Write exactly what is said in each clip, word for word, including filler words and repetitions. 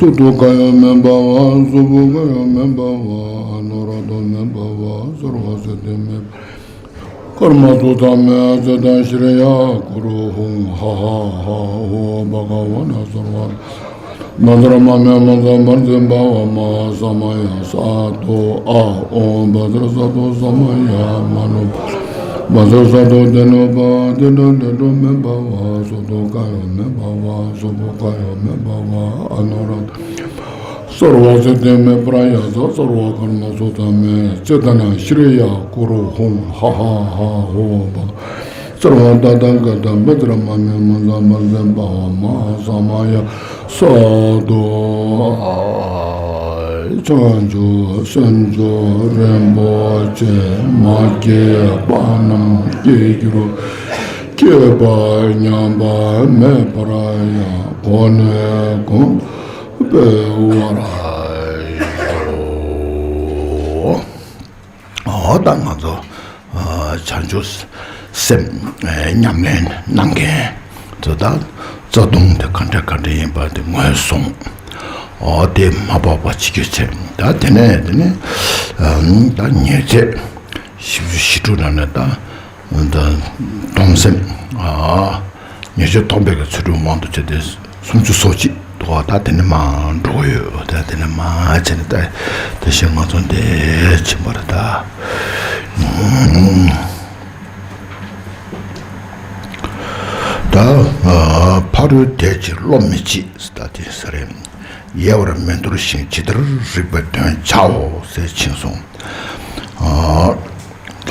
སུ་ཏོ་ཀ་ཡོ་མེ་བྷ་ཝ། སུ་བོ་ཀ་ཡོ་མེ་བྷ་ཝ། ཨ་ནོ་ར་ཏོ་མེ་བྷ་ཝ། སརྦ་སི་ཏི་མེ་བྷ་ཝ། ཀརྨ་སུ་ཏ་མེ། ཨ་ཙི་ཏ་ཤྲི་ཡ་གུ་རུ་ཧཱུྃ་ཧ་ཧ་ཧ་ཧོ་བྷ་ག་ཝ་ན་སརྦ་བཛྲ་མ་མེ་མ་ཛ་བཛྲ་ཛེ་བྷ་ཝ་མ་ཧཱ་ས་མ་ཡ་སྭ་དྷུ་ཨཱ་ཨོཾ་བཛྲ་སཏྭ་ས་མ་ཡ་མ་ནོ་བཛྲ་སཏྭ་ཏེ་ནོ་བྷ་ཏེ་ནོ་ཏེ་ཏོ་མེ་བྷ་ཝ། སུ་ཏོ་ཀ་ཡོ་མེ་བྷ་ཝ། སུ་བོ་ཀ་ཡོ་མེ་བྷ་ཝ། ཨ་ནོ་ར་ཏོ་སརྦ་སི་ཏི་མེ་པྲ་ཡ་ཛ། སརྦ་ཀརྨ་སུ་ཏ་མེ། ཨ་ཙི་ཏ་ན་ཤྲི་ཡ་གུ་རུ་ཧཱུྃ་ཧ་ཧ་ཧ་ཧོ་བྷ། སརྦ་ཏ་ཐཱ་ག་ཏ་བཛྲ་མ་མེ་མ་ཛ་བཛྲ་ཛེ་བྷ་ཝ་མ་ཧཱ་ས་མ་ཡ་སྭ་དྷུ་ཨཱ། བྱང་ཆུབ་སེམས་མཆོག་རིན་པོ་ཆེ། མ་སྐྱེས་པ་རྣམས་སྐྱེ་གྱུར་ཅིག་སྐྱེས་པ་ཉམས་པ་མེད་པར་ཡང་། གོང་ནས་གོང་དུ་འཕེལ་བར་ཤོག། འོ་ད་ང་ཚོ་ཨ་བྱང་ཆུབ་སེམས་ཨ་ཉམས་ལེན་གནང་མཁན་ཚོ་ད་རྩ་ལྟུང་དེ་ག་འདྲ་ག་འདྲ་ཡིན་པ་དེ་ངོས་བཟུང་། འོ་དེ་མ་འཕགས་པ་བྱེད་རྒྱུའི་ཆེད་ད་དེ་ནས་དེ་ནས་ཨ་ད་ཉེས་བྱས་བཞི་བཅུ་ཞེ་དྲུག་ནང་ནས་ད་ད་སྡོམ་སེམས་ཨ་ཉེས་བྱས་སྡོམ་པའི་གི་ཚུལ་ཁྲིམས་དབང་དུ་བྱས་ཏེ་སུམ་ཅུ་སོ་གཅིག་འདུག་བ། ད་དེ་ནི་མ་འགྲོ་གི་ཡོད། ད་དེ་ནི་མ་བྱས་ནས་ད་དེ་བཞིན་ང་ཚོ་འདི་ཕྱིན་པར་ད། ད་ཕ་རོལ་འདས་ཕྱིར་སློབ་མི་བྱེད། ད་དེ་ས་རེད། ཡལ་བར་མི་འདོར་ཞིང་། ཇི་ལྟར་རིགས་པའི་དོན་བྱའོ་ཟེར་ཕྱིན་སོང་། ད་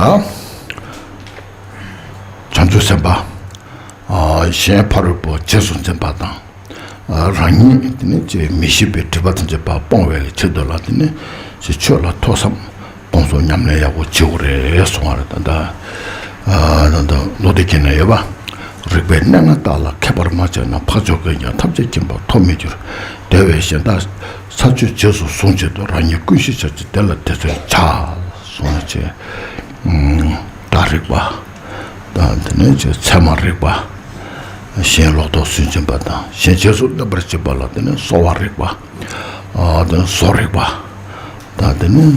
བྱང་ཆུབ་སེམས་དཔའ་གཞན་ཕ་རོལ་པོ་རྗེས་སུ་འཛིན་པ་དང་། རང་ཉིད་དེ་ནི་ཅེས་མི་ཤེས་པའི་སྒྲིབ་པ་ཐམས་ཅད་པ་སྤོང་བའི་ཆེད་དུ་ལ་དེ་ནི་ཅེས་ཆོས་ལ་ཐོས་བསམ་སྤོང་གསུམ་ཉམས་ལེན་ཡག་པོ་བྱེད་དགོས་རེད་གསུང་བ་རེད། ད་ལྟ་ད་ལྟ་མདོ་སྡེ་རྒྱན་ན་ཡོད་པ། རིག་པའི་གནས་ལྔ་དག་ལ་མཁས་པར་མ་བྱས་ན། འཕགས་མཆོག་ཀུན་ཀྱང་ཐམས་ཅད་མཁྱེན་པར་ཐོབ་མི་འགྱུར། དེ་བས་གཞན་དག་ས་བཅུ་རྗེས་སུ་བཟུང་བྱེད་དུ། རང་ཉིད་ཀུན་ཤེས་བྱ་ཕྱིར་དེ་ལ་དེ་ཚུལ་བྱ། གསུངས་བྱས། བདག་རིག་པ་དང་དེ་ནས་ཚད་མ་རིག་པ། གཞན་ལོག་རྟོག་སུན་འབྱིན་པ་དང་གཞན་རྗེས་སུ་སློབ་པར་བྱེད་པ་ལ་དེ་ནས་གསོ་བ་རིག་པ། ཨ་དེ་ནས་བཟོ་རིག་པ། དང་དེ་ནས་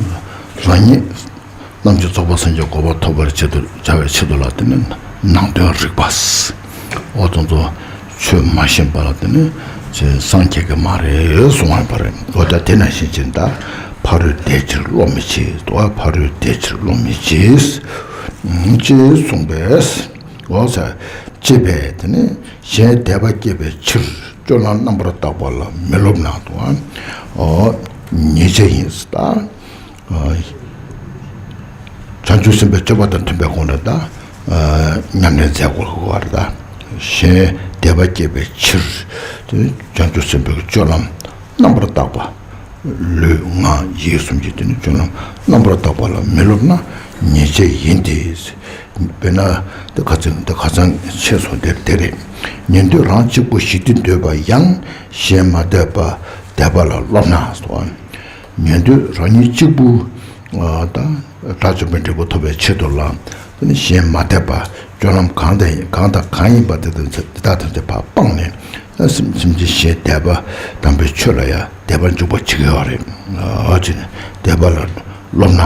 རང་ཉིད་རྣམ་མཁྱེན་རྫོགས་པ་སངས་རྒྱས་གོ་འཕང་ཐོབ་པར་བྱེད་དུ་བྱ་བའི་ཆེད་དུ་ལ་དེ་ནས་ནང་དོན་རིག་པ། འོ་དེ་ཚོ་ཆོས་མ་ཤེས་པ་ལ་དེ་ནས་ཅེས་སངས་རྒྱས་ཀྱི་མ་རེད་གསུང་བ་པ་རེད། འོ་ད་དེ་ནང་བཞིན་བྱས་ད་ཕ་རོལ་འདས་ཕྱིར་སློབ་མི་བྱེད། དོ་ཕ་རོལ་འདས་ཕྱིར་སློབ་མི་བྱེད། ཅེས་གསུངས་པས། འོ་ཟེར། ཅེས་པས་དེ་ནས་གཞན་དད་པ་སྐྱེད་པའི་ཕྱིར་སྤྱོད་ལམ་རྣམ་པར་དག་པ་ལ་མི་སློབ་ན་དོ། འོ་ཉེས་བྱས་ཡིན་ད། བྱང་ཆུབ་སེམས་དཔའི་སྤྱོད་པ་དང་མཐུན་པའི་སྒོ་ནས་ད་ཉམས་ལེན་མཛད་དགོས་པ་རེད་ད། གཞན་དད་པ་སྐྱེད་པའི་ཕྱིར་དེ་ནི་བྱང་ཆུབ་སེམས་དཔའི་སྤྱོད་ལམ་རྣམ་པར་དག་པ། ལུས་ངག་ཡིད་གསུམ་གྱི་དེ་ནི་སྤྱོད་ལམ་རྣམ་པར་དག་པ་ལ་མི་སློབ་ན་ཉེས་བྱས་ཡིན་ཏེ། དཔེར་ན་དེ་ཁ་ཚང་དེ་ཁ་ཚང་ཆེ་སོང་དེ་དེ་རེད། ཉན་ཐོས་རང་གཅིག་པུ་ཞི་བདེ་འདོད་པ་ཡང་གཞན་མ་དད་པ་དད་པ་ལ་སློབ་ན་སོ། ཉན་ཐོས་རང་ཉིད་གཅིག་པུ་ད་དགྲ་བཅོམ་པའི་འབྲས་བུ་ཐོབ་པའི་ཆེད་དུ་ལ་དེ་ནི་གཞན་མ་དད་པ་སྤྱོད་ལམ་གང་དང་གང་དང་གང་ཡིན་པ་དེ་དང་དེ་དག་ཐམས་ཅད་ཕར་སྤངས་ནས་སེམས་སེམས་ཅན་གཞན་དད་པ་དམ་པའི་ཆོས་ལ་ཡང་དད་པ་འཇུག་པ་བྱེད་ཀྱི་ཡོད་རེད། ཨ་ཅེ་ནི་དད་པ་ལ་སློབ་ན་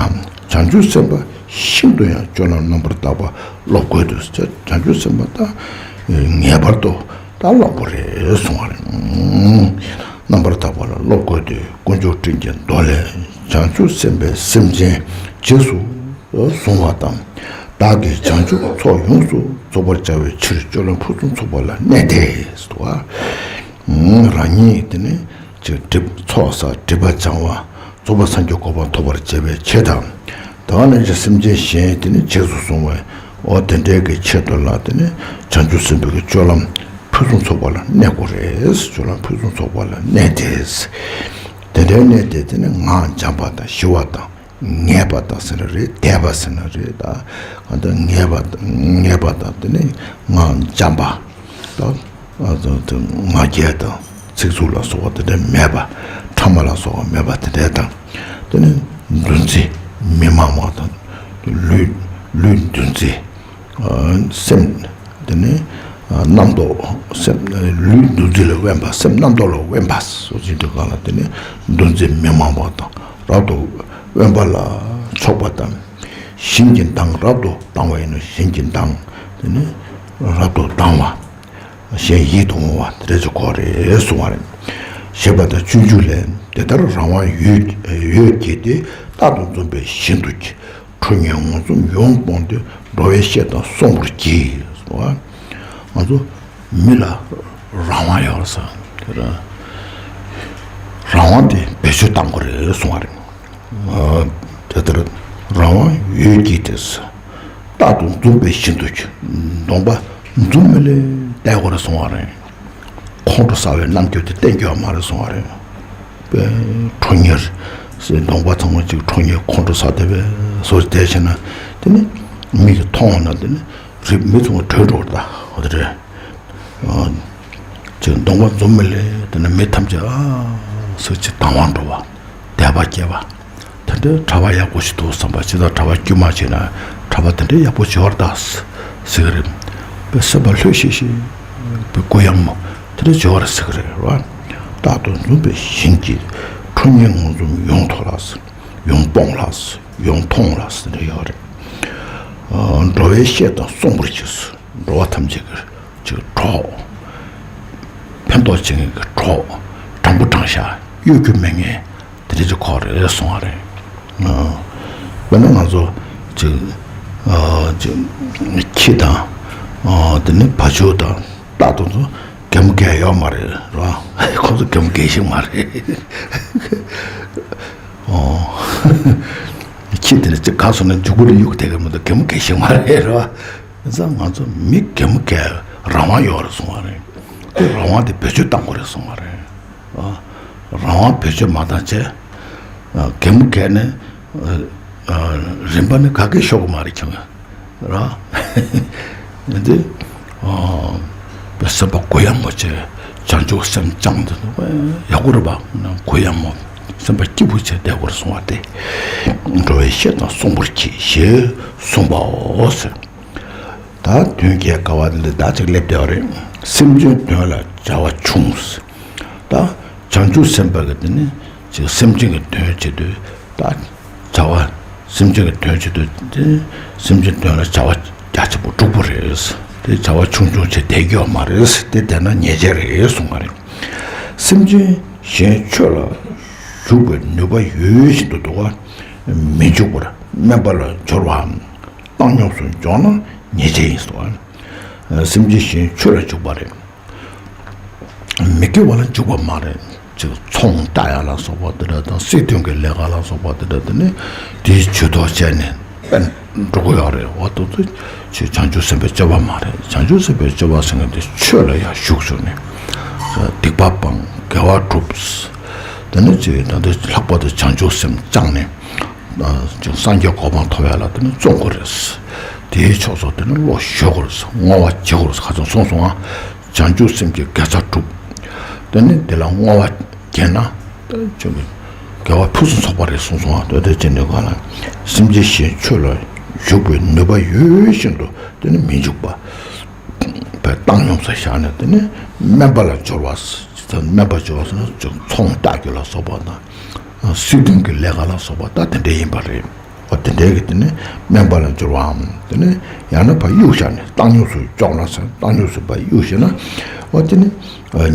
བྱང་ཆུབ་སེམས་དཔའ་ཤིན་ཏུ་ཡང་སྤྱོད་ལམ་རྣམ་པར་དག་པ་སློབ་དགོས་འདུག་ཟེར། བྱང་ཆུབ་སེམས་དཔའ་ད་ངེས་པར་དུ་ད་སློབ་དགོས་རེད་གསུང་བ་རེད། རྣམ་པར་དག་པ་ལ་སློབ་དགོས་ཏེ། དཀོན་མཆོག་སྤྲིན་གྱི་མདོ་ལས། བྱང་ཆུབ་སེམས་དཔས་སེམས་ཅན་རྗེས་སུ་བཟུང་བ་དང་། བདག་གིས་བྱང་ཆུབ་ཚོགས་ཡོངས་སུ་རྫོགས་པར་བྱ་བའི་ཕྱིར་སྤྱོད་ལམ་ཕུན་སུམ་ཚོགས་པ་ལ་གནས་ཏེ། རང་ཉིད་དེ་ནི་ཅིག་སྒྲིབ་ཚོགས་བསགས་སྒྲིབ་པ་སྦྱང་བ། རྫོགས་པ་སངས་རྒྱས་གོ་འཕང་ཐོབ་པར་བྱ་བའི་ཆེད་དང་། དེ་ནས་ཀྱང་སེམས་ཅན་གཞན་དེ་ནི་རྗེས་སུ་བཟུང་བའི་འོ་དེ་འདྲའི་གི་ཆེད་དུ་ལ་དེ་ནི་བྱང་ཆུབ་སེམས་དཔའི་གི་སྤྱོད་ལམ་ཕུན་སུམ་ཚོགས་པ་ལ་གནས་དགོས་རེད། སྤྱོད་ལམ་ཕུན་སུམ་ཚོགས་པ་ལ་གནས་ཏེ། དེ་འདྲའི་གནས་དེ་དེ་ནི་ངག་འཇམ་པ་དང་ཞི་བ་དང་ངེས་པ་དང་ཟེར་ན་རེད། དད་པ་ཟེར་ན་རེད། ད་གང་ལྟར་ངེས་པ་དང་ངེས་པ་དང་དེ་ནི་ངག་འཇམ་པ་དང་། ཨ་དང་དང་ང་རྒྱལ་དང་ཚིག་རྩུབ་ལ་སོགས་པ་དེ་འདྲ་མེད་པ། ཕྲ་མ་ལ་སོགས་པ་མེད་པ་དེ་འདྲ་དང་། དེ་ནི་འདུ་འཛི་མི་མང་བ་དང་། ལུས་ལུས་འདུ་འཛི། ཨ་སེམས་དེ་ནི་ རྣམ་རྟོག་སེམས་ལུས་འདུ་འཛི་ལ་དབེན་པ། སེམས་རྣམ་རྟོག་ལ་དབེན་པ་ཟེར་བ་ཅིག་འདུག་ག་ལ། དེ་ནི་འདུ་འཛི་མི་མང་བ་དང་། རབ་ཏུ་དབེན་པ་ལ་ཕྱོགས་པ་དང་། གཞན་གྱི་མདངས་རབ་ཏུ་ལྡང་བ་ཡིན་ནོ། གཞན་གྱི་མདངས་དེ་ནི་རབ་ཏུ་ལྡང་བ། གཞན་ཡིད་དུ་འོང་བ་དེ་འདྲ་ཅིག་དགོས་རེད་གསུང་བ་རེད། ཞེས་པ་དང་སྤྱོད་འཇུག་ལས། དེ་ལྟར་རང་དབང་ཡོད་ཡོད་བགྱིས་ཏེ། རྟག་ཏུ་འཛུམ་པའི་བཞིན་དུ། ཁྲོ་གཉེར་ངོ་འཛུམ་ཡོངས་སྤངས་ཏེ། འགྲོ་བའི་བཤེས་དང་གསོང་པོར་གྱིས། གསུང་བ། ང་ཚོ་མི་ལ་རང་དབང་ཡོད་རེད་ཟེར། དེ་ལ་རང་དབང་དེ་བེད་སྤྱོད་གཏང་དགོས་རེད་གསུང་བ་རེད། ཨ། དེ་ལྟར་རང་དབང་ཡོད་བགྱིས་ཏེ། རྟག་ཏུ་འཛུམ་པའི་བཞིན་དུ་གྱིས། གདོང་པ་འཛུམ་མེ་ལེ་བསྡད་དགོས་རེད་གསུང་བ་རེད། ཁོང་ཁྲོ་ཟ་བའི་རྣམ་འགྱུར་དེ་བསྟན་རྒྱུ་ཡོད་མ་རེད་གསུང་བ་རེད། དཔེ་ཁྲོ་གཉེར་ཟེར། གདོང་པ་ཚང་མ་ཅིག་ཁྲོ་གཉེར་ཁོང་ཁྲོ་ཟ་བསྡད་པའི་བཟོ་བསྡད་བྱས་ན། དེ་ནི་མིག་གིས་མཐོང་བ་ན་དེ་ནི་རིག་མི་ཚང་མ་བྲོས་འགྲོ་བ་ད་འོ་དེ་རེད། ཨ། ཅིག་གདོང་པ་འཛུམ་མེ་ལེ་དེ་ནི་མི་ཐམས་ཅད་ཨ་ཟེར་ཅིག་དང་བ་འགྲོ་བ། དད་པ་སྐྱེ་བ། དེ་འདྲའི་གྲྭ་པ་ཡག་པོ་ཞིག་འདུག་བསམ་པ། ཅི་ལྟར་གྲྭ་པ་དཀྱུས་མ་བྱས་ན་གྲྭ་པ་དེ་འདྲའི་ཡག་པོ་བྱེད་པ་རེད་ད་ཟེར་གི་རེད། དཔེ་སེམས་པ་ལྷོད་ཤིག་ཤིག་དཔེ་གུ་ཡངས་མོ་དེ་འདྲ་བྱེད་པ་རེད་ཟེར་གི་རེད་བ། རྟག་ཏུ་འཛུམ་པའི་བཞིན་གྱིས། ཁྲོ་གཉེར་ངོ་འཛུམ་ཡོངས་ཐོག་ལ། ཡོངས་སྤོངས་ལ། ཡོངས་མཐོང་ལ་ཟེར་ཡོད་རེད། ཨ། འགྲོ་བའི་བཤེས་དང་གསོང་པོར་གྱིས། འགྲོ་བ་ཐམས་ཅད་ཀྱི་ཅིག་གྲོགས། ཕན་ཐོགས་བྱེད་མཁན་གྱི་གྲོགས། དྲང་པོ་དྲང་བཞག་གཡོ་སྒྱུ་མེད་མཁན་དེ་འདྲ་ཅིག་དགོས་རེད་གསུང་བ་རེད། ཨ། དཔེར་ན་ང་ཚོ་ཅིག་ཨ། ཅིག་ཁྱི་དང་། ཨ། དེ་ནི་བ་ཕྱུགས་དང་། རྟག་ཏུ་ཚོ་གད་མོ་བགད་ཡོད་མ་རེད་རོ། ཁོ་ཚོ་གད་མོ་བགད་ཤེས་མ་རེད། ཨོ། ཁྱི་དེ་ནི་ཅིག་ག་སོང་ན་མཇུག་པོ་ལ་གཡུག་བསྡད་གི་མི་འདུག་གད་མོ་བགད་ཤེས་མ་རེད་རོ། ཡིན་ཙང་ང་ཚོ་མི་གད་མོ་བགད་རང་དབང་ཡོད་རེད་གསུང་བ་རེད། དེ་རང་དབང་དེ་བེད་སྤྱོད་གཏང་དགོས་རེད་གསུང་བ་རེད། ཨ། རང་དབང་བེད་སྤྱོད་མ་བཏང་བྱས། ཨ། གད་མོ་བགད་ནས། ཨ། ཨ། རིམ་པ་ནི་ག་གེ་ཤོར་གི་མ་རེད་ཁྱོད། ར། འདི། ཨ། དཔེ་སེམས་པ་གུ་ཡངས་པོ་བྱས། བྱང་ཆུབ་སེམས་བཅངས་ཏེ་ཡག་པོ་རེད་པ། གུ་ཡངས་པོ། སེམས་པ་སྐྱིད་པོ་བྱས་བསྡད་དགོས་རེད་གསུང་བ་སྟེ། འགྲོ་བའི་བཤེས་དང་གསོང་པོར་གྱིས་ཞེས་གསུངས་པའོ་ཟེར། ད་དོན་གྱི་དགའ་བ་འདི་ད་ཅིག་སླེབས་བསྡད་པ་རེད། སེམས་ཅན་དོན་ལ་བྱ་བ་ཆུང་། ད་བྱང་ཆུབ་སེམས་དཔའ་གི་དེ་ནི་ཅིག་སེམས་ཅན་གྱི་དོན་བྱེད་དུས་ད་བྱ་བ། སེམས་ཅན་གྱི་དོན་བྱེད་དུས་དེ་སེམས་ཅན་དོན་ལ་བྱ་བ་རྒྱ་ཆེན་པོ་སྒྲུབ་པ་རེད། དེ་བྱ་བ་ཆུང་ཆུང་བྱེད་བསྡད་རྒྱུ་ཡོད་མ་རེད། དེ་བསྡད་ན་ཉེས་ཆད་རེད་གསུང་བ་རེད། སེམས་ཅན་གཞན་ཆོས་ལ་ཞུགས་པའི་ནུས་པ་ཡོད་བཞིན་དུ་འདུག་ག་མི་འཇུག་པར་དམན་པ་ལ་སྦྱོར་བའམ་བཏང་སྙོམས་སུ་འཇོག་ན་ཉེས་ཆད་ཡིན་གསུང་བ་རེད། སེམས་ཅན་གཞན་ཆོས་ལ་འཇུག་པ་རེད། མི་དགེ་བ་ལ་འཇུག་པ་མ་རེད། ཅིག་ཚོང་བལྟ་ཡ་ལ་སོགས་པ་འདི་འདྲ་དང་། སྲིད་དོན་གྱི་ལས་ཀ་ལ་སོགས་པ་འདི་འདྲ་དེ་ནི་དེའི་ཇུས་གཏོགས་བྱས་ནས་དཔེ་འགྲོ་གི་ཡོད་རེད། འོ་དེ་ཚོ་ཅིག་བྱང་ཆུབ་སེམས་དཔའི་སྤྱོད་པ་མ་རེད། བྱང་ཆུབ་སེམས་དཔའི་སྤྱོད་པ་ཟེར་མཁན་དེ་ཆོས་ལ་ཡར་ཞུགས་བྱུང་ནས་སྡིག་པ་སྤང་། དགེ་བ་སྒྲུབ། དེ་ནི་ཅིག་ད་ལྟ་ལྷག་པར་དུ་བྱང་ཆུབ་སེམས་བཅངས་ནས། ཅིག་སངས་རྒྱས་གོ་འཕང་ཐོབ་ཡ་ལ་དེ་ནི་བརྩོན་དགོས་རེད། དེའི་ཕྱོགས་སུ་དེ་ནི་བློ་གཞོལ་དགོས་རེད། བསྔོ་བ་བྱེད་དགོས་རེད། ཁ་ཚང་གསུངས་སོང་ང་། བྱང་ཆུབ་སེམས་ཀྱི་དགེ་རྩ་བསྒྲུབ། དེ་ནི་དེ་ལ་བསྔོ་བ་བགྱིས་ན་ཅིག་དགེ་བ་ཕུན་སུམ་ཚོགས་པ་རེད་གསུངས་སོང་ང་། དེ་དེ་ཅི་འདྲ་ག་ལ། སེམས་ཅན་གཞན་ཆོས་ལ་ཞུགས་པའི་ནུས་པ་ཡོད་བཞིན་དུ་དེ་ནི་མི་འཇུག་པ། བཏང་སྙོམས་སུ་བཞག་ནས་དེ་ནི་དམན་པ་ལ་སྦྱོར་བ། དམན་པ་སྦྱོར་བ་ཟེར་ན་ཅིག་ཚོང་བལྟ་རྒྱུ་ལ་སོགས་པ་དང་། སྲིད་དོན་གྱི་ལས་ཀ་ལ་སོགས་པ་ད་དེ་འདྲ་ཡིན་པ་རེད། འོ་དེ་འདྲའི་གི་དེ་ནི་དམན་པ་ལ་སྦྱོར་བའམ། དེ་ནི་ཡང་ན་ཕར་གཡུག་བཞག་ནས་བཏང་སྙོམས་སུ་འཇོག་ན་ཟེར། བཏང་སྙོམས་སུ་ཕར་གཡུག་བཞག་ན། འོ་དེ་ནི་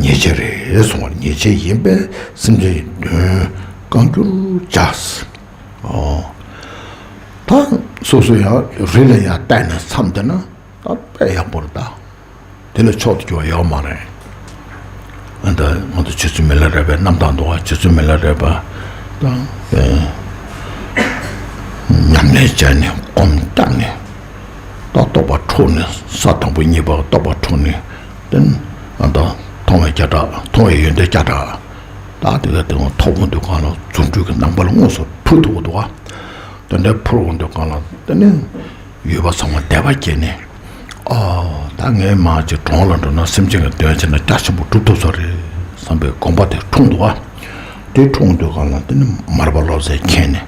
ཉེས་ཆད་རེད་གསུང་བ་རེད། ཉེས་ཆད་ཡིན་པས་སེམས་ཅན་གྱི་དོན་བསྐང་གྱུར་བྱ། འོ། ད་སོ་སོ་ཡང་རི་ལ་ཡར་བལྟས་ནས་མཚམས་བསྡད་ན། ད་དཔེ་ཡག་པོ་རེད་ད། དེ་ལས་མཆོག་ཏུ་གྱུར་པ་ཡོད་མ་རེད། ཨ། ད་ང་ཚོ་རྗེ་བཙུན་མི་ལ་རས་པའི་རྣམ་ཐར་འདུག་ག་རྗེ་བཙུན་མི་ལ་རས་པ་ད་ཨེ་ཉམས་ལེན་བྱས་ནས་སྒོམ་བཏང་ནས། ད་རྟོགས་པ་འཕྲོག་ནས། ས་དང་པོ་གཉིས་པ་རྟོགས་པ་འཕྲོག་ནས། དེ་ནས་ཨ་ད་མཐོང་བའི་བརྒྱ་ཕྲག་མཐོང་བའི་ཡོན་ཏན་བརྒྱ་ཕྲག་ད་དེ་ག་དེ་ཐོབ་འོང་དུས་སྒང་ལ་རྫུ་འཕྲུལ་གྱི་ནམ་མཁའ་ལ་དངོས་སུ་འཕུར་ཐུབ་འདུག་ག་དེ་འདྲའི་འཕུར་འོང་དུས་སྒང་ལ་དེ་ནས། ཡུལ་པ་ཚང་མ་དད་པ་སྐྱེས་ནས། ཨོ། ད་ངས་མར་ཅིག་གྲོང་ལ་འགྲོ་ན་སེམས་ཅན་གྱི་དོན་བྱས་ན་རྒྱ་ཆེན་པོ་སྒྲུབ་ཐུབ་ས་རེད་བསམ་པའི་དགོངས་པ་དེ་འཁྲུངས་འདུག་ག་དེ་འཁྲུངས་དུས་སྒང་ལ་དེ་ནི་མར་པ་བློ་གསལ་མཁྱེན་ནས།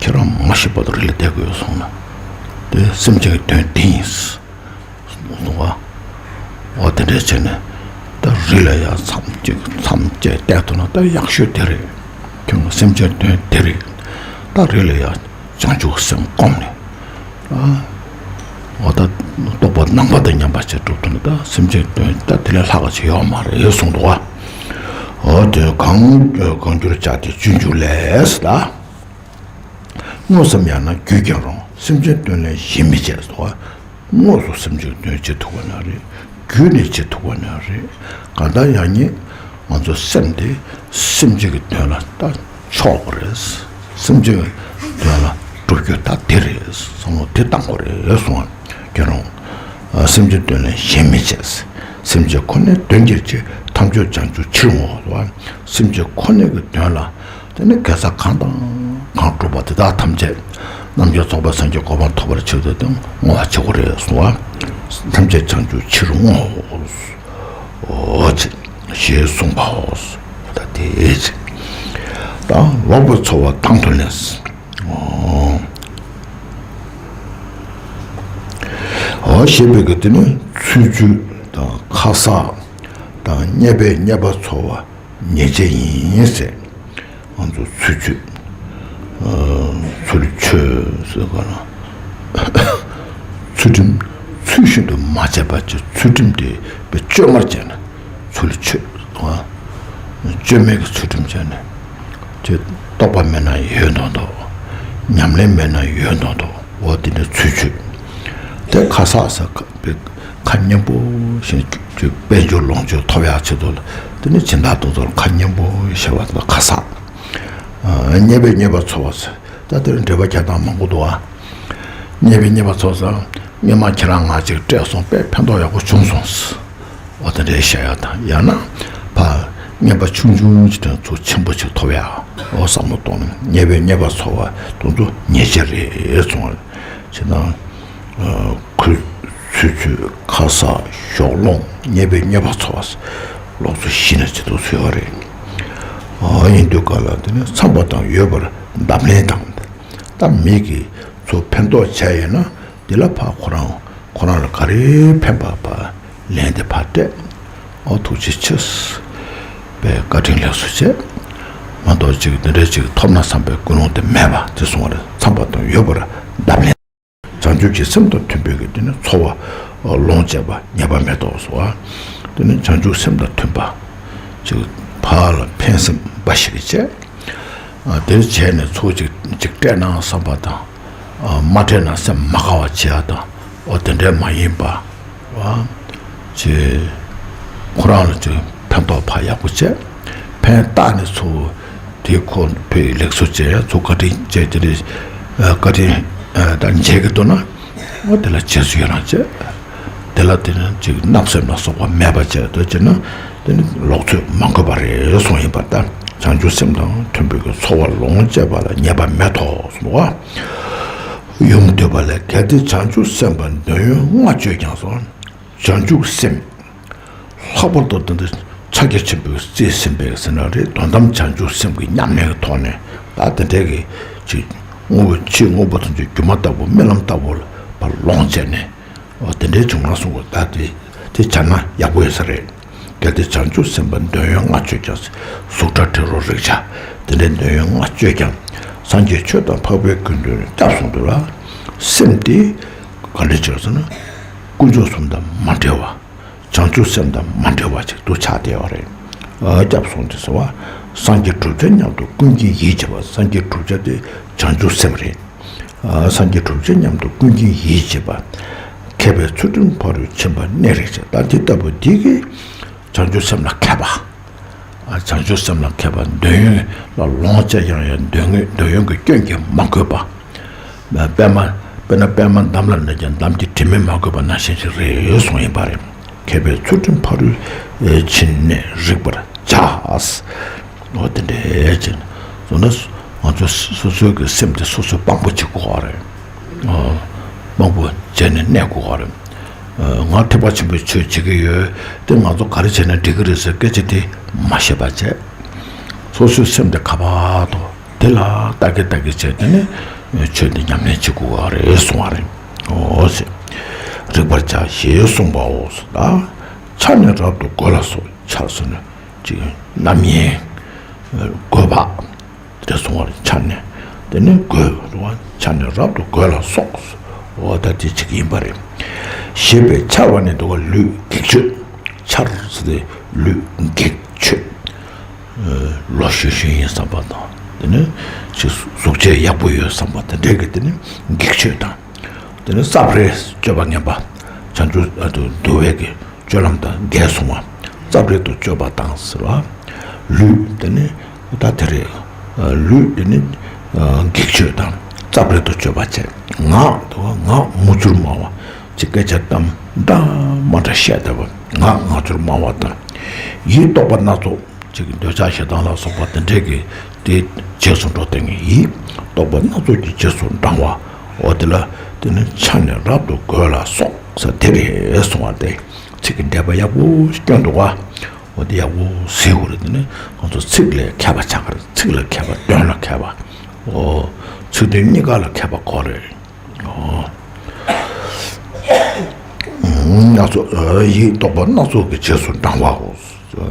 ཁྱེད་རང་མ་ཤི་བར་དུ་རི་ལ་བསྡད་དགོས་གསུངས་ན། དེ་སེམས་ཅན་གྱི་དོན་དེ་ཡིན་གསུངས་པ། འོ་དེ་འདྲས་བྱས་ནས་ད་རི་ལ་ཡ་མཚམས་གཅིག་མཚམས་བཅད་བསྡད་ཐུབ་ན་ད་ཡག་ཤོས་དེ་རེད། ཁྱོད་སེམས་ཅན་དོན་དེ་རེད། ད་རི་ལ་ཡ་བྱང་ཆུབ་སེམས་བསྒོམས་ནས། ཨ། འོ་ད་རྟོགས་པ་རྣམ་པ་དང་མཉམ་པ་ཞིག་སྒྲུབ་ཐུབ་ན་ད་སེམས་ཅན་དོན་ད་དེ་ལས་ལྷག་པ་ཞིག་ཡོད་མ་རེད་གསུངས་འདུག་བ། འོ་དེ་གང་གང་འགྱུར་བྱ་སྟེ་སྤྱོད་འཇུག་ལས་ད། དངོས་སམ་ཡང་ན་བརྒྱུད་ཀྱང་རུང་སེམས་ཅན་དོན་ལས་གཞན་མི་བྱེད་དོ། དངོས་སུ་སེམས་ཅན་དོན་བྱེད་ཐུབ་པ་ན་རེད། བརྒྱུད་ནས་བྱེད་ཐུབ་པ་ན་རེད། གང་ལྟར་ཡང་ཉིད་ང་ཚོ་སེམས་དེ་སེམས་ཅན་གྱི་དོན་ལ་ལྟ་ཆོག་པ་རེད། སེམས་ཅན་གྱི་དོན་ལ་སྒྲུབ་རྒྱུ་ད་དེ་རེད། བསམ་བློ་དེ་བཏང་དགོས་རེད་གསུངས། ཀྱང་རུང་། སེམས་ཅན་དོན་ལས་གཞན་མི་བྱེད། སེམས་ཅན་ཁོ་ནའི་དོན་གྱིས་ཆེ་ཐམས་ཅད་བྱང་ཆུབ་ཕྱིར་འོང་བ། སེམས་ཅན་ཁོ་ནའི་གི་དོན་ལ། དེ་ནི་དགེ་རྩ་གང་དང་གང་བསྒྲུབས་པ་དེ་དག་ཐམས་ཅད་རྣམ་མཁྱེན་རྫོགས་པའི་སངས་རྒྱས་གོ་འཕང་ཐོབ་པར་ཕྱིར་དུ་དང་བསྔོ་བ་བྱེད་དགོས་རེད་གསུངས་པ། ཐམས་ཅད་བྱང་ཆུབ་ཕྱིར་འོང་ངོ་། འོ་ཅེས་གསུངས་པའོ། ད་དེ་ཅེས་དང་ལོག་པའི་ཚོར་བ་དང་དུ་ལེན། འོ་ཞེས་པའི་གི་དེ་ནི་ཚུལ་འཆོས་དང་ཁ་གསག་དང་རྙེད་པའི་རྙེད་པ་ཚོར་བ། ཉེས་བྱས་ཡིན་ཟེར། ང་ཚོ་ཚུལ་འཆོས། ཚུལ་འཆོས་ཟེར་བ་ལ། ཚུལ་ཁྲིམས་ཚུལ་བཞིན་དུ་མ་བྱས་པ་ཅིག་ཚུལ་ཁྲིམས་དེ་བའི་བཅོས་མར་བྱས་ན་ཚུལ་འཆོས། བཅོས་མའི་གི་ཚུལ་ཁྲིམས་བྱས་ནས། དེ་རྟོགས་པ་མེད་ན་ཡོད་མདོག་མདོག་ཉམས་ལེན་མེད་ན་ཡོད་མདོག་མདོག་འོ་དེ་འདྲ་ཚུལ་འཆོས། དེ་ཁ་གསག་ཟེར་བའི། ཁ་སྙན་པོ་ཞིག་དཔལ་འབྱོར་ལོངས་སྤྱོད་ཐོབ་ཡག་ཆེད་དུ་ལ་དེ་ནི་སྦྱིན་བདག་དེ་ཚོར་ཁ་སྙན་པོ་ཞིག་བྱེད་པ་དེ་ལ་ཁ་གསག། རྙེད་པའི་རྙེད་པ་ཚོར་བ་ཟེར། ད་དེར་འགྲེལ་པ་རྒྱག་སྟངས་མང་པོ་འདུག་ཨ། རྙེད་པའི་རྙེད་པ་ཚོར་བ་ཟེར། སྔོན་མ་ཁྱེད་རང་ང་ཅིག་སྤྲད་སོང་པས་ཕན་ཐོགས་ཡག་པོ་བྱུང་སོང་ཟེར། འོ་དེ་འདྲའི་བཤད་ཡག་དང་ཡང་ན་ཕར་རྙེད་པ་ཆུང་ཆུང་ཅིག་དང་ཚུར་ཆེན་པོ་ཅིག་ཐོབ་ཡག་འོ་བསམ་བློ་གཏོང་ནས་རྙེད་པའི་རྙེད་པ་ཚོར་བ་དེ་ཚོ་ཉེས་བྱས་རེད་གསུངས་པ་རེད། བྱས་ན། ཁུ། ཚུལ་འཆོས་ཁ་གསག་ཞོགས་སློང་རྙེད་པའི་རྙེད་པ་ཚོར་བ། ལོག་འཚོ་ཞི་ནས་བྱེད་དུ་ཚུད་པ་རེད། ཨ་ཡིན་དུས་ག་ལ་དེ་ནི་འཚམས་པ་དང་ཡོད་པར་གདམས་ལེན་དང་། ད་མི་གིས་ཚུར་ཕན་ཐོགས་བྱས་ཡོད་ན་དེ་ལ་ཕར་ཁོ་རང་ཁོ་རང་ལ་ག་རེ་ཕན་པ་བ་ལན་དེ་ཕར་སྤྲད། ཨོ་ཐུགས་རྗེ་ཆེ། པའི་བཀའ་དྲིན་ལེགས་སོ་བྱས། མ་གཏོགས་ཅིག་འདི་འདྲའི་ཅིག་ཐོབ་ན་བསམ་པའི་ཀུན་སློང་དེ་མེད་པ་དེ་གསུང་བ་རེད། འཚམས་པ་དང་ཡོད་པར་གདམས་ལེན། བྱང་ཆུབ་ཀྱི་སེམས་དང་མཐུན་པའི་གི་དེ་ནི་ཚོར་བ་ལོངས་སྤྱད་པ་ཉེས་པ་མེད་དོ་གསུང་བ། དེ་ནི་བྱང་ཆུབ་སེམས་དང་མཐུན་པ། ཅིག་ཕར་ལ་ཕན་སེམས་འབའ་ཞིག་གི་བྱས། དེར་བྱས་ནས་ཚུར་ཅིག་ཅིག་སྤྲད་ན་བསམ་པ་དང་། མ་སྤྲད་ན་སེམས་མ་དགའ་བ་བྱེད་ཡ་དང་། འོ་དེ་འདྲའི་མ་ཡིན་པ། ཅེས། ཁོ་རང་ལ་ཅིག་ཕན་ཐོགས་ཕར་ཡག་པོ་བྱས། ཕན་བཏགས་ནས་ཚུར་དེ་ཁོ་ཕའི་ལེགས་སོ་བྱས་ཚུར་བཀའ་དྲིན་བྱས་དེ་ནས་བཀའ་དྲིན་ད་འཇལ་གི་འདུག་ན། འོ་དེ་ལ་རྗེས་སུ་ཡི་རང་བྱས། དེ་ལ་དེ་ནས་ཅིག་བརྣབ་སེམས་ལ་སོགས་པ་མེད་པ་བྱས་དུས་ཅི་ན་དེ་ནི་ལོག་འཚོ་མ་དགོས་པ་རེད་གསུངས་ཡིན་པར་ལྟ། བྱང་ཆུབ་སེམས་དང་མཐུན་པའི་ཚོར་བ་ལོངས་སྤྱད་པ་ལ་ཉེས་པ་མེད་དོ་གསུངས་པ། ཡུམ་འདུས་པ་ལས་གལ་ཏེ་བྱང་ཆུབ་སེམས་དཔའ་འདོད་ཡོན་ལྔ་སྤྱོད་ཀྱང་སོ། བྱང་ཆུབ་སེམས། ལྷག་པར་དུ་དེ་འདྲ་ཕྱག་རྒྱ་ཆེན་པོའི་རྩིས་ཟིན་པའི་ཟེར་ན་རེད། དོན་དམ་བྱང་ཆུབ་སེམས་ཀྱི་ཉམས་ལེན་གྱི་ཐོག་ནས་ད་དེ་འདྲའི་གི་ཅིག་དངོས་པོ་ཕྱིའི་དངོས་པོ་ཐམས་ཅད་སྒྱུ་མ་ལྟ་བུ་རྨི་ལམ་ལྟ་བུ་ལ་ལོངས་སྤྱད་ནས། འོ་དེ་འདྲའི་བྱུང་ན་གསུང་གི། ད་དེ་དེ་བྱས་ན་ཡག་པོ་ཡོད་ས་རེད། གལ་ཏེ་བྱང་ཆུབ་སེམས་དཔའ་འདོད་ཡོན་ལྔ་སྤྱོད་ཀྱང་། གཟུགས་སྒྲ་དྲི་རོ་རེག་བྱ་དེ་འདྲའི་འདོད་ཡོན་ལྔ་སྤྱོད་ཀྱང་། སངས་རྒྱས་ཆོས་དང་འཕགས་པའི་ཀུན་འདུས་ནི་སྐྱབས་སུ་འགྲོ་ལ། སེམས་དེ་ག་འདྲ་བྱས་ཟེར་ན། དཀོན་མཆོག་གསུམ་དང་མ་བྲལ་བ། བྱང་ཆུབ་སེམས་དང་མ་བྲལ་བ་ཅིག་ཏུ་ཆགས་བསྡད་པ་རེད། ཨ་སྐྱབས་སོང་དེ་ཟེར་བ། སངས་རྒྱས་བསྒྲུབ་བྱ་མཉམ་དུ་ཀུན་གྱིས་ཡིད་བྱེད་པ། སངས་རྒྱས་བསྒྲུབ་བྱ་དེ་བྱང་ཆུབ་སེམས་རེད། ཨ་སངས་རྒྱས་བསྒྲུབ་བྱ་མཉམ་དུ་ཀུན་གྱིས་ཡིད་བྱེད་པ། མཁས་པའི་ཚུལ་ཁྲིམས་ཕ་རོལ་ཕྱིན་པ་གནས་རེ་བྱེད། ད་དེ་ལྟ་བུ་འདི་གིས་བྱང་ཆུབ་སེམས་ལ་མཁས་པ། ཨ་བྱང་ཆུབ་སེམས་ལ་མཁས་པ་འདོད་ཡོན་ལ་ལོངས་སྤྱད་ཡང་ཡང་འདོད་ཡོན་འདོད་ཡོན་གྱི་སྐྱོན་གྱིས་མ་གོས་པ། པདྨ། དཔེར་ན་པདྨ་འདམ་ལ་གནས་ཀྱང་འདམ་གྱི་དྲི་མས་མ་གོས་པ་ནང་བཞིན་ཞིག་རེད་གསུངས་ཡིན་པ་རེད། མཁས་པའི་ཚུལ་ཁྲིམས་ཕ་རོལ་ཕྱིན་གནས་རིག་པར་བྱ། འོ་དེ་འདྲའི་ཕྱིན་སོང་ན་ང་ཚོ་སོ་སོའི་གི་སེམས་དེ་སོ་སོས་དཔང་པོ་བྱེད་དགོས་པ་རེད། དཔང་པོ་བྱས་ནས་གནས་དགོས་པ་རེད། ང་ཐེག་པ་ཆེན་པོའི་ཆོས་བྱེད་ཀྱི་ཡོད། དེ་ང་ཚོ་ག་རེ་བྱས་ན་འགྲིག་གི་རེད་ཟེར་སྐད་ཆ་དེ་མ་བཤད་པ་བྱས། སོ་སོའི་སེམས་དེ་ཁ་པར་དུ། དེ་ལ་ལྟ་གི་ལྟ་གི་བྱས་དེ་ནས་ཆོས་འདི་ཉམས་ལེན་བྱེད་དགོས་པ་རེད་གསུང་བ་རེད། འོ་ཟེར། རིག་པར་བྱ་ཞེས་གསུངས་པའོ། ད་ ཆ་ནས་རབ་ཏུ་རྒོད་ལ་སོགས། ཆ་ཟེར་ན་ཅིག་རྣམ་གཡེང་རྒོད་པ་དེ་སོང་བ་ལ་ཆ་ནས། དེ་ནས་རྒོད་རེད་བ། ཆ་ནས་རབ་ཏུ་རྒོད་ལ་སོགས། འོ་ད་དེ་ཅིག་ཡིན་པ་རེད། ཞེས་པས་འཆར་བ་ནི་དུ་བ་ལུས་འགེགས་ཆོས། འཆར་ཟེར་ཏེ་ལུས་འགེགས་ཆོས། ལོ་ཤུ་ཤུ་ཡིན་བསམ་པ་དང་། དེ་ནས་ཅིག་གཟུགས་བྱད་ཡག་པོ་ཡོད་བསམ་པ་དེ་འདྲས་ཀྱི་དེ་ནི་འགེགས་ཆོས་དང་། དེ་ནི་ས་བྲལ་སྤྱོད་པ་ངན་པ། བྱང་ཆུབ་ཨ་དུ་འདུལ་བའི་གི་སྤྱོད་ལམ་དང་འགལ་སོང་བ། ས་བྲལ་དུ་སྤྱོད་པ་དང་ཟེར་བ། ལུས་དེ་ནི་ད་དེ་རེད། ལུས་དེ་ནི་འགེགས་ཆོས་དང་ས་བྲལ་དུ་སྤྱོད་པ་བྱས། ངག་དེ་བ་ངག་མུ་ཅོར་སྨྲ་བ། ཅིག་སྐད་ཆ་གཏམ་འདྲ་མ་འདྲ་བཤད་བསྡད་པ། ངག་ངག་ཅོར་སྨྲ་བ་དང་། ཡིད་རྟོག་པ་སྣ་ཚོགས། ཅིག་འདོད་ཆགས་ཞེ་སྡང་ལ་སོགས་པ་དེ་འདྲས་ཀྱི་དེ་རྗེས་སུ་འགྲོ་སྟེ་ངེས་ཡིད་རྟོག་པ་སྣ་ཚོགས་ཀྱི་རྗེས་སུ་འབྲང་བ། འོ་དེ་ལ་དེ་ནི་ཆ་ནས་རབ་ཏུ་རྒོད་ལ་སོགས་ཟེར་དེ་རེད་གསུང་བ་སྟེ། ཚིག་གི་འགྲེལ་པ་ཡག་པོ་སྐྱོན་འདུག་བ། འོ་དེ་ཡག་པོ་གཟིགས་དགོས་རེད། དེ་ནི་ང་ཚོ་ཚིག་ལ་མཁས་པ་ཆགས་ཀྱི་རེད། ཚིག་ལ་མཁས་པ། དོན་ལ་མཁས་པ། འོ་ཚིག་དོན་གཉིས་ཀ་ལ་མཁས་པ་དགོས་རེད། ཨོ། སྣ་ཚོགས། ཡིད་རྟོག་པ་སྣ་ཚོགས་ཀྱི་རྗེས་སུ་འབྲང་བའོ།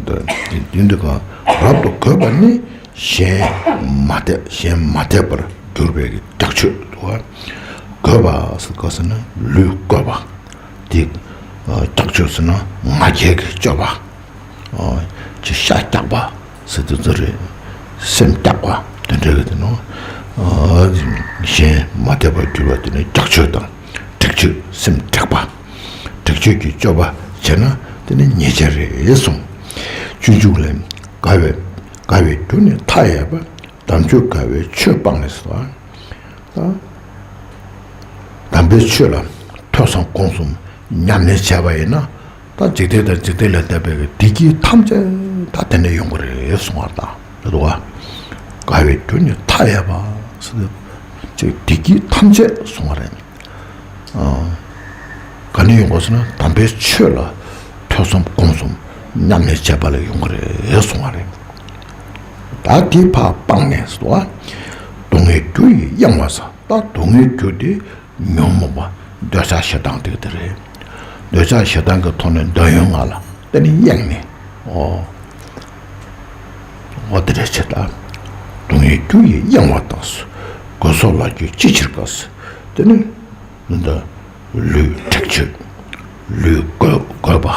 དེ་འདི་ག་རབ་ཏུ་རྒོད་པ་ནི་གཞན་མ་དད། གཞན་མ་དད་པར་གྱུར་པའི་རྒྱགས་ཆོས་འདུག་བ། རྒོད་པ་ཟེར་ག་ཟེར་ན་ལུས་རྒོད་པ། དེ་རྒྱགས་ཆོས་ཟེར་ན་ང་རྒྱལ་གྱི་སྤྱོད་པ། ཅིག་ཤ་རྒྱགས་པ་ཟེར་དུས་ཚོད་རེད། སེམས་རྒྱགས་པ་དེ་འདྲ་གི་དེ་ནོ། གཞན་མ་དད་པར་གྱུར་པ་དེ་ནི་རྒྱགས་ཆོས་དང་། དྲེགས་ཆོས། སེམས་དྲེགས་པ། དྲེགས་ཆོས་ཀྱི་སྤྱོད་པ་བྱས་ན་དེ་ནི་ཉེས་བྱས་རེད་གསུངས། སྤྱོད་འཇུག་ལས། དགའ་བའི་དགའ་བའི་རྒྱུ་ནི་མཐའ་ཡས་པ། དམ་ཆོས་དགའ་བའི་ཆོས་སྤངས་ནས་སོ། དམ་པའི་ཆོས་ལ་ཐོས་བསམ་སྒོམ་གསུམ་ཉམས་ལེན་བྱས་པ་ཡིན་ན། ད་འཇིག་རྟེན་དང་འཇིག་རྟེན་ལས་འདས་པའི་བདེ་སྐྱིད་ཐམས་ཅད་ད་དེ་ནས་ཡོང་གི་རེད་གསུང་བ་དང་། རེད་དོ། དགའ་བའི་རྒྱུ་ནི་མཐའ་ཡས་པ། ཅིག་བདེ་སྐྱིད་ཐམས་ཅད་གསུང་བ་རེད། ག་ནས་ཡོང་དགོས་ཟེར་ན་དམ་པའི་ཆོས་ལ་ཐོས་བསམ་སྒོམ་གསུམ་ཉམས་ལེན་བྱས་པ་ལས་ཡོང་གི་རེད་གསུང་བ་རེད། ད་དེ་ཕར་སྤངས་ནས་སོ། སྡུག་བསྔལ་རྒྱུ་ཡིས་གཡེང་བ་ཟེར། ད་སྡུག་བསྔལ་རྒྱུ་དེ་ཉོན་མོངས་པ། འདོད་ཆགས་ཞེ་སྡང་དེ་དེ་རེད། འདོད་ཆགས་ཞེ་སྡང་གི་ཐོག་ནས་འདོད་ཡོན་ལྔ་ལ་དེ་ནི་གཡེང་ནས། འོ། འོ་དེ་རེད་ཆེ་ད། སྡུག་བསྔལ་རྒྱུ་ཡིས་གཡེང་བ་དང་། རྒོད་སོགས་ལ་རྒྱུ་ཅི་ཕྱིར་དགའ་ཟེར། དེ་ནི་འདི་ལུས་དྲེགས་ཆོས། ལུས་རྒོད་རྒོད་པ།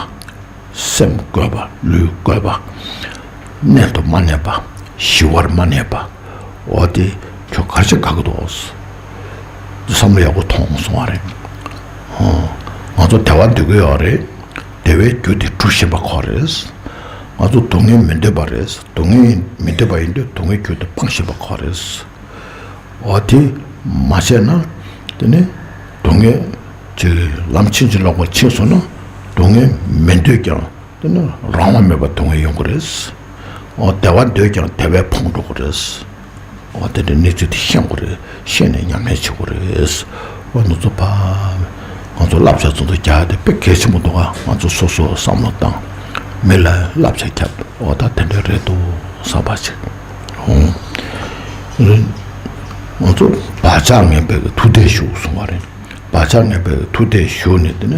སེམས་རྒོད་པ། ལུས་རྒོད་པ། གནས་དུ་མ་གནས་པ། ཞི་བར་མ་གནས་པ། འོ་དེ་ཁྱོད་ག་རེ་བྱེད་དགའ་གི་འདུག། བསམ་བློ་ཡག་པོ་ཐོངས་གསུང་བ་རེད། ཧོ། ང་ཚོ་བདེ་བ་འདོད་ཀྱི་ཡོད་རེད། བདེ་བའི་རྒྱུ་དེ་སྒྲུབ་བཞིན་པ་ཁོ་རེད། ང་ཚོ་སྡུག་བསྔལ་མི་འདོད་པ་རེད། སྡུག་བསྔལ་མི་འདོད་པ་ཡིན་དུས་སྡུག་བསྔལ་རྒྱུ་དེ་སྤང་བཞིན་པ་ཁོ་རེད། འོ་དེ་མ་བྱས་ན་དེ་ནི་སྡུག་བསྔལ་གྱི་ལམ་ཕྱིན་ཅི་ལོག་པར་ཕྱིན་སོང་ན་སྡུག་བསྔལ་མི་འདོད་ཀྱང་། དེ་ནི་རང་དབང་མེད་པར་སྡུག་བསྔལ་ཡོང་གི་རེད། འོ་བདེ་བ་འདོད་ཀྱང་བདེ་བས་ཕོངས་འགྲོ་གི་རེད། འོ་དེ་འདྲའི་གནས་ཚུལ་དེ་ཤེས་དགོས་རེད། ཤེས་ནས་ཉམས་ལེན་བྱེད་དགོས་རེད། འོ་ང་ཚོ་ཕ། ང་ཚོ་བསླབ་བྱ་ཚོ་ཚོ་རྒྱག་ཡ་དེ་དཔེ་གལ་ཆེན་པོ་འདུག་ག། ང་ཚོ་སོ་སོ་བསམ་བློ་བཏང་། མི་ལ་བསླབ་བྱ་རྒྱབ། འོ་ད་དེ་འདྲ་རེད་འདུག་བསམ་པ་ཞིག་འོང་། ང་ཚོ་བག་ཆགས་ངན་པའི་ཐུགས་འདེད་ཞུ་གསུང་བ་རེད། བག་ཆགས་ངན་པའི་ཐུགས་འདེད་ཞུ་ནས་དེ་ནས་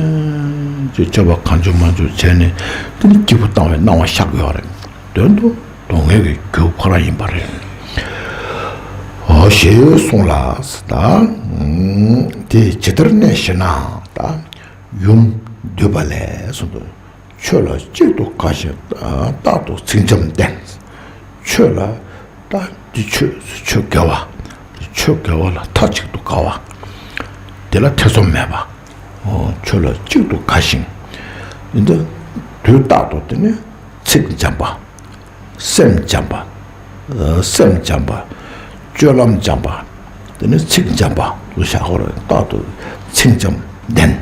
ཅིག་སྤྱོད་པ་གང་བྱུང་མང་བྱུང་བྱས་ནས་དེ་ནས་སྐྱིད་པོ་བཏང་བའི་སྣང་བ་ཤར་གི་ཡོད་རེད། དོན་དུ་སྡུག་བསྔལ་གྱི་རྒྱུ་ཁོ་རང་ཡིན་པ་རེད། འོ་ཞེས་གསུངས་ལ། ད་དེ་ཇི་ལྟར་གནས་ཞེ་ན། ད་ཡུམ་འདུས་པ་ལས་གསུངས་འདུག། ཆོས་ལ་གཅིག་ཏུ་དགའ་ཞིང་རྟག་ཏུ་ཚིག་འཇམ་ལྡན། ཆོས་ལ་ད་འདི་ཆོས་ཆོས་དགེ་བ། ཆོས་དགེ་བ་ལ་མཐའ་གཅིག་ཏུ་དགའ་བ། དེ་ལ་ཐེ་ཚོམ་མེད་པ། འོ་ཆོས་ལ་གཅིག་ཏུ་དགའ་ཞིང་། འདི་འདི་དུས་རྟག་ཏུ་དེ་ནི་ཚིག་འཇམ་པ། སེམས་འཇམ་པ། ཨ་སེམས་འཇམ་པ། སྤྱོད་ལམ་འཇམ་པ། དེ་ནི་ཚིག་འཇམ་པ་ལ་བཞག་པ་རེད། རྟག་ཏུ་ཚིག་འཇམ་ལྡན།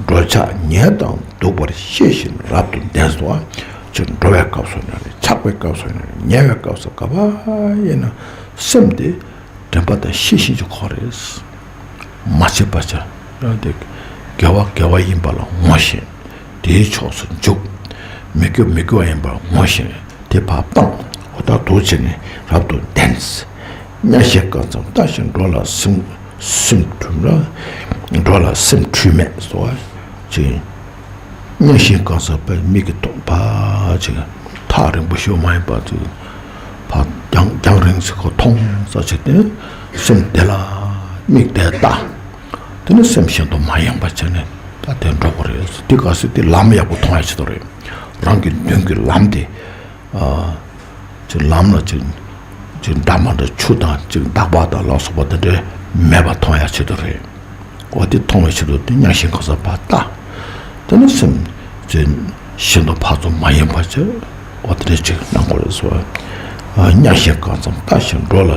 འགྲོ་འཆག་ཉལ་དང་འདུག་པར་ཤེས་བཞིན་རབ་ཏུ་ལྡན་སོ། ཅིག་འགྲོ་བའི་སྐབས་སུ་ཡིན་ན་རེད། འཆག་པའི་སྐབས་སུ་ཡིན་ན་རེད། ཉལ་བའི་སྐབས་སུ་ག་པར་ཡིན་ན་སེམས་དེ་དྲན་པ་དང་ཤེས་བཞིན་གྱི་ཁོ་རེད། མ་བྱས་པ་བྱ། ཡང་དེ་དགེ་བ་དགེ་བ་ཡིན་པ་ལ་ངོ་ཤེས། དེའི་ཕྱོགས་སུ་འཇུག། མི་དགེ་བ་མི་དགེ་བ་ཡིན་པར་ངོ་ཤེས་ནས་དེ་ཕར་སྤང་། འོ་ད་འདུག་བྱས་ནས་རབ་ཏུ་ལྡན། མཉའ་ཞིང་སྐར་ཙམ་ལྟ་ཞིང་འགྲོ་ལ་སེམས་སེམས་འཁྲུལ་ན། འགྲོ་ལ་སེམས་འཁྲུལ་མེད་སོ། ཅིག་གཉའ་ཤིང་གང་སར་པའི་མིག་གིས་མཐོང་ཕར་ཅིག་ཐག་རིང་པོ་ཞིག་མ་ཡིན་པ་ཅིག་ཕར་རྒྱང་རྒྱང་རིང་ཟིག་ག་མཐོང་ས་ཅིག་དེ་སེམས་དེ་ལ་མིག་དེ་ལྟ། དེ་ནི་སེམས་གཞན་དུ་མ་ཡེངས་པ་བྱས་ནས་ད་དེ་འགྲོ་དགོས་རེད། དེ་ག་ཟེར་དེ་ལམ་ཡག་པོ་མཐོང་ཡ་ཆེད་དུ་རེད། རང་གི་མདུན་གྱི་ལམ་དེ། ཨ། ཅིག་ལམ་ལ་ཅིག་ཅིག་འདྲ་མ་འདྲ་ཆུ་དང་ཅིག་འདག་པ་དང་ལ་སོགས་པ་དེ་འདྲ་མེད་པ་མཐོང་ཡ་ཆེད་དུ་རེད། འོ་དེ་མཐོང་བའི་ཆེད་དུ་དེ་གཉའ་ཤིང་གང་སར་པ་ལྟ། དེ་ནི་སེམས་ཅིག་གཞན་དུ་ཕར་ཚུར་མ་ཡེངས་པ་བྱས། འོ་དེ་འདྲ་ཅིག་གནང་དགོས་རེད་ཟེར་བ། གཉའ་ཤིང་གང་ཙམ་ལྟ་ཞིང་འགྲོ་ལ།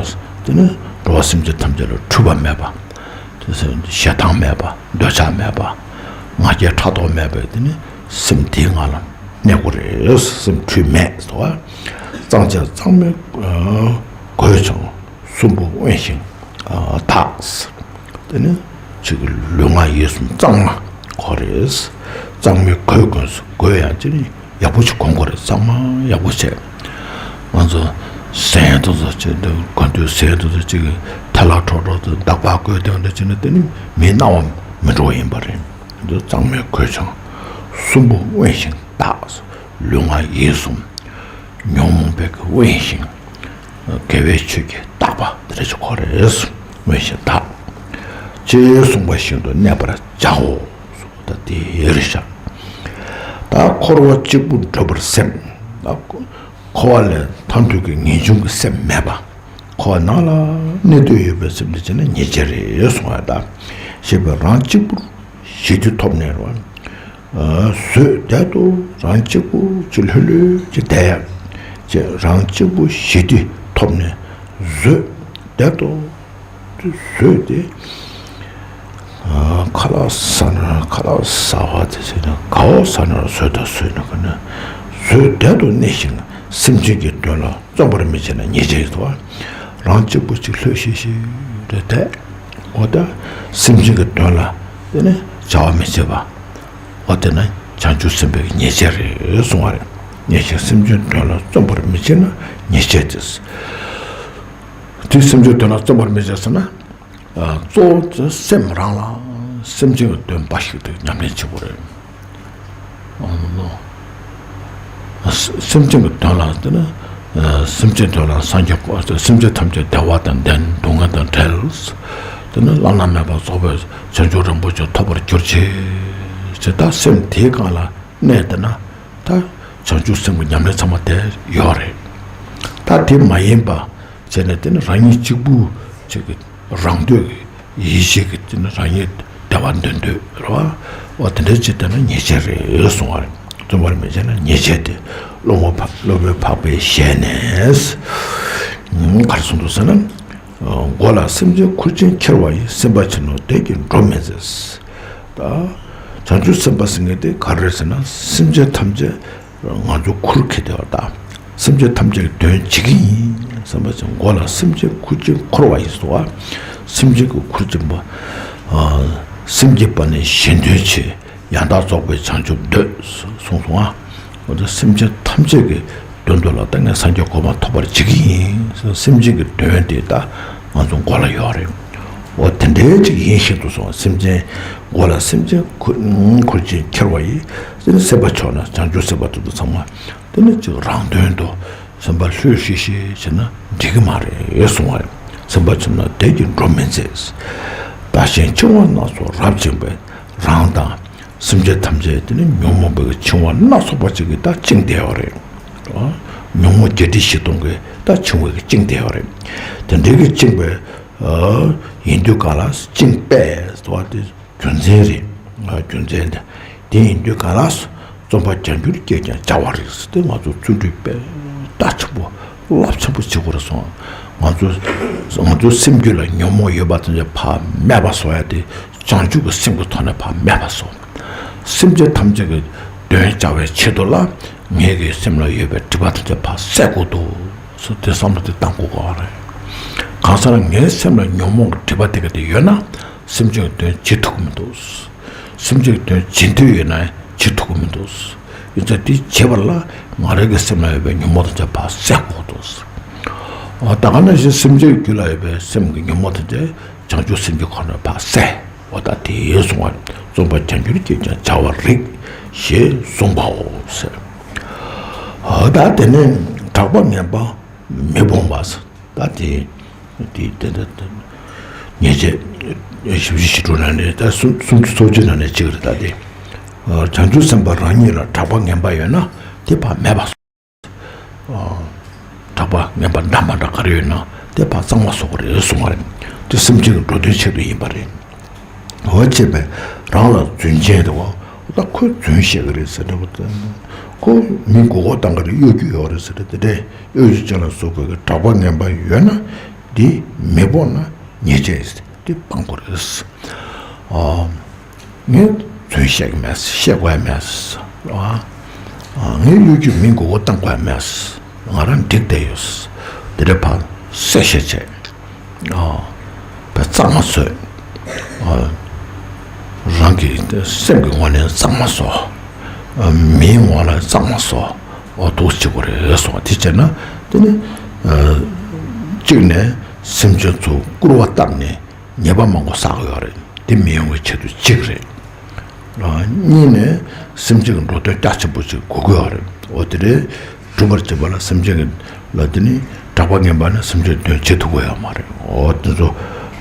དེ་ནི་འགྲོ་བ་སེམས་ཅན་ཐམས་ཅད་ལ་འཁྲུལ་པ་མེད་པ། དེ་ཞེ་སྡང་མེད་པ། འདོད་ཆགས་མེད་པ། ང་རྒྱལ་ཕྲག་དོག་མེད་པའི་དེ་ནི་སེམས་དེའི་ངང་ལ་གནས་དགོས་རེད། སེམས་འཁྲུལ་མེད་ཟེར་བ། གཙང་ཆེ་གཙང་མའི་གོས་ཀྱང་གསུམ་པོ་དབེན་ཞིང་དག། དེ་ནི་ཅིག་ལུས་ངག་ཡིད་གསུམ་གཙང་མ་དགོས་རེད། གཙང་མའི་གོས་གོན་སོ། གོས་ཡང་ཅི་ནི་ཡག་པོ་ཞིག་གོན་དགོས་རེད། གཙང་མ་ཡག་པོ་བྱས། ང་ཚོ་ཟས་དེ་ཚོ་ཅིག་འདི་གོན་དུས་ཟས་དེ་ཚོ་ཅིག་ཐལ་ལ་ཁྲོག་ཁྲོག་དེ་འདག་པ་གོས་དེ་འདྲ་བྱས་ན་དེ་ནི་མིའི་སྣང་བ་མི་འགྲོ་བ་ཡིན་པ་རེད། འདི་གཙང་མའི་གོས་ཀྱང་གསུམ་པོ་དབེན་ཞིང་དག། ལུས་ངག་ཡིད་གསུམ་ཉོན་མོངས་པའི་གི་དབེན་ཞིང་དགེ་བའི་ཆོས་ཀྱིས་དག་པ་དེ་འདྲ་ཞིག་དགོས་རེད། དབེན་ཞིང་དག། ཅེས་གསུངས་པ་བཞིན་དུ་གནས་པར་བྱའོ། ད་དེ་རེད་ཤག། ད་འཁོར་བ་གཅིག་པུར་འགྲོ་བར་སེམས། ད་འཁོར་བ་ལས་ཐར་འདོད་ཀྱི་ངེས་འབྱུང་གི་སེམས་མེད་པ། འཁོར་བ་ནང་ལ་གནས་འདོད་ཡོད་པའི་སེམས་དེ་བྱས་ན་ཉེས་བྱས་རེད་གསུང་བ་དང་། ཞེས་པ་རང་གཅིག་པུར་ཞི་དུལ་ཐོབ་ནས་རེད་བ། བཟོད་བདེ་ཏོ་རང་གཅིག་པུ་ཅིག་ལྷོད་ལྷོད་ཅིག་བསྡད་ཡ། ཅེས་རང་གཅིག་པུ་ཞི་དུལ་ཐོབ་ནས་བཟོད་བདེ་ཏོ། བཟོད་དེ། ཁ་ལག་ཟ་ན་ཁ་ལག་ཟ་བ་དེ་བྱས་ན་དགའ་བོ་ཟ་ན་བཟོད་དང་བཟོད་ན་ག་ན་བཟོད་བདེ་ཏོ་གནས་ཤིང་སེམས་ཅན་གྱི་དོན་ལ་བརྩོན་པར་མི་བྱེད་ན་ཉེས་བྱས་ཡོད་དོ། རང་གཅིག་པུ་ཅིག་ལྷོད་ཤིག་ཤིག་རེ་བསྡད། འོ་ད་སེམས་ཅན་གྱི་དོན་ལ་དེ་ནི་བྱ་བ་མི་བྱེད་པ། འོ་དེ་ན་བྱང་ཆུབ་སེམས་དཔའི་ཉེས་བྱས་རེད་གསུང་བ་རེད། ཉེས་བྱས་སེམས་ཅན་དོན་ལ་བརྩོན་པར་མི་བྱེད་ན་ཉེས་བྱས་ཏེ། དེ་སེམས་ཅན་དོན་ལ་བརྩོན་པར་མི་བྱེད་ཟེར་ན། གཙོ་བོ་དེ་སེམས་རང་ལ་སེམས་ཅན་གྱི་དོན་འབའ་ཞིག་ཏུ་ཉམས་ལེན་བྱེད་དགོས་རེད། སེམས་ཅན་གྱི་དོན་ལ་དེ་ནི་སེམས་ཅན་དོན་ལ་སངས་རྒྱས་སེམས་ཅན་ཐམས་ཅད་བདེ་བ་དང་ལྡན། སྡུག་བསྔལ་དང་བྲལ། དེ་ནི་བླ་ན་མེད་པ་རྫོགས་པའི་བྱང་ཆུབ་རིན་པོ་ཆེ་ཐོབ་པར་གྱུར་ཅིག་ཅེས་ད་སེམས་དེའི་སྒང་ལ་གནས་བསྡད་ན་ད་བྱང་ཆུབ་སེམས་ཀྱི་ཉམས་ལེན་ཚང་མ་དེ་ཡོད་རེད། ད་དེ་མ་ཡིན་པ་བྱས་ནས་དེ་ནི་རང་ཉིད་གཅིག་པུ་ཅིག་གི་རང་འདོད་ཀྱི་ཡིད་བྱེད་ཀྱི་དེ་ནི་རང་ཉིད་བདེ་བ་འདོད་འདོད་རེད་བ། འོ་དེ་འདྲ་ཅིག་བསྡད་ན་ཉེས་བྱས་རེད་གསུང་བ་རེད། བརྩོན་པར་མི་བྱེད་ན་ཉེས་བྱས་ཏེ། སློབ་མ་འཕགས་སློབ་དཔོན་འཕགས་པའི་ཞལ་ནས་ག་རེ་གསུངས་འདུག་ཟེར་ན། མགོ་ལ་སེམས་ཅན་ཁུར་ཆེན་འཁྱེར་བ་ཡིས། སེམས་དཔའ་ཆེན་པོ་དེ་གིས་འགྲོ་མི་མཛད། ད་བྱང་ཆུབ་སེམས་དཔའ་ཟེར་མཁན་དེ་ག་རེ་རེད་ཟེར་ན། སེམས་ཅན་ཐམས་ཅད་ང་ཚོ་ཁུར་འཁྱེར་བསྡད་པ་དང་། སེམས་ཅན་ཐམས་ཅད་ཀྱི་དོན་བྱེད་ཀྱི་ཡིན་བསམ་པ་ཅིག་མགོ་ལ་སེམས་ཅན་ཁུར་ཆེན་འཁོར་བ་ཡིས་ཟེར་བ། སེམས་ཅན་གྱི་ཁུར་ཆེན་པོ། སེམས་བསྐྱེད་པ་ནི་གཞན་དོན་ཆེ། ཡང་དག་རྫོགས་པའི་བྱང་ཆུབ་འདོད་གསུངས་སོང་ང་། འོ་ད་སེམས་ཅན་ཐམས་ཅད་ཀྱི་དོན་དུ་ལ་ད་ངས་སངས་རྒྱས་གོ་འཕང་ཐོབ་པར་བྱེད་ཀྱི་ཡིན། སེམས་ཅན་གྱི་དོན་དེ་ད་ང་ཚོ་མགོ་ལ་ཡོད་རེད། འོ་དེ་འདྲའི་ཅིག་ཡིན་བཞིན་དུ་སོང་། སེམས་ཅན་མགོ་ལ་སེམས་ཅན་ཁུར་ཁུར་ཆེན་འཁྱེར་བ་ཡིས། དེ་ནི་སེམས་དཔའ་མཆོག་ནི་བྱང་ཆུབ་སེམས་དཔའ་དེ་ཚོ་ཚང་མ་དེ་ནི་ཅིག་རང་དོན་དུ་སེམས་པ་ལྷོད་ཤིག་ཤིག་བྱས་ན་འགྲིག་གི་མ་རེད་གསུང་བ་རེད། སེམས་དཔའ་ཆེན་པོ་དེ་གིས་འགྲོ་མི་མཛད། བདག་གཞན་འཆིང་བ་སྣ་ཚོགས་རབ་བཅིངས་པས། རང་དང་སེམས་ཅན་ཐམས་ཅད་དེ་ནི་ཉོན་མོངས་པའི་འཆིང་བ་སྣ་ཚོགས་པ་ཅིག་གིས་ད་བཅིངས་བསྡད་ཡོད་རེད། ཉོན་མོངས་བརྒྱད་ཁྲི་བཞི་སྟོང་གིས་ད་འཆིང་བའི་བཅིངས་བསྡད་ཡོད་རེད། དེ་འདྲའི་གིས་བཅིངས་པའི་ཡིན་དུས་ག་ལ་བཅིངས་པས་ཟེར་བ་དེ་རྒྱུ་མཚན་རེད། རྒྱུ་མཚན་དེ་དེ་ཡིན་དུས་ག་ལ་བརྩོན་པ་བྱ་འགྱུར་སྐྱེས་ཀྱང་བྱ་བ་རིགས་དེ་ང་ཚོ་བརྩོན་འགྲུས་དཔེ་རྩ་ཆེན་པོ་རླབས་ཆེན་པོ་བྱེད་དགོས་རེད་སོང་། ང་ཚོ་ང་ཚོ་སེམས་རྒྱུད་ལ་ཉོན་མོངས་ཡོད་པ་དེ་ཚོ་ཕར་མེད་པ་བཟོ་ཡ་དེ་བྱང་ཆུབ་ཀྱི་སེམས་ཀྱི་ཐོག་ནས་ཕར་མེད་པ་བཟོ། སེམས་ཅན་ཐམས་ཅད་ཀྱི་དོན་བྱ་བའི་ཆེད་དུ་ལ་ངེད་ཀྱི་སེམས་ལ་ཡོད་པའི་སྒྲིབ་པ་དེ་ཚོ་ཕར་བསལ་དགོས་འདུག་སོ། དེ་བསམ་བློ་དེ་བཏང་དགོས་ཀྱི་རེད། གང་ཟེར་ན་ངའི་སེམས་ལ་ཉོན་མོངས་ཀྱི་སྒྲིབ་པ་དེ་ག་དེ་ཡོད་ན་སེམས་ཅན་གྱི་དོན་བྱེད་ཐུབ་ཀྱི་མི་འདུག་སེམས་ཅན་གྱི་དོན་བྱེད་འདོད་ཡོད་ན་བྱེད་ཐུབ་ཀྱི་མི་འདུག་ཡིན་ཙང་དེ་བྱེད་པ་ལ་ང་རང་གི་སེམས་ལ་ཡོད་པའི་ཉོན་མོངས་དང་བཅས་པ་བསལ་དགོས་འདུག་འོ་ད་ག་ནང་བཞིན་སེམས་ཅན་རྒྱུད་ལ་ཡོད་པའི་སེམས་ཀྱི་ཉོན་མོངས་དེ་ཚོ་བྱང་ཆུབ་སེམས་ཀྱི་ཁོ་ན་ཕར་བསལ། འོ་ད་དེ་གསུང་བ་ གསུངས་པ་བྱ་འགྱུར་གྱིས་ཀྱང་བྱ་བར་རིགས་ཞེས་གསུངས་པའོ་ཟེར། ཨ་ད་དེ་ནས་གྲགས་པ་ངན་པ་མི་སྤོང་བ་ཟེར། ད་དེ་དེ་དེ་དེ་དེ་ཉེས་བྱས་བཞི་བཅུ་ཞེ་དྲུག་ནང་ནས་ད་སུམ་སུམ་ཅུ་སོ་བཅུ་ནང་ནས་གཅིག་རེད། ད་དེ་བྱང་ཆུབ་སེམས་དཔའ་རང་ཉིད་ལ་གྲགས་པ་ངན་པ་ཡོད་ན་དེ་ཕར་མེད་པ། གྲགས་པ་ངན་པ་འདྲ་མ་འདྲ་ག་རེ་ཡོད་ན་དེ་ཕར་གཙང་མ་བཟོ་དགོས་རེད་གསུངས་པ་རེད། དེ་སེམས་ཅན་གྱི་འགྲོ་དོན་ཆེད་དུ་ཡིན་པ་རེད། འོ་བྱས་པས་རང་ལ་རྫུན་ཅན་དེ་བ་ད་ཁོས་རྫུན་བཤད་ཀྱི་རེད་ཟེར་འདྲ་པོ་དེ། ཁོ་མི་མགོ་སྐོར་བཏང་གི་རེད། གཡོ་སྒྱུ་ཡོད་རེད་ཟེར་དེ་འདྲའི་གཡོ་སྒྱུ་ཅན་ལ་བཟོ་དགོས་ཀྱི་གྲགས་པ་ངན་པ་ཡོད་ན་དེ་མི་སྤོང་ན་ཉེས་བྱས་དེ་སྤང་དགོས་རེད། ངས་རྫུན་བཤད་ཀྱི་མེད། བཤད་དགོས་ཡ་མེད། ཨ། ངས་གཡོ་སྒྱུ་མི་མགོ་སྐོར་བཏང་དགོས་ཡ་མེད། ང་རང་འགྲིག་བསྡད་ཡོད། དེ་འདྲ་ཕར་གསལ་བཤད་བྱས། ཨ། ཕར་གཙང་མ་བཟོས། ཨ། རང་གི་སེམས་ཀྱི་ངོས་ནས་གཙང་མ་བཟོ། ཨ། མིའི་ངོས་ལ་གཙང་མ་བཟོ། འོ་འདུག་བྱེད་དགོས་རེད་གསུངས་པ་དེ་བྱས་ན་དེ་ནི། ཨ། གཅིག་ནས་སེམས་ཅན་ཚོ་སྐུར་བ་བཏབ་ནས། ཉེས་པ་མང་པོ་བསགས་ཡོད་རེད། དེ་མི་ཡོང་བའི་ཆེད་དུ་གཅིག་རེད། གཉིས་ནས་སེམས་ཅན་གྱི་འགྲོ་དོན་རྒྱ་ཆེན་པོ་ཅིག་དགོས་ཀྱི་ཡོད་རེད། འོ་དེ་རེད། སྒྲུབ་པར་བྱེད་པ་ལ་སེམས་ཅན་གྱི་ལ་དེ་ནི་གྲགས་པ་ངན་པ་ནི་སེམས་ཅན་དོན་བྱེད་ཐུབ་ཀྱི་ཡོད་མ་རེད། འོ་དེ་ཚོ་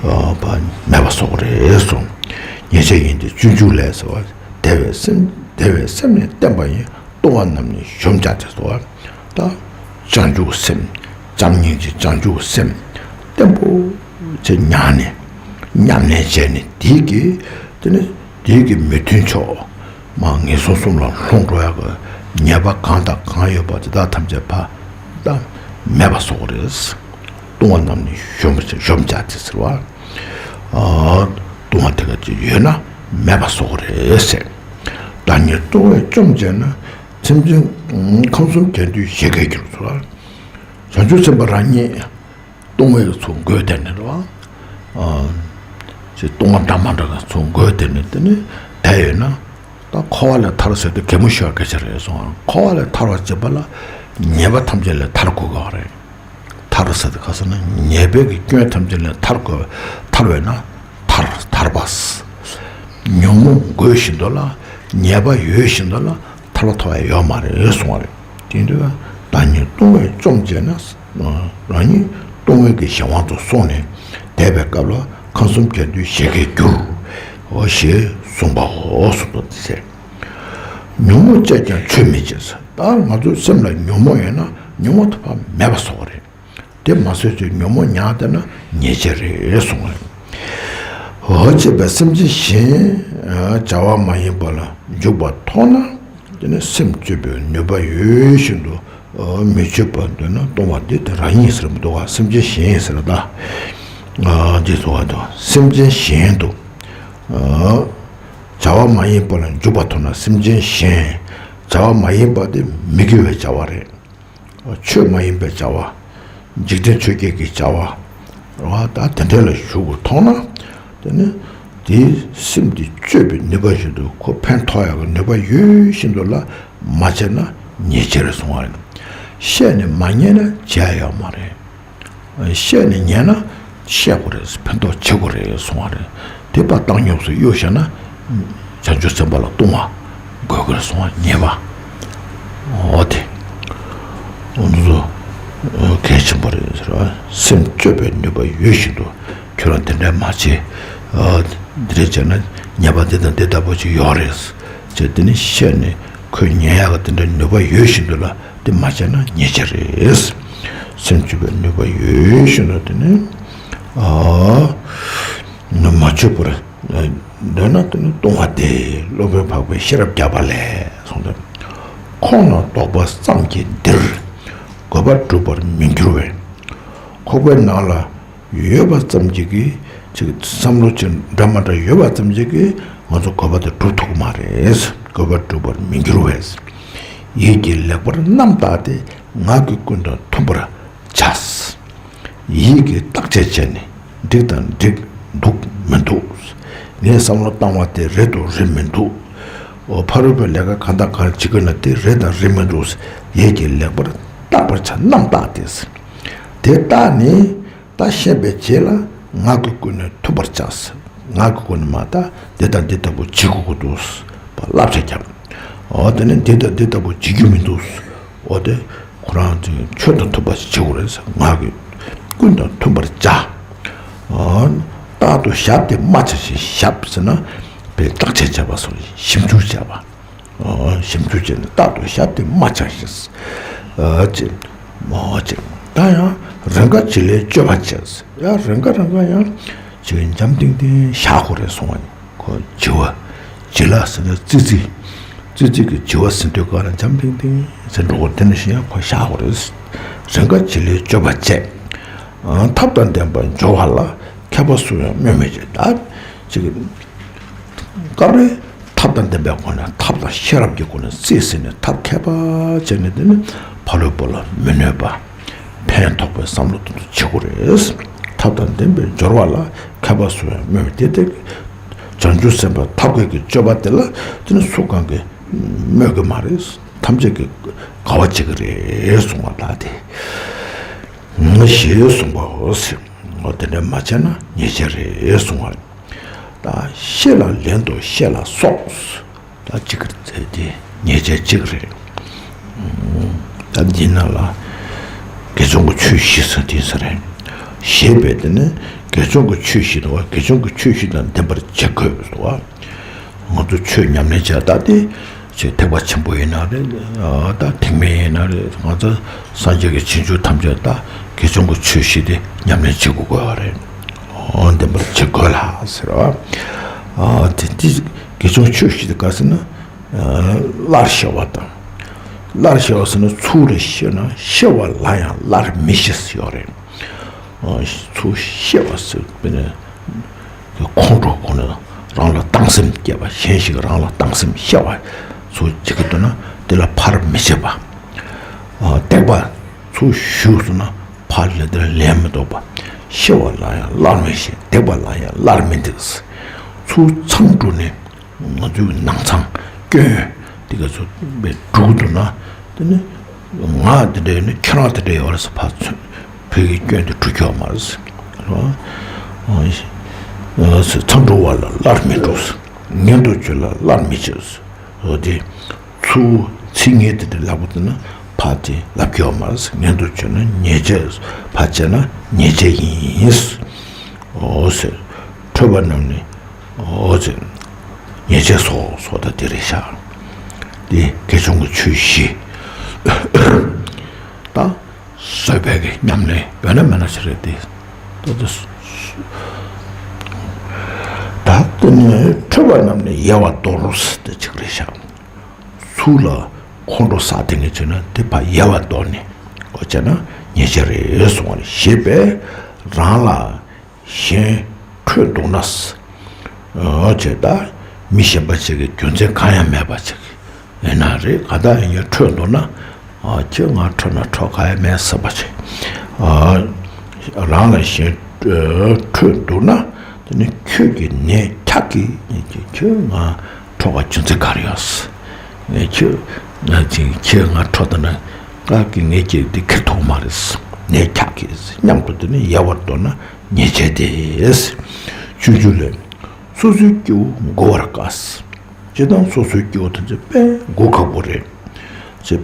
ཨ་ཕར་མེད་པ་བཟོ་དགོས་རེད་གསུངས། ཉེས་བྱས་ཡིན་ཏེ་སྤྱོད་འཇུག་ལས་ཟེར་བ། དེ་བས་སེམས་དེ་བས་སེམས་ནི་བརྟན་པ་ཡིན། ལྟུང་བ་རྣམས་ནི་གཞོམ་བྱ་སྟེ་ཟེར་བ། ད་བྱང་ཆུབ་སེམས། བྱམས་སྙིང་རྗེ་བྱང་ཆུབ་སེམས་བརྟན་པོ་ཅིག་མྱངས་ནས་ཉམས་ལེན་བྱས་ནས་དེའི་གི་དེ་ནི་དེའི་གི་མི་མཐུན་ཕྱོགས་མ་ངན་སོང་གསུམ་ལ་ལྷུང་འགྲོ་ཡག་གི་ཉེས་པ་གང་དང་གང་ཡོད་པ་དེ་དག་ཐམས་ཅད་ཕར་ད་མེད་པ་བཟོ་དགོས་རེད། ལྟུང་བ་རྣམས་ནི་གཞོམ་གཞོམ་བྱ་སྟེ་ཟེར་བ། ཨ། ལྟུང་བ་དེ་ག་ཅིག་ཡོད་ན་མེད་པ་བཟོ་དགོས་རེད་ཟེར། བདག་ཉིད་ལྟུང་བས་བཅོམ་བྱས་ན། སེམས་ཅན་ཁམས་གསུམ་གྱ་འདུལ་བཞད་གད་འགྱུར་ཟེར་བ། བྱང་ཆུབ་སེམས་དཔའ་རང་ཉིད་ལྟུང་བའི་ཚུལ་འགོད་དེ་ནི་རེད་བ། ཨ། ཅེས་ལྟུང་བ་འདྲ་མ་འདྲ་གི་ཚུལ་འགོད་དེ་ནི་དེ་ནི་བསྡད་ཡོད་ན། ད་འཁོར་བ་ལས་ཐར་ཟེར་དུས་གད་མོ་ཤོར་སྐད་ཆ་རེད་གསུངས། འཁོར་བ་ལས་ཐར་བར་བྱེད་པ་ལ་ཉེས་པ་ཐམས་ཅད་ལས་ཐར་དགོས་ཀྱི་རེད། ཐར་ཟེར་དུས་ག་ཟེར་ན་ཉེས་པའི་གི་སྐྱོན་ཐམས་ཅད་ལས་ཐར་དགོས། ཐར་བས་ན་ཐར་ཐར་པ། ཉོན་མོངས་འགོས་བཞིན་དུ་ལ་ཉེས་པ་ཡོད་བཞིན་དུ་ལ་ཐར་པ་ཐོབ་ཡ་ཡོད་མ་རེད་གསུངས་པ་རེད། དེ་དུས་བདག་ཉིད་ལྟུང་བས་བཅོམ་བྱས་ན། རང་ཉིད་ལྟུང་བའི་གི་གཞན་དབང་དུ་སོང་ནས་བསྡད་པའི་སྐབས་ལ་ཁམས་གསུམ་གྱ་འདུལ་བཞད་གད་འགྱུར། འོ་ཞེས་གསུངས་པའོ་གསུངས་པ་དེ་ཟེར། ཉོན་མོངས་སྐྱེས་ཀྱང་ཆོས་མི་བྱེད་ཟེར། ད་ང་ཚོའི་སེམས་ལ་ཉོན་མོངས་ཡོད་ན་ཉོན་མོངས་དེ་ཕར་མེད་པ་བཟོ་དགོས་རེད། དེ་མ་བཟོས་ཚེ་ཉོན་མོངས་མྱངས་བསྡད་ན་ཉེས་བྱས་རེད་གསུངས་པ་རེད། འོ་བྱས་པས་སེམས་ཅན་གཞན་བྱ་བ་མ་ཡིན་པ་ལ་འཇུག་པ་མཐོང་ན། དེ་ནི་སེམས་བཅོས་པའི་ནུས་པ་ཡོད་བཞིན་དུ་མི་བཅོས་པར་འདོད་ན་ལྟུང་བ་འདི་དེ་རང་ཉིད་ཟེར་མི་འདུག་ག་སེམས་ཅན་གཞན་ཟེར་ད། འདི་ཚོ་བ་དང་སེམས་ཅན་གཞན་དུ། བྱ་བ་མ་ཡིན་པ་ལ་འཇུག་པ་མཐོང་ན་སེམས་ཅན་གཞན། བྱ་བ་མ་ཡིན་པ་དེ་མི་དགེ་བའི་བྱ་བ་རེད། ཆོས་མ་ཡིན་པའི་བྱ་བ། འཇིག་རྟེན་ཆོས་བརྒྱད་ཀྱི་བྱ་བ། རེད་བ། ད་དེ་འདྲ་ལ་ཞུགས་པ་མཐོང་ན། དེ་ནི་དེའི་སེམས་དེ་བཅོས་པའི་ནུས་པ་བཞིན་དུ་ཁོ་ཕན་ཐོགས་ཡག་གི་ནུས་པ་ཡོད་བཞིན་དུ་ལ་མ་བྱས་ན་ཉེས་བྱས་རེད་གསུངས་པ་རེད། བཤད་ནས་མ་ཉན་ན་བྱས་ཡོད་མ་རེད། བཤད་ནས་ཉན་ན་བཤད་དགོས་རེད། ཕན་ཐོགས་བྱེད་དགོས་རེད་གསུངས་པ་རེད། དེ་ཕར་བཏང་སྙོམས་སུ་གཡུག་བཞག་ན། བྱང་ཆུབ་སེམས་དཔའ་ལ་ལྟུང་བ་དགོས་ཀྱི་རེད་གསུངས་པ་ཉེས་པ། འོ་དེ། འོ་འདི་ཚོ་གལ་ཆེན་པོ་རེད་ཟེར་བ། སེམས་བཅོས་པའི་ནུས་པ་ཡོད་བཞིན་དུ་ཁྱོད་རང་དེ་འདྲ་མ་བྱེད། འདི་འདྲ་བྱས་ན་ཉེས་པ་འདི་དང་འདི་ལྟ་བུ་ཅིག་ཡོད་རེད་ཟེར་དེ་ནི་བཤད་ནས་ཁོས་ཉན་ཡག་གི་དེ་འདྲ་ནུས་པ་ཡོད་བཞིན་དུ་ལ། དེ་མ་བྱས་ན་ཉེས་བྱས་རེད། སེམས་བཅོས་པའི་ནུས་པ་ཡོད་བཞིན་དུ་དེ་ནི། ཨ། མ་བཅོས་པར་འདོད་ན་དེ་ནི་ལྟུང་བ་སྟེ་སློབ་དཔོན་འཕགས་པའི་ཤེས་རབ་བརྒྱ་པ་ལས་གསུངས་ཏེ། ཁོང་ན་ལྡོག་པ་ཙམ་གྱིས་འདིར་དགོས་པ་འགྲུབ་པར་མི་འགྱུར་བས། ཁོག་པའི་ནང་ལ་ཡོད་པ་ཙམ་གྱིས་ཀྱི་ཅིག་བསམ་བློ་ཅིག་འདྲ་མ་འདྲ་ཡོད་པ་ཙམ་གྱིས་ཀྱི་ང་ཚོ་དགོས་པ་དེ་འགྲུབ་ཐུབ་ཀྱི་མ་རེད། དགོས་པ་འགྲུབ་པར་མི་འགྱུར་བས། ཡིད་ཀྱིས་ལེགས་པར་རྣམ་བརྟགས་ཏེ་ངག་གི་ཀུན་དང་མཐུན་པར་བྱ། ཡིད་ཀྱིས་བརྟག་དཔྱད་བྱས་ནས་འགྲིག་དང་འགྲིག་འདུག་མི་འདུག་ངས་བསམ་བློ་བཏང་བ་དེ་རེད་འདུག་རེད་མི་འདུག་འོ་ཕ་རོལ་པོའི་ལས་ཀ་གང་དང་གང་བྱེད་ཀྱི་ན་དེ་རེད་དང་རེད་མི་འདུག་ཡིད་ཀྱིས་ལེགས་པར་བརྟག་པར་བྱ། རྣམ་བརྟགས་ཏེ། དེ་བརྟགས་ནས། ད་ཤེས་པའི་རྗེས་ལ་ངག་གི་ཀུན་ནས་མཐུན་པར་བྱ། ངག་གི་སྒོ་ནས་མ་ད་འདི་དང་འདི་ལྟ་བུ་བྱེད་དགོས་ཀྱི་འདུག་བསླབ་བྱ་བརྒྱབ། འོ་དེ་ནས་འདི་དང་འདི་ལྟ་བུ་བྱེད་རྒྱུ་མི་འདུག་འོ་དེ་ཁོ་རང་ཚོས་ཆོས་དང་མཐུན་པ་ཞིག་བྱེད་དགོས་རེད་ཟེར། ངག་གི་ཀུན་དང་མཐུན་པར་བྱ། རྟག་ཏུ་ཞབས་དེ་མ་བྱ་ཞིང་། ཞབས་ཟེར་ན་བའི་བརྟག་དཔྱད་བྱས་པ་སོགས་ཞིབ་འཇུག་བྱས་པ། ཞིབ་འཇུག་བྱས་ནས་རྟག་ཏུ་ཞབས་དེ་མ་བྱ་ཞིང་། ཅེས་མ་ཅེས། ད་ཡང་རེས་འགའ་བྱི་ལའི་སྤྱོད་པ་བྱས། ཡང་རེས་འགའ་རེས་འགའ་ཡང་ཅིག་འཇམ་ཐིང་ཐིང་བཞག་དགོས་རེད་གསུང་བ་ཡིན། ཁོ་བྱི་བ། བྱི་ལ་ཟེར་ན་ཙི་ཙི། ཙི་ཙི་གི་བྱི་བ་ཟེར་དུས་ག་ལ་འཇམ་ཐིང་ཐིང་ཟེར་འགྲོ་གི། དེ་ནས་ཤི་ཡང་ཁོ་བཞག་དགོས་རེད། རེས་འགའ་བྱི་ལའི་སྤྱོད་པ་བྱས། ཐབས་དང་ལྡན་པར་སྦྱོར་བ་ལ། མཁས་པ་སུ་ཡང་སྨོད་མི་བྱེད། ད་ཅིག་སྐབས་རེ་ཐབས་དང་ལྡན་པའི་སྒོ་ནས། ཐབས་དང་ཤེས་རབ་ཀྱི་སྒོ་ནས་རྩིས་ཟིན་ནས་ཐབས་མཁས་པ་བྱས་ནས། དེ་ནི་ཕ་རོལ་པོ་ལ་མི་གནོད་པ། ཕན་ཐོགས་པའི་བསམ་བློ་དེ་ཚོ་བྱེད་དགོས་རེད། ཐབས་དང་ལྡན་པའི་སྦྱོར་བ་ལ། མཁས་པ་སུ་ཡང་སྨོད་མི་བྱེད། དེ་བྱང་ཆུབ་སེམས་དཔའི་ཐབས་མཁས་ཀྱི་སྤྱོད་པ་དེ་ལ་དེ་ནི་སུ་གང་གིས་སྨོད་ཀྱི་མ་རེད། ཐམས་ཅད་ཀྱིས་དགའ་བ་བྱེད་ཀྱི་རེད་གསུངས་པ་ལ། དེ་ཞེས་གསུངས་པའོ་ཟེར། འོ་དེ་འདྲ་མ་བྱས་ན་ཉེས་བྱ་རེད་གསུངས་པ། ད་ཤེས་ལ་ལན་དུ་བཤད་ལ་སོགས། ད་གཅིག་གིས་དེ་ཉེས་བྱ་གཅིག་རེད། ད་འདི་ནང་ལ་དགེ་སྦྱོང་གི་ཆོས་བཞི་ཟེར་དེ་ཟེར་རེད། ཞེས་པས་དེ་ནི་དགེ་སྦྱོང་གི་ཆོས་བཞི་དང་། དགེ་སྦྱོང་གི་ཆོས་བཞི་དང་ལྡན་པར་བྱེད་དགོས་སོ། ང་ཚོ་ཆོས་ཉམས་ལེན་བྱ་ད་དེ་ཅིག་ཐེག་པ་ཆེན་པོ་ཡིན་ན་རེད། ད་ཐེག་དམན་ཡིན་ན་རེད། ང་ཚོ་སངས་རྒྱས་ཀྱི་རྗེས་འཇུག་ཐམས་ཅད་ད་དགེ་སྦྱོང་གི་ཆོས་བཞི་དེ་ཉམས་ལེན་བྱེད་དགོས་པ་རེད། འོ་ལྡན་པར་བྱེད་དགོས་ལ་ཟེར་བ། དེ་དེ་དགེ་སྦྱོང་ཆོས་བཞི་དེ་ག་ཟེར་ན། སླར་ཤེས་པ་དང་། སླར་ཤེས་པ་ཟེར་ན་ཚུར་ལ་ཤེས་ན་ཤེས་པ་ལ་ཡང་སླར་མི་ཤེས་ཡོད་རེད། ཚུར་ཤེས་པ་ཟེར་བས་ན། ཁོང་ཁྲོ་ཁོ་ན་རང་ལ་སྡང་སེམས་སྐྱེས་པ། གཞན་ཞིག་རང་ལ་སྡང་སེམས་སྐྱེ་བ་ཚོ་བྱེད་ཀྱི་འདུག་ན་དེ་ལ་ཕར་མི་བྱེད་པ། སྡིག་པ་ཚུར་ཞུགས་སོང་ན་ཕར་ལ་དེ་ལ་ལན་མི་འདེབས་པ། ཤེས་པ་ལ་ཡང་སླར་མི་ཤེས། སྡིག་པ་ལ་ཡང་སླར་མི་སྡིགས། ཚུར་མཚང་བསྒྲུགས་ནས་ང་ཚོའི་ནང་མཚང་སྐྱོན་དེ་ག་ཚོ་བསྒྲུགས་འདུག་ན་དེ་ནི་ང་དེ་འདྲ་ཡོད་ན་ཁྱེད་རང་དེ་འདྲ་ཡོད་རེད་ཟེར་ཕར་ཚུར། བོད་ཀྱི་སྐྱོན་དེ་འགྲོ་རྒྱུ་མ་རེད། མཚང་འབྲུ་བ་ལ་སླར་མི་འགྲོ། ངན་དུ་བྱུང་ལ་སླར་མི་བྱེད། འོ་དེ་ཚུར་ཚིག་ངན་དེ་འདྲ་ལབ་པ་དེ་ན་ཕར་དེ་ལབ་རྒྱུ་མ་རེད། ངན་དུ་བྱུང་ན་ཉེས་བྱས། ཕར་བྱས་ན་ཉེས་བྱས་ཡིན། འོ་ཟེར། ཁྲོས་པ་རྣམས་ནི་འོ་ཟེར། ཉེས་བྱས་སོ་སོ་ད་དེ་རེད་ཤག་དེ་དགེ་སྦྱོང་གི་ཆོས་བཞི་ད། བཟོད་པའི་གི་ཉམས་ལེན་ཡོད་ན་མེད་ན་ཞིག་རེད་དེ། ད་དེ་ད་དེ་ནས་ཁྲོས་པ་རྣམས་ནི་ཡལ་བར་དོར་ཟེར་དེ་ཅིག་རེད་ཤག་ཚུར་ལ་ཁོང་ཁྲོ་ཟ་དེ་ངས་བྱས་ན་དེ་ཕར་ཡལ་བར་དོར་ནས་འོ་བྱས་ན་ཉེས་བྱས་རེད་གསུང་བ་རེད། ཞེས་པས་རང་ལ་གཞན་ཁྲོས་འདུག་ན། འོ་བྱས་ད་མི་གཞན་པ་ཞིག་གི་རྒྱུ་མཚན་གང་ཡང་མེད་པ་ཞིག་ཡིན་ན་རེད། ག་ད་ཡིན་ཡང་ཁྲོས་འདུག་ན། ཨ་ཁྱོད་ང་ཁྲོས་ན་ཁྲོ་ག་ཡ་མེད་ཟེར་བ་ཆེ། ཨ་རང་ལ་གཞན་ཁྲོས་འདུག་ན་དེ་ནི་ཁྱོད་ཀྱི་ནད་འཁྱག་གི་ཁྱོད་ང་ཁྲོ་ག་རྒྱུ་མཚན་ག་རེ་ཡོད། ངས་ཁྱོད་ང་ཅིག་ཁྱོད་ང་ཁྲོ་ད་ན་ག་གི་ངས་ཀྱི་འདི་ཁེར་ཐོག་མ་རེད། ནད་འཁྱག་གི་སྙམ་དུ་དེ་ནི་ཡལ་བར་དོར་ན་ཉེས་བྱས་ཏེ། སྤྱོད་འཇུག་ལས། སོ་སོའི་སྐྱེ་བོ་མགུ་བར་དཀའ། སྤྱིར་བཏང་སོ་སོའི་སྐྱེ་བོ་ཐམས་ཅད་དཔེ་མགུ་དཀའ་པོ་རེད། ཅེས།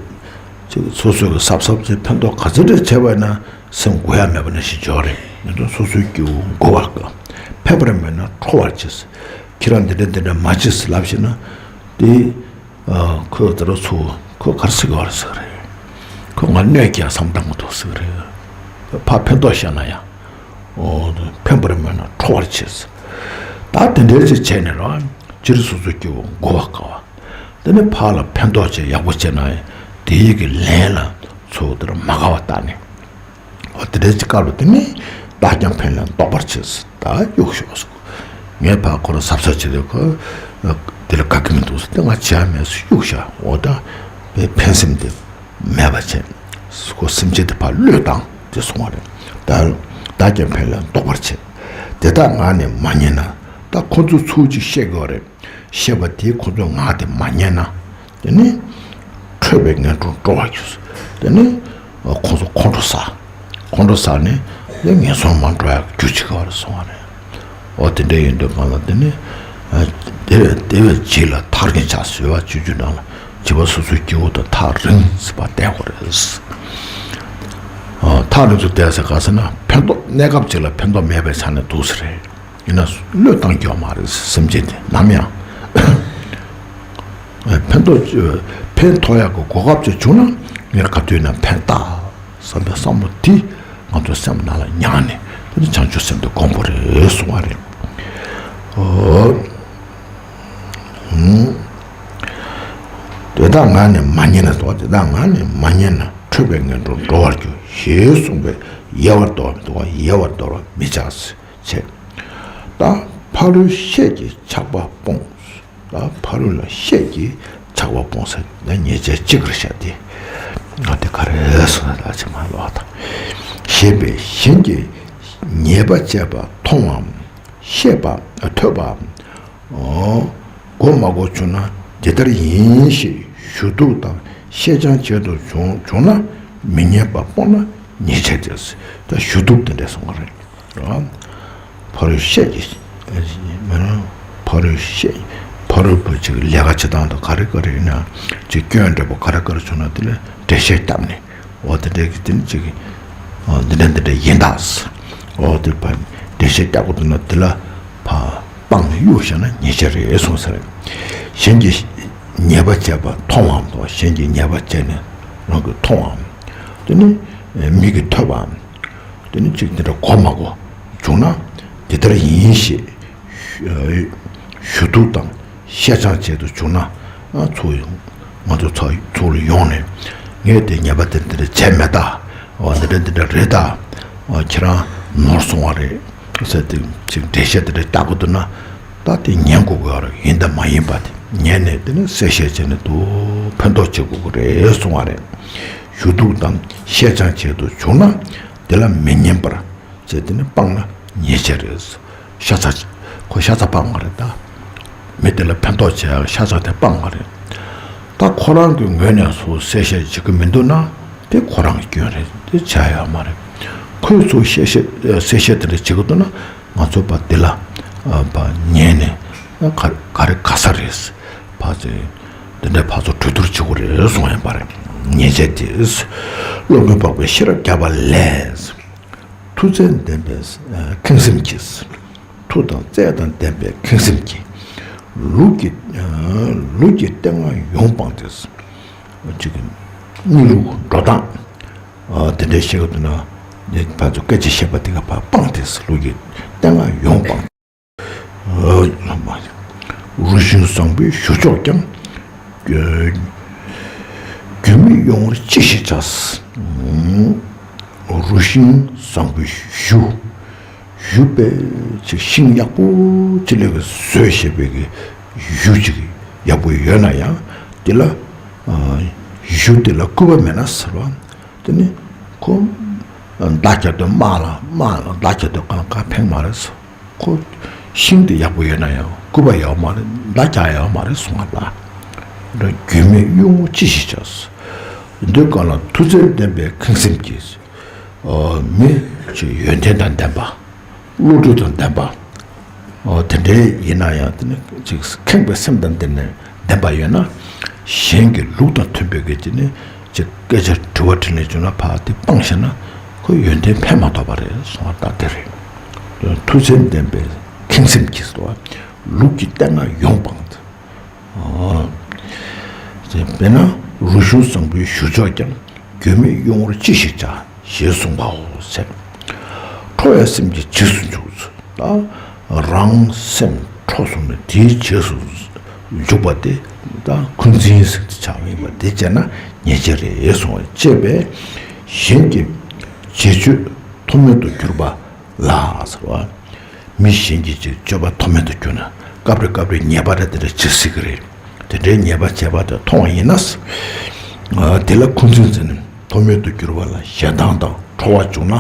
ཅེས་སོ་སོའི་གི་གཟབ་གཟབ་ཅེས་ཕན་ཐོགས་ག་ཚོད་རེ་བྱས་པ་ཡིན་ན་སེམས་མགུ་ཡ་མེད་པ་ནང་བཞིན་འཇོག་རེད། ཡིན་དུས་སོ་སོའི་སྐྱེ་བོ་མགུ་བར་དཀའ། ཕན་པར་སྨོན་ན་ཁྲོ་བར་བྱེད། ཁྱེད་རང་འདི་འདྲ་འདི་འདྲ་མ་བྱེད་ཟེར་ལབ་ཤེ་ན། དེ། ཁོས་དེ་རུ་ཚུར་ཁོས་ག་རེ་ཟེར་གི་ཡོད་རེད་ཟེར་གི་རེད། ཁོས་ང་གནོད་ཀྱང་བསམ་བཏང་གི་འདུག་ཟེར་གི་རེད། ཕར་ཕན་ཐོགས་བཤད་ན་ཡང་། འོ། ཕན་པར་སྨོན་ན་ཁྲོ་བར་བྱེད། ད་དེ་འདྲའི་ཅིག་བྱས་ནས་ར། སྤྱིར་སོ་སོའི་སྐྱེ་བོ་མགུ་བར་དཀའ་བ། དེ་ནས་ཕར་ལ་ཕན་ཐོགས་ཅིག་ཡག་པོ་བྱས་ན་ཡང་དེའི་གི་ལན་ལ་ཚུར་དེར་མ་དགའ་བ་བཏང་ནས། འོ་དེ་འདྲའི་ཅིག་སྐབས་ལ་དེ་ནས་བདག་ཀྱང་ཕན་ལས་ལྡོག་པར་བྱེད། ད་གཡུག་ཞོག་ཟེར། ངས་ཕར་ཁོ་རང་གཟབ་གཟབ་བྱེད་དུས་ཁོ་དེ་ལ་དགའ་གི་མི་འདུག་ཟེར་ཏེ་ང་བྱས་མེད་ཟེར་གཡུག་བཞག་འོ་ད་ཕན་སེམས་དེ། མེད་པ་བྱས། ཁོ་སེམས་ཅན་དེ་ཕར་བློས་བཏང་དེ་སོང་བ་རེད། ད་བདག་ཀྱང་ཕན་ལས་ལྡོག་པར་བྱེད། དེ་དག་ངག་ནི་མ་ཉན་ན། ད་ཁོ་ཚོས་ཚུར་ཅིག་བཤད་དགོས་རེད། བཤད་པ་དེ་ཁོ་ཚོའི་ངག་དེ་མ་ཉན་ན། དེ་ནི་ཁྲོས་པའི་ངན་འགྲོར་སྤྲོ་བར་འགྱུར། དེ་ནི་ཁོ་ཚོ་ཁོང་ཁྲོ་ཟ། ཁོང་ཁྲོ་ཟ་ནས་དེ་ངན་སོང་མར་འགྲོ་ཡག་རྒྱུ་བྱེད་དགོས་རེད་སོང་བ་རེད། འོ་དེ་འདྲ་ཡིན་དུས་གང་ལ་དེ་ནི་དེ་བས་དེ་བས་བྱིས་ལ་ཐག་རིང་བྱ་ཟེར་བ་བཅུ་བཅུ་ནང་ལ་བྱིས་པ་སོ་སོའི་སྐྱེ་བོ་དང་ཐག་རིང་ཟེར་བ་བསྟན་དགོས་རེད། ཐག་རིང་དུ་བསྡད་ཟེར་ག་ཟེར་ན་ཕན་ཐོགས་གནས་སྐབས་ཅིག་ལ་ཕན་ཐོགས་མེད་པའི་ཆ་ནས་འདུག་ཟེར་རེད། ཡིན་ན་བློས་བཏང་རྒྱུ་མ་རེད། སེམས་ཅན་དེ་ནམ་ཡང་ཕན་ཐོགས་ཕན་ཐོགས་ཡག་གི་གོ་སྐབས་ཅིག་བྱུང་ན་ངས་ག་དུས་ན་ཕན་བཏགས་བསམ་པའི་བསམ་བློ་དེ་ང་ཚོ་སེམས་ནང་ལ་ཉར་ནས་དེ་ནི་བྱང་ཆུབ་སེམས་དེ་སྒོམ་དགོས་རེད་གསུང་བ་རེད། ཨོ། དེ་དག་ངག་ནས་མ་ཉན་ན་དོ། དེ་དག་ངག་ནས་མ་ཉན་ན་ཁྲོས་པའི་ངན་འགྲོར་འགྲོ་བར་འགྱུར་ཞེས་གསུངས་པས་ཡལ་བར་དོར་བ་མི་དོ། ཡལ་བར་དོར་བ་མི་བྱ་ཟེར། ད་ཕ་རོལ་ཤེས་ཀྱི་ཆགས་པ་སྤོངས། ད་ཕ་རོལ་ལ་ཤེས་ཀྱི་ཆགས་པ་སྤོངས་ཟེར་ན་ཉེས་བྱས་གཅིག་རེད་ཤག་དེ་ང་དེ་ག་རེ་སོང་ན་ད་ཅི་མ་ལོག་དང་། ཞེས་པས་གཞན་གྱི་ཉེས་པ་བྱས་པ་མཐོང་བའམ་ཤེས་པ་ཐོས་པའམ་གོ་མ་གོ་བྱུང་ན་འདི་ལྟར་ཡིན་ཞེས་ཞུ་གཏུག་དང་བཤད་རྐྱང་བྱེད་དུ་བྱུང་བྱུང་ན་མི་ཉན་པ་སྤོང་ན་ཉེས་བྱས་ཏེ། ད་ཞུ་གཏུག་དེ་འདྲ་གསུང་བ་རེད། ཕ་རོལ་ཤེས་ཀྱི་མི་རང་ཕ་རོལ་ཤེས་ཕ་རོལ་པོ་ཅིག་ལས་ཀ་བྱེད་སྟངས་དང་ག་རེ་ག་རེ་ཡིན་ན་ཅིག་སྐྱོན་འདྲ་པོ་ག་རེ་ག་རེ་བྱུང་ན་དེ་ལ་འགྲེལ་བཤད་བརྒྱབ་ནས་འོ་དེ་འདྲ་གི་དེ་ནི་ཅིག་འདི་འདྲ་འདི་འདྲ་ཡིན་ད། འོ་དེ་ཕ་འགྲེལ་བཤད་བརྒྱབ་དགོས་འདུག་ན་དེ་ལ་ཕ་སྤངས་ནས་གཡུག་བཞག་ན་ཉེས་བྱས་རེད་གསུངས་ཟེར། གཞན་གྱིས་ཉེས་པ་བྱས་པ་མཐོང་བའམ་དང་གཞན་གྱིས་ཉེས་པ་བྱས་ནས་རང་གིས་མཐོང་བའམ་དེ་ནི་མིག་གིས་ཐོས་པའམ། དེ་ནི་གཅིག་དེ་འདྲ་གོ་མ་གོ་བྱུང་ན་དེ་ལྟར་ཡིན་ཞེས་ཞུ་གཏུག་དང་བཤད་རྐྱང་བྱེད་དུ་བྱུང་ན་ཚུར་ང་ཚོ་ཚོ་ཚུར་ལ་ཡོང་ནས་ངས་དེ་ཉེས་པ་དེ་འདི་འདྲ་བྱས་མེད་ད། འོ་འདི་འདྲ་འདི་འདྲ་རེད་ད། འོ་ཁྱེད་རང་ནོར་སོང་བ་རེད་ཟེར་ཏེ་ཅིག་འགྲེལ་བཤད་དེ་འདྲ་བརྒྱབ་དགོས་འདུག་ན་ད་དེ་ཉན་དགོས་ཀྱི་ཡོད་རེད། ཡིན་དང་མ་ཡིན་པ་དེ་ཉན་ནས་དེ་ནི་གསལ་བཤད་བྱས་ནས་དུ་ཕན་ཐོགས་བྱེད་དགོས་ཀྱི་རེད་གསུང་བ་རེད། ཞུ་གཏུག་དང་བཤད་རྐྱང་བྱེད་དུ་བྱུང་ན་དེ་ལ་མི་ཉན་པར་བྱས་དེ་ནི་སྤངས་ན་ཉེས་བྱས་རེད། ཤ་ཚ་ཁོ་ཤ་ཚ་སྤངས་པ་རེད་ད། མི་དེ་ལ་ཕན་ཐོགས་བྱེད་ཡག་ཤ་ཚ་དེ་སྤངས་པ་རེད། ད་ཁོ་རང་གི་ངོས་ནས་སུ་གསལ་བཤད་བྱེད་ཀྱི་མི་འདུག་ན་དེ་ཁོ་རང་གི་སྐྱོན་རེད། དེ་བྱ་ཡག་མ་རེད། ཁོས་ཚུར་གསལ་བཤད་གསལ་བཤད་དེ་འདྲ་བྱེད་ཀྱི་འདུག་ན་ང་ཚོ་པ་འདི་ལ་པ་ཉན་ནས་ག་ག་རེ་ག་ས་རེད། ཕ་ཚོས་འདི་འདྲའི་ཕ་ཚོ་གྲོས་བསྡུར་བྱེད་དགོས་རེད་གསུང་ཡང་པ་རེད། ཉེས་བྱས་དེ། སློབ་དཔོན་འཕགས་པའི་ཤེས་རབ་བརྒྱ་པ་ལས། མཐུ་རྩལ་ལྡན་པའི་ཁེངས་སེམས་ཀྱིས། མཐུ་དང་རྩལ་དང་ལྡན་པའི་ཁེངས་སེམས་ཀྱིས། ལུགས་ཀྱི་ལུགས་ཀྱི་སྟེང་ན་ཡོངས་སྤངས་ཏེ། གཅིག་གི་གནས་ལུགས་འགྲོ་སྟངས་དེ་འདྲའི་བཤད་ཀྱི་འདུག་ན་ནི་ཕར་ཚུར་སྐད་ཆ་བཤད་པ་དེ་ག་ཕར་སྤངས་ཏེ་ལུགས་ཀྱི་སྟེང་ན་ཡོངས་སྤངས། རུ་ཤིང་བཟང་པོའི་གཞུ་ལྕོག་ཀྱང་། རྒྱུས་མེད་གཡོ་ངོར་ཅི་ཞིག་བྱ། རུ་ཤིང་བཟང་པོའི་གཞུ། གཞུ་པའི་ཅིག་ཤིང་ཡག་པོ་ཅིག་ལས་ཀྱི་བཟོས་བྱས་པའི་གི་གཞུ་ཅིག་ཡག་པོ་ཡོད་ན་ཡང་དེ་ལ་གཞུ་དེ་ལ་སྐུད་པ་མེད་ན་ཟེར་བ་དེ་ནི་ཁོ་མདའ་རྒྱག་དུས་དམག་ལ་དམག་ལ་མདའ་རྒྱག་དུས་གང་ག་ཕན་མ་རེད་ཟེར། ཁོ་ཤིང་དེ་ཡག་པོ་ཡོད་ན་ཡང་སྐུད་པ་ཡོད་མ་རེད། མདའ་རྒྱག་ཡོད་མ་རེད་གསུང་བ་ལ། རྒྱུས་མེད་གཡོ་ངོར་ཅི་ཞིག་བྱ། འདི་ག་ལ་མཐུ་རྩལ་ལྡན་པའི་ཁེངས་སེམས་ཀྱིས། མི་ཅིག་ཡོན་ཏན་དང་ལྡན་པ། བློ་གྲོས་དང་ལྡན་པ། དེ་འདྲའི་ཡིན་ན་ཡང་དེ་ནི་ཅིག་ཁེངས་པའི་སེམས་དང་ལྡན་ནས་ལྡན་པ་ཡོད་ན། གཞན་གྱི་ལུགས་དང་མཐུན་པའི་གི་དེ་ནི། ཅིག་སྐད་ཆ་དྲི་བ་དྲིས་ལན་བྱུང་ན་ཕར་དེ་སྤངས་ཤེ་ན་ཁོ་ཡོན་ཏན་ཕན་མ་ཐོགས་པ་རེད་གསུང་བ་ད་དེ་རེད། མཐུ་རྩལ་ལྡན་པའི་ཁེངས་སེམས་ཀྱིས་སོ། ལུགས་ཀྱི་སྟེང་ན་ཡོངས་སྤངས་ཏེ། དཔེར་ན་རུ་ཤིང་བཟང་པོའི་གཞུ་ལྕོག་ཀྱང་། རྒྱུས་མེད་གཡོ་ངོར་ཅི་ཞིག་བྱ། ཞེས་གསུངས་པའོ་ཟེར། ཁྲོ་བའི་སེམས་ཀྱི་རྗེས་སུ་འཇུག་ད་རང་སེམས་ཁྲོ་སོང་ནས་དེའི་རྗེས་སུ་འཇུག་པ་དེ་ད་འཁོན་འཛིན་ཟེར་དེ་ཆགས་ཡིན་པ་དེ་བྱས་ན་ཉེས་བྱས་རེད་གསུངས་པ་བཅས་པས་གཞན་གྱི་བྱེད་སྤྱོད་མཐོ་དམན་དུ་གྱུར་པ་ལ་ཟེར་བ། མི་གཞན་གྱི་ཅིག་སྤྱོད་པ་མཐོ་དམན་དུ་གྱུར་ན་སྐབས་རེ་སྐབས་རེ་ཉེས་པ་རེ་དེ་འདྲ་བྱེད་སྲིད་ཀྱི་རེད། དེ་འདྲའི་ཉེས་པ་བྱས་པ་དེ་མཐོང་བ་ཡིན་ན། དེ་ལ་འཁོན་འཛིན་ཟེར་ནས་མཐོ་དམན་དུ་གྱུར་པ་ལ་ཞེ་སྡང་དང་ཁྲོ་བ་བྱུང་ན།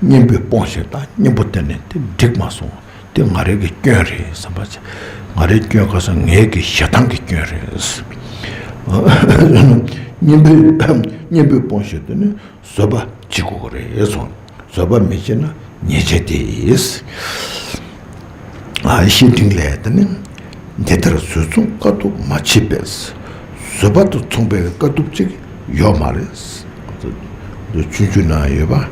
གཉེན་པོས་སྤོང་ཞིང་དང་གཉེན་པོ་དེ་ནི་དེ་འགྲིག་མ་སོང་། དེ་ང་རའི་གི་སྐྱོན་རེད་བསམ་པ་བྱས། ང་རའི་སྐྱོན་ག་ས་ངའི་གི་ཞེ་སྡང་གི་སྐྱོན་རེད། གཉེན་པོས་གཉེན་པོས་སྤོང་ཞིང་དེ་ནི་བཟོད་པ་བྱེད་དགོས་ཀྱི་རེད་གསུངས། བཟོད་པ་མི་བྱེད་ན་ཉེས་བྱས་ཏེ། ཨ་བཤེས་སྤྲིང་ལས་དེ་ནི། འདི་ལྟར་བཟོད་མཚུངས་དཀའ་ཐུབ་མ་མཆིས་པས། བཟོད་པ་དང་མཚུངས་པའི་དཀའ་ཐུབ་ཅིག་ཡོད་མ་རེད། ཆུང་ཆུང་ན་ཡོད་པ།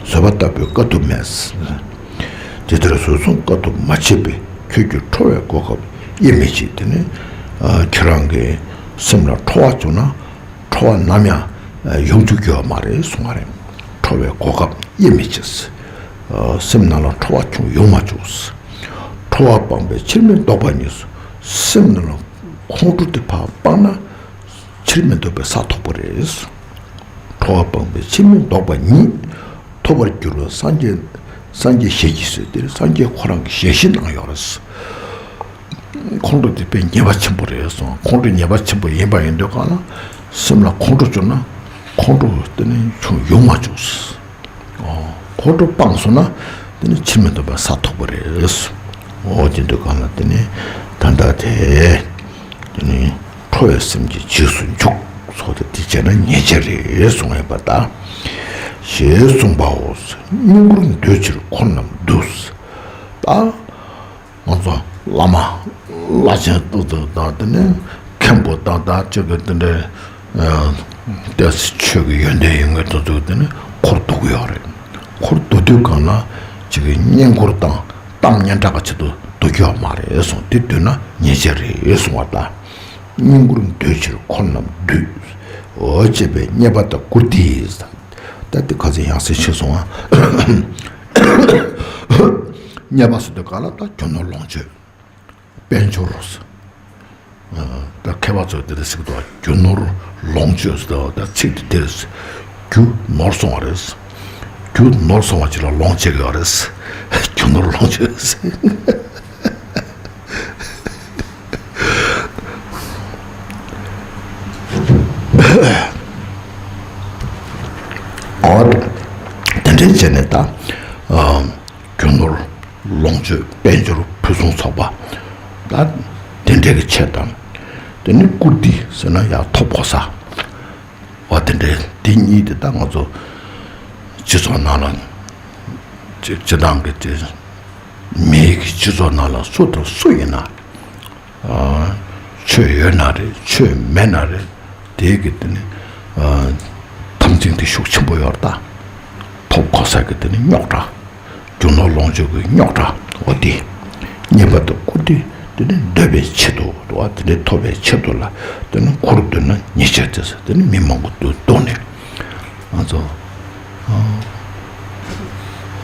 བཟོད་པ་ལྟ་བུའི་དཀའ་ཐུབ་མེད། དེ་ལྟར་བཟོད་མཚུངས་དཀའ་ཐུབ་མ་མཆིས་པས། ཁྱོད་ཀྱིས་ཁྲོ་བའི་གོ་སྐབས་དབྱེ་མི་ཕྱེད། དེ་ནི་ཁྱོད་རང་གི་སེམས་ལ་ཁྲོ་བ་བྱུང་ན། ཁྲོ་བ་ནམ་ཡང་ཡོང་བཅུག་གི་ཡོད་མ་རེད་གསུང་བ་རེད། ཁྲོ་བའི་གོ་སྐབས་དབྱེ་མི་ཕྱེད། སེམས་ནང་ལ་ཁྲོ་བ་བྱུང་ཡོང་མ་བཅུག། ཁྲོ་བ་སྤངས་པས་ཕྱིར་མི་ལྡོག་པ་ཉིད། སེམས་ནང་ལ་ཁོང་ཁྲོ་དེ་ཕར་སྤངས་ན། ཕྱིར་མི་ལྡོག་པའི་ས་ཐོབ་པ་རེད། ཁྲོ་བ་སྤངས་པས་ཕྱིར་མི་ལྡོག་པ་ཉིད། ཐོབ་པར་འགྱུར་བ་སངས་རྒྱས། སངས་རྒྱས་ཞལ་གྱིས་གསོལ་ཏེ། སངས་རྒྱས་ཁོ་རང་གི་ཞལ་བཞེས་གནང་ཡོད་རེད། ཁོང་ཁྲོ་དེ་དཔེ་ཉེས་པ་ཆེན་པོ་རེད་གསུངས། ཁོང་ཁྲོ་ཉེས་པ་ཆེན་པོ་ཡིན་པ་ཡིན་དུས་གང་ལ། སེམས་ལ་ཁོང་ཁྲོ་བྱུང་ན། ཁོང་ཁྲོ་དེ་ནི་བྱུང་ཡོང་མ་བཅུག། ཁོང་ཁྲོ་སྤངས་སོང་ན། དེ་ནི་ཕྱིར་མི་ལྡོག་པའི་ས་ཐོབ་པ་རེད། འོ་དེ་འདུག་གང་ལ་དེ་ནི་ད་ལྟ་དེ། དེ་ནི་ཁྲོ་བའི་སེམས་ཀྱི་རྗེས་སུ་འཇུག་སོགས་དེ་དེ་བྱས་ན་ཉེས་བྱས་རེད་གསུང་ཡོད་པ་དང་། ཞེས་གསུངས་པའོ། བསྙེན་བཀུར་འདོད་ཕྱིར་འཁོར་རྣམས་འདུས། ད། ང་ཚོ་བླ་མ་བླ་ཆེན་ཏོག་ཏོག་དང་དེ་ནས་མཁན་པོ་དང་དང་གཅིག་གི་དེ་འདྲའི་ཏོག་ཙམ་ཆོས་ཀྱི་ཡོན་ཏན་ཡོད་མཁན་དེ་ཚོ་དེ་ནས་འཁོར་སྡུག་གི་ཡོད་རེད། འཁོར་སྡུག་དུས་གང་ལ་གཅིག་གི་བསྙེན་བཀུར་དང་གཏམ་སྙན་གྲགས་ཀྱི་ཆེད་དུ་སྡུག་གི་ཡོད་མ་རེད་གསུངས། དེ་སྡུག་ན་ཉེས་བྱས་རེད་གསུངས་པ་དང་། བསྙེན་བཀུར་འདོད་ཕྱིར་འཁོར་རྣམས་འདུས། འོ་ཅེས་པའི་བསྙེན་པ་དང་བཀུར་སྟི། ད་དེ་ཁ་ཚིག་ཡང་སེ་ཆེ་སོང་ཨ། བསྙེན་པ་ཟེར་དུས་ག་ལ་ད་རྒྱུ་ནོར་ལོངས་སྤྱོད། དཔལ་འབྱོར། ད་མཁས་པ་ཚོས་དེ་འདྲ་ཟེར་གི་འདུག་རྒྱུ་ནོར་ལོངས་སྤྱོད་ཟེར་དུས་ད་ཚིག་དེ་དེ་རེད། རྒྱུ་ནོར་སོང་བ་རེད། རྒྱུ་ནོར་སོང་བ་ཅིག་ལ་ལོངས་སྤྱད་ཀྱི་ཡོད་རེད། རྒྱུ་ནོར་ལོངས་སྤྱོད་ཟེར། ཨོ། དེ་འདྲའི་བྱས་ནས་ད། ཨ། རྒྱུ་ནོར་ལོངས་སྤྱོད་དཔལ་འབྱོར་ཕུན་སུམ་ཚོགས་པ། ད་དེ་འདྲའི་གི་ཆེད་དང་། དེ་ནི་བཀུར་སྟི་ཟེར་ན་ཡང་ཐོབ་གོ་ས། འོ་དེ་འདྲའི་དེ་གཉིས་དེ་ད་ང་ཚོ་སྤྱི་ཚོགས་ནང་ལ། སྤྱི་སྤྱི་བཏང་གི་དེ། མིའི་གི་སྤྱི་ཚོགས་ནང་ལ་སུ་དང་སུ་ཡིན་ན། ཆོས་ཡོད་ན་རེད། ཆོས་མེད་ན་རེད། དེའི་གི་དེ་ནི་ཨ། དམ་ཚིག་དེ་ཤུགས་ཆེན་པོ་ཡོད་རེད་ད། ཐོབ་གོ་ས་གི་དེ་ནི་རྙོག་དྲ། རྒྱུ་ནོར་ལོངས་སྤྱོད་ཀྱི་རྙོག་དྲ། འོ་དེ། བསྙེན་པ་དང་བཀུར་སྟི་དེ་ནི་འདོད་པའི་ཆེད་དུ་འདུག་བ། དེ་འདྲའི་ཐོབ་པའི་ཆེད་དུ་ལ་དེ་ནི་འཁོར་འདུས་ན་ཉེས་བྱས་ཏེ་ཟེར། དེ་ནི་མི་མང་པོ་འདུ་འདུག་ནས། ང་ཚོ།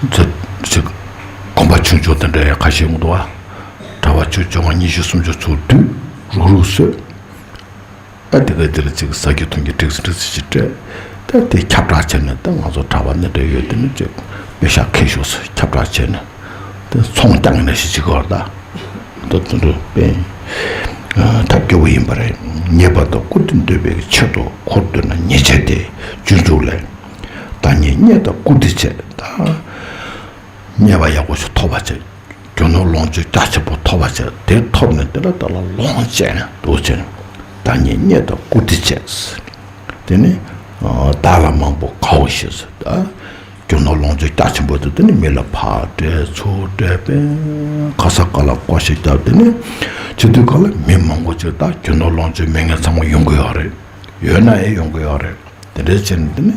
ཨ། ཚོ་ཅིག་གོམ་པ་ཆུང་ཆུང་དེ་འདྲ་ཡང་ཁ་ཤས་འདུག་བ། གྲྭ་པ་བཅུ་བཅོ་ལྔ་ཉི་ཤུ་སུམ་ཅུ་ཚུར་འདུས་རུག་རུག་བཟོས། ཨ་དེ་ག་དེ་ལ་ཅིག་ཟ་རྒྱུ་འཐུང་རྒྱུ་འགྲིག་སེ་འགྲིག་སེ་ཅིག་སྤྲད། ད་དེ་ཁྱབ་བསྒྲགས་བྱས་ནས་ད་ང་ཚོ་གྲྭ་པ་འདི་འདྲ་ཡོད་དེ་ནི་ཅིག་པེ་ཤག་ཁེ་ཤོག་ཟེར་ཁྱབ་བསྒྲགས་བྱས་ནས་དེ་ཚོང་རྐྱང་ནས་ཞིག་ཅིག་གོ་ད། ད་དེ་འདྲ་དཔེ་ཐབས་སྐྱོ་བོ་ཡིན་པ་རེད། ཉེས་པ་དང་བཀུར་སྟི་འདོད་པའི་ཆེད་དུ་འཁོར་འདུས་ན་ཉེས་བྱས་ཏེ། སྤྱོད་འཇུག་ལས། བདག་ཉིད་བསྙེན་དང་བཀུར་སྟི་བྱས། ད་བསྙེན་པ་ཡག་པོ་ཞིག་ཐོབ་པ་བྱས། རྒྱུ་ནོར་ལོངས་སྤྱོད་རྒྱ་ཆེན་པོ་ཐོབ་པ་བྱས། དེ་ཐོབ་ནས་དེ་ལ་དེ་ལ་ལོངས་སྤྱད་ནས་འདུག་ཅིང་། བདག་ཉིད་བསྙེན་དང་བཀུར་སྟི་བྱས། དེ་ནི་བདག་ལ་མང་པོ་དགའ་བོ་ཞེས་ཟེར། ད་རྒྱུ་ནོར་ལོངས་སྤྱོད་རྒྱ་ཆེན་པོ་དེ་དེ་ནི་མི་ལ་ཕར་སྤྲད་ཚུར་སྤྲད་པས་ག་ས་ག་ལ་བཀོལ་སྤྱོད་བརྒྱབ། དེ་ནི་བྱེད་དུས་ག་ལ་མི་མང་པོ་ཅིག་ད་རྒྱུ་ནོར་ལོངས་སྤྱོད་མེད་མཁན་ཚང་མ་ཡོང་གི་ཡོད་རེད། ཡོད་ན་ཨེ་ཡོང་གི་ཡོད་རེད། དེ་འདྲའི་ཕྱིར་དེ་ནི་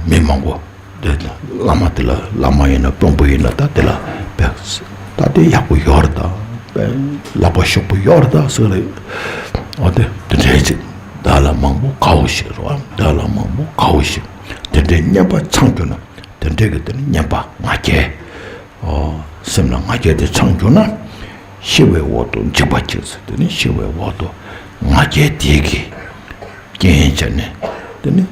མི་མང་པོ་དེ་བླ་མ་དེ་ལ་བླ་མ་ཡིན་ན་དཔོན་པོ་ཡིན་ན་ད་དེ་ལ་བས་ད་དེ་ཡག་པོ་ཡོད་རེད་ད། བས་ལག་པ་ཤུགས་པོ་ཡོད་རེད་ད་ཟེར་རེད། འོ་དེ་དེ་འདྲའི་ཕྱིར་བདག་ལ་མང་པོ་དགའ་བོ་ཞེས་རོ། བདག་ལ་མང་པོ་དགའ་བོ་ཞེས། དེ་འདྲའི་བསྙེན་པ་འཆང་གྱུར་ན། དེ་འདྲའི་གི་དེ་ནི་བསྙེན་པ་ང་རྒྱལ། ཨོ། སེམས་ལ་ང་རྒྱལ་དེ་འཆང་གྱུར་ན། ཤི་བའི་འོག་ཏུ་འཇིགས་པ་སྐྱེ་ཟེར། དེ་ནི་ཤི་བའི་འོག་ཏུ་ང་རྒྱལ་དེ་གི་རྐྱེན་བྱས་ནས་དེ་ནི་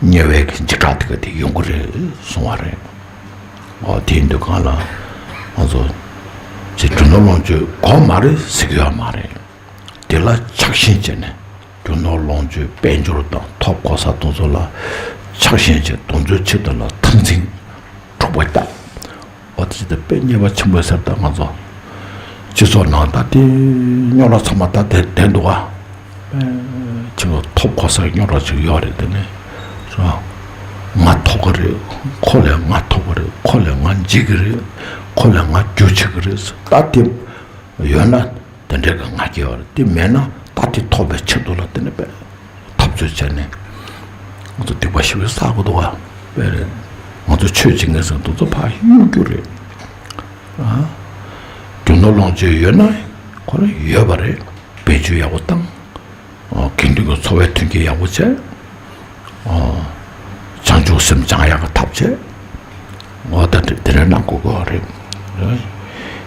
དམྱལ་བའི་གི་འཇིགས་སྐྲག་དེ་ག་དེ་ཡོང་གི་རེད་གསུང་བ་རེད། ཨོ་དེ་ཡིན་དུས་གང་ལ་ང་ཚོ་ཅིག་རྒྱུ་ནོར་ལོངས་སྤྱོད་དགོས་མ་རེད་ཟེར་གི་ཡོད་མ་རེད། དེ་ལ་ཆགས་ཞེན་བྱས་ནས། རྒྱུ་ནོར་ལོངས་སྤྱོད་དཔལ་འབྱོར་དང་ཐོབ་གོ་ས་དེ་ཚོ་ལ་ཆགས་ཞེན་བྱས། དེ་ཚོའི་ཆེད་དུ་ལ་དམ་ཚིག་འཁྲུག་པ་བརྒྱབ། འོ་དེ་ཅི་སྟེ་དཔེ་ཉེས་པ་ཆེན་པོ་ཟེར། ད་ང་ཚོ་སྤྱི་ཚོགས་ནང་ད་དེ་རྙོག་དྲ་ཚང་མ་ད་དེ་བསྡད་འདུག་ག་ཁྱེད་ཚོ་ཐོབ་གོ་ས་རྙོག་དྲ་ཅིག་ཡོད་རེད་དེ་ནས་སོ། ང་ཐོབ་ཀྱི་རེད། ཁོ་ལས་ང་ཐོབ་ཀྱི་རེད། ཁོ་ལས་ང་འཇིགས་ཀྱི་རེད། ཁོ་ལས་ང་རྒྱུ་ཆེ་གི་རེད། ད་དེ་ཡོད་ན་དེ་འདྲའི་གི་ང་རྒྱལ་བ་རེད། དེ་མེད་ན་ད་དེ་ཐོབ་པའི་ཆེད་དུ་ལ་དེ་ནི་པས་འཐབ་རྩོད་བྱས་ནས་ང་ཚོ་སྡིག་པ་ཞེ་པོ་བསགས་དགོས་འདུག་བ། དཔེ་རེད། ང་ཚོ་ཆོས་བྱེད་མཁན་ཟེར་དེ་ཚོ་ཕར་གཡུག་རྒྱུ་རེད། ཨ། རྒྱུ་ནོར་ལོངས་སྤྱོད་ཡོད་ན་ཁོ་རང་ཡོད་པ་རེད། བེད་སྤྱོད་ཡག་པོ་བཏང་། ཨོ། དགེ་འདུན་གྱི་འཚོ་བའི་མཐུན་རྐྱེན་ཡག་པོ་བྱས། ཨོ། བྱང་ཆུབ་སེམས་སྦྱང་ཡག་གི་ཐབས་བྱས། ཨོ། ད་དེ་དེ་འདྲ་གནང་དགོས་ཀྱི་རེད།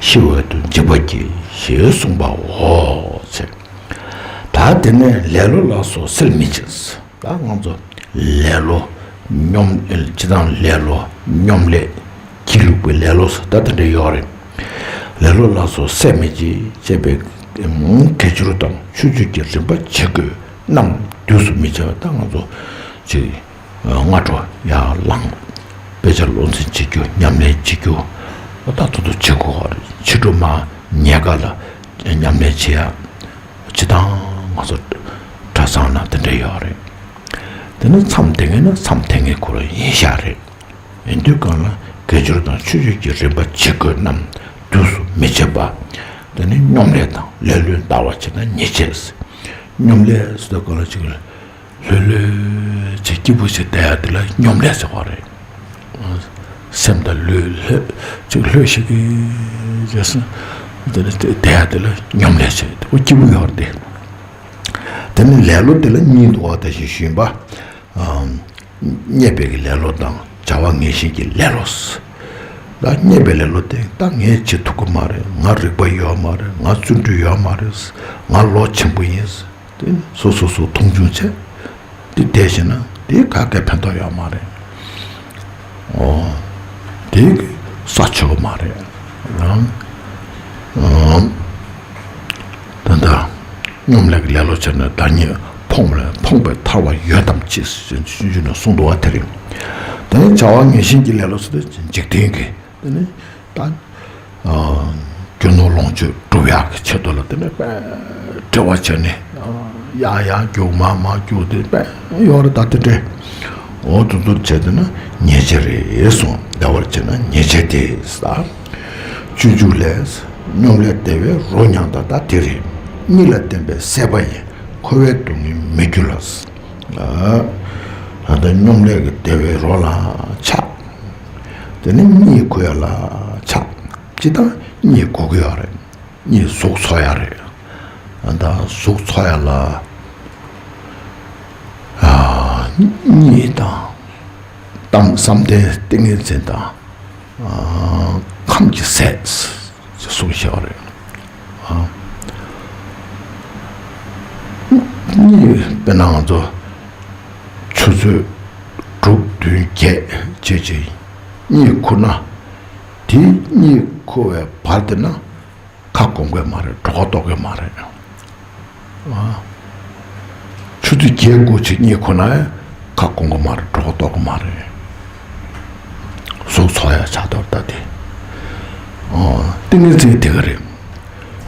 ཤི་བའི་དུས་འཇིགས་པ་སྐྱེ་ཞེས་གསུངས་པའོ། ཟེར། ད་དེ་ནས་ལེ་ལོ་ལ་སོགས་སེལ་མི་བྱེད། ད་ང་ཚོ་ལེ་ལོ་སྙོམས། སྤྱིར་བཏང་ལེ་ལོ་སྙོམས་ལས། སྒྱིད་ལུག་པའི་ལེ་ལོ་ཟེར་ད་དེ་འདྲ་ཡོད་རེད། ལེ་ལོ་ལ་སོགས་སེལ་མི་བྱེད་ཅེས་པའི་དགེ་སྦྱོར་དང་མཆོད་བརྗོད་ཀྱི་རིམ་པ་བྱེད་དགོས་རྣམས་དུས་སུ་མི་བྱེད་པ། ད་ང་ཚོ་ཅིག་སྔ་དྲོ་ཡར་ལངས། དཔེ་ཆ་བློ་འཛིན་བྱེད་རྒྱུ། ཉམས་ལེན་བྱེད་རྒྱུ། ད་དུ་དུ་བྱེད་དགོས་པ་རེད། ཕྱི་དྲོ་མ་ཉལ་ཁ་ལ་ཉམས་ལེན་བྱེད་ཡ། སྤྱིར་བཏང་ང་ཚོ་གྲྭ་ཚང་ན་དེ་འདྲ་ཡོད་རེད། དེ་ནི་མཚམས་དེ་ངེས་ན་མཚམས་དེ་ངེས་ཁོ་རང་ཡིན་ཤག་རེད། ཡིན་དུས་གང་ལ་དགེ་སྦྱོར་དང་མཆོད་བརྗོད་ཀྱི་རིམ་པ་བྱེད་དགོས་རྣམས་དུས་སུ་མི་བྱེད་པ། དེ་ནི་སྙོམས་ལས་དང་ལེ་ལོས་འདའ་བར་བྱེད་ན་ཉེས་བྱས། སྙོམས་ལས་ཟེར་དུས་གང་ལ་ཅིག་ལྷོད་ལྷོད་ཅིག་སྐྱིད་པོ་ཞིག་བསྡད་ཡ་དེ་ལ་སྙོམས་ལས་ཟེར་བ་རེད། སེམས་དང་ལྷོད་ལྷོད་ཅིག་ལྷོད་ཤིག་གི་རྗེས་སུ་དེ་ནི་བསྡད་ཡ་དེ་ལ་སྙོམས་ལས་ཟེར། དེ་ཁོ་སྐྱིད་པོ་ཡོད་རེད་དེ། དེ་ནི་ལེ་ལོ་དེ་ལ་གཉིས་འདུག་བ། ད་ཞིག་ཞུས་པ། རྙེད་པའི་གི་ལེ་ལོ་དང་བྱ་བ་ངན་ཞེན་གྱི་ལེ་ལོ། ད་རྙེད་པའི་ལེ་ལོ་དེ་ད་ངས་བྱེད་ཐུབ་ཀྱི་མ་རེད། ང་རིག་པ་ཡོད་མ་རེད། ང་བརྩོན་འགྲུས་ཡོད་མ་རེད། ང་ལོ་ཆེན་པོ་ཡིན། དེ་སོ་སོ་སོ་མཐོང་ཆུང་བྱས། དེ་བསྡད་ཤེ་ན་དེ་ག་གེ་ཕན་ཐོགས་ཡོད་མ་རེད། ཨོ། དེ་གི་ས་ཆོད་མ་རེད། ཨང་། ཨང་། ད་ལྟ་སྙོམས་ལས་ཀྱི་ལེ་ལོ་བྱས་ན་བདག་ཉིད་ཕོངས་ལས་ཕོངས་པས་ཐར་བ་ཡོད་དམ་ཅེས་ཞུ་རྒྱུ་ནི་གསུངས་འདུག་བ། དེ་རིང་དེ་ནི་བྱ་བ་ངན་ཞེན་གྱི་ལེ་ལོ་ཟེར་ཏེ་འཇིག་རྟེན་གྱི་དེ་ནི་ད་རྒྱུ་ནོར་ལོངས་སྤྱོད་སྒྲུབ་ཡག་གི་ཆེད་དུ་ལ་དེ་ནི་དཔེ་བྲེལ་བ་བྱས་ནས་ཡར་ཡར་རྒྱུག་མར་མར་རྒྱུག་དེ་དཔེ་ཡོད་རེད། ད་དེ་འདྲས། འོ་དེ་ཚོར་བྱས་ཏེ་ན་ཉེས་བྱས་རེད་གསུངས། བདེ་བར་བྱས་ན་ཉེས་བྱས་ཏེ་ཟེར། སྤྱོད་འཇུག་ལས། སྙོམས་ལས་བདེ་བའི་རོ་མྱང་དང་། ད་དེ་རེད། གཉིད་ལ་བརྟེན་པའི་སྲེད་པ་ཡིས། འཁོར་བའི་སྡུག་བསྔལ་མི་འགྱུར་ལ། ད་ལྟ་སྙོམས་ལས་ཀྱི་བདེ་བའི་རོ་ལ་ཆགས། དེ་ནི་གཉིད་ཁུག་ཡ་ལ་ཆགས། སྤྱིར་བཏང་གཉིད་ཁུག་གི་ཡོད་རེད། གཉིད་གཟུགས་ཚོར་ཡ་རེད། ད་གཟུགས་ཚོར་ཡ་ལ། ཨ། གཉིད་དང་། གཏམ་བསམ་གཏན་ཏིང་ངེ་འཛིན་དང་། ཨ། ཁམས་ཀྱི་ཟས་ཅེས་གསུངས་བཞག་པ་རེད། ཨ། གཉིད་དཔེར་ན་ང་ཚོ་ཆུ་ཚོད་དྲུག་བདུན་བརྒྱད་བྱས་ཅིག་གཉིད་ཁུག་ན། དེ་གཉིད་ཁུག་པའི་བར་དེ་ན། ཁ་སྐོམ་གི་མ་རེད། གྲོད་ཁོག་ལྟོགས་གི་མ་རེད། ཨ། ཆུ་ཚོད་བརྒྱད་དགུ་ཅིག་གཉིད་ཁུག་ན་ཡང་ཁ་སྐོམ་གི་མ་རེད། གྲོད་ཁོག་ལྟོགས་གི་མ་རེད། གཟུགས་ཚོར་ཡ་ཆགས་དོར་ལྟ་དེ། ཨ། ཏིང་ངེ་འཛིན་དེ་ག་རེད།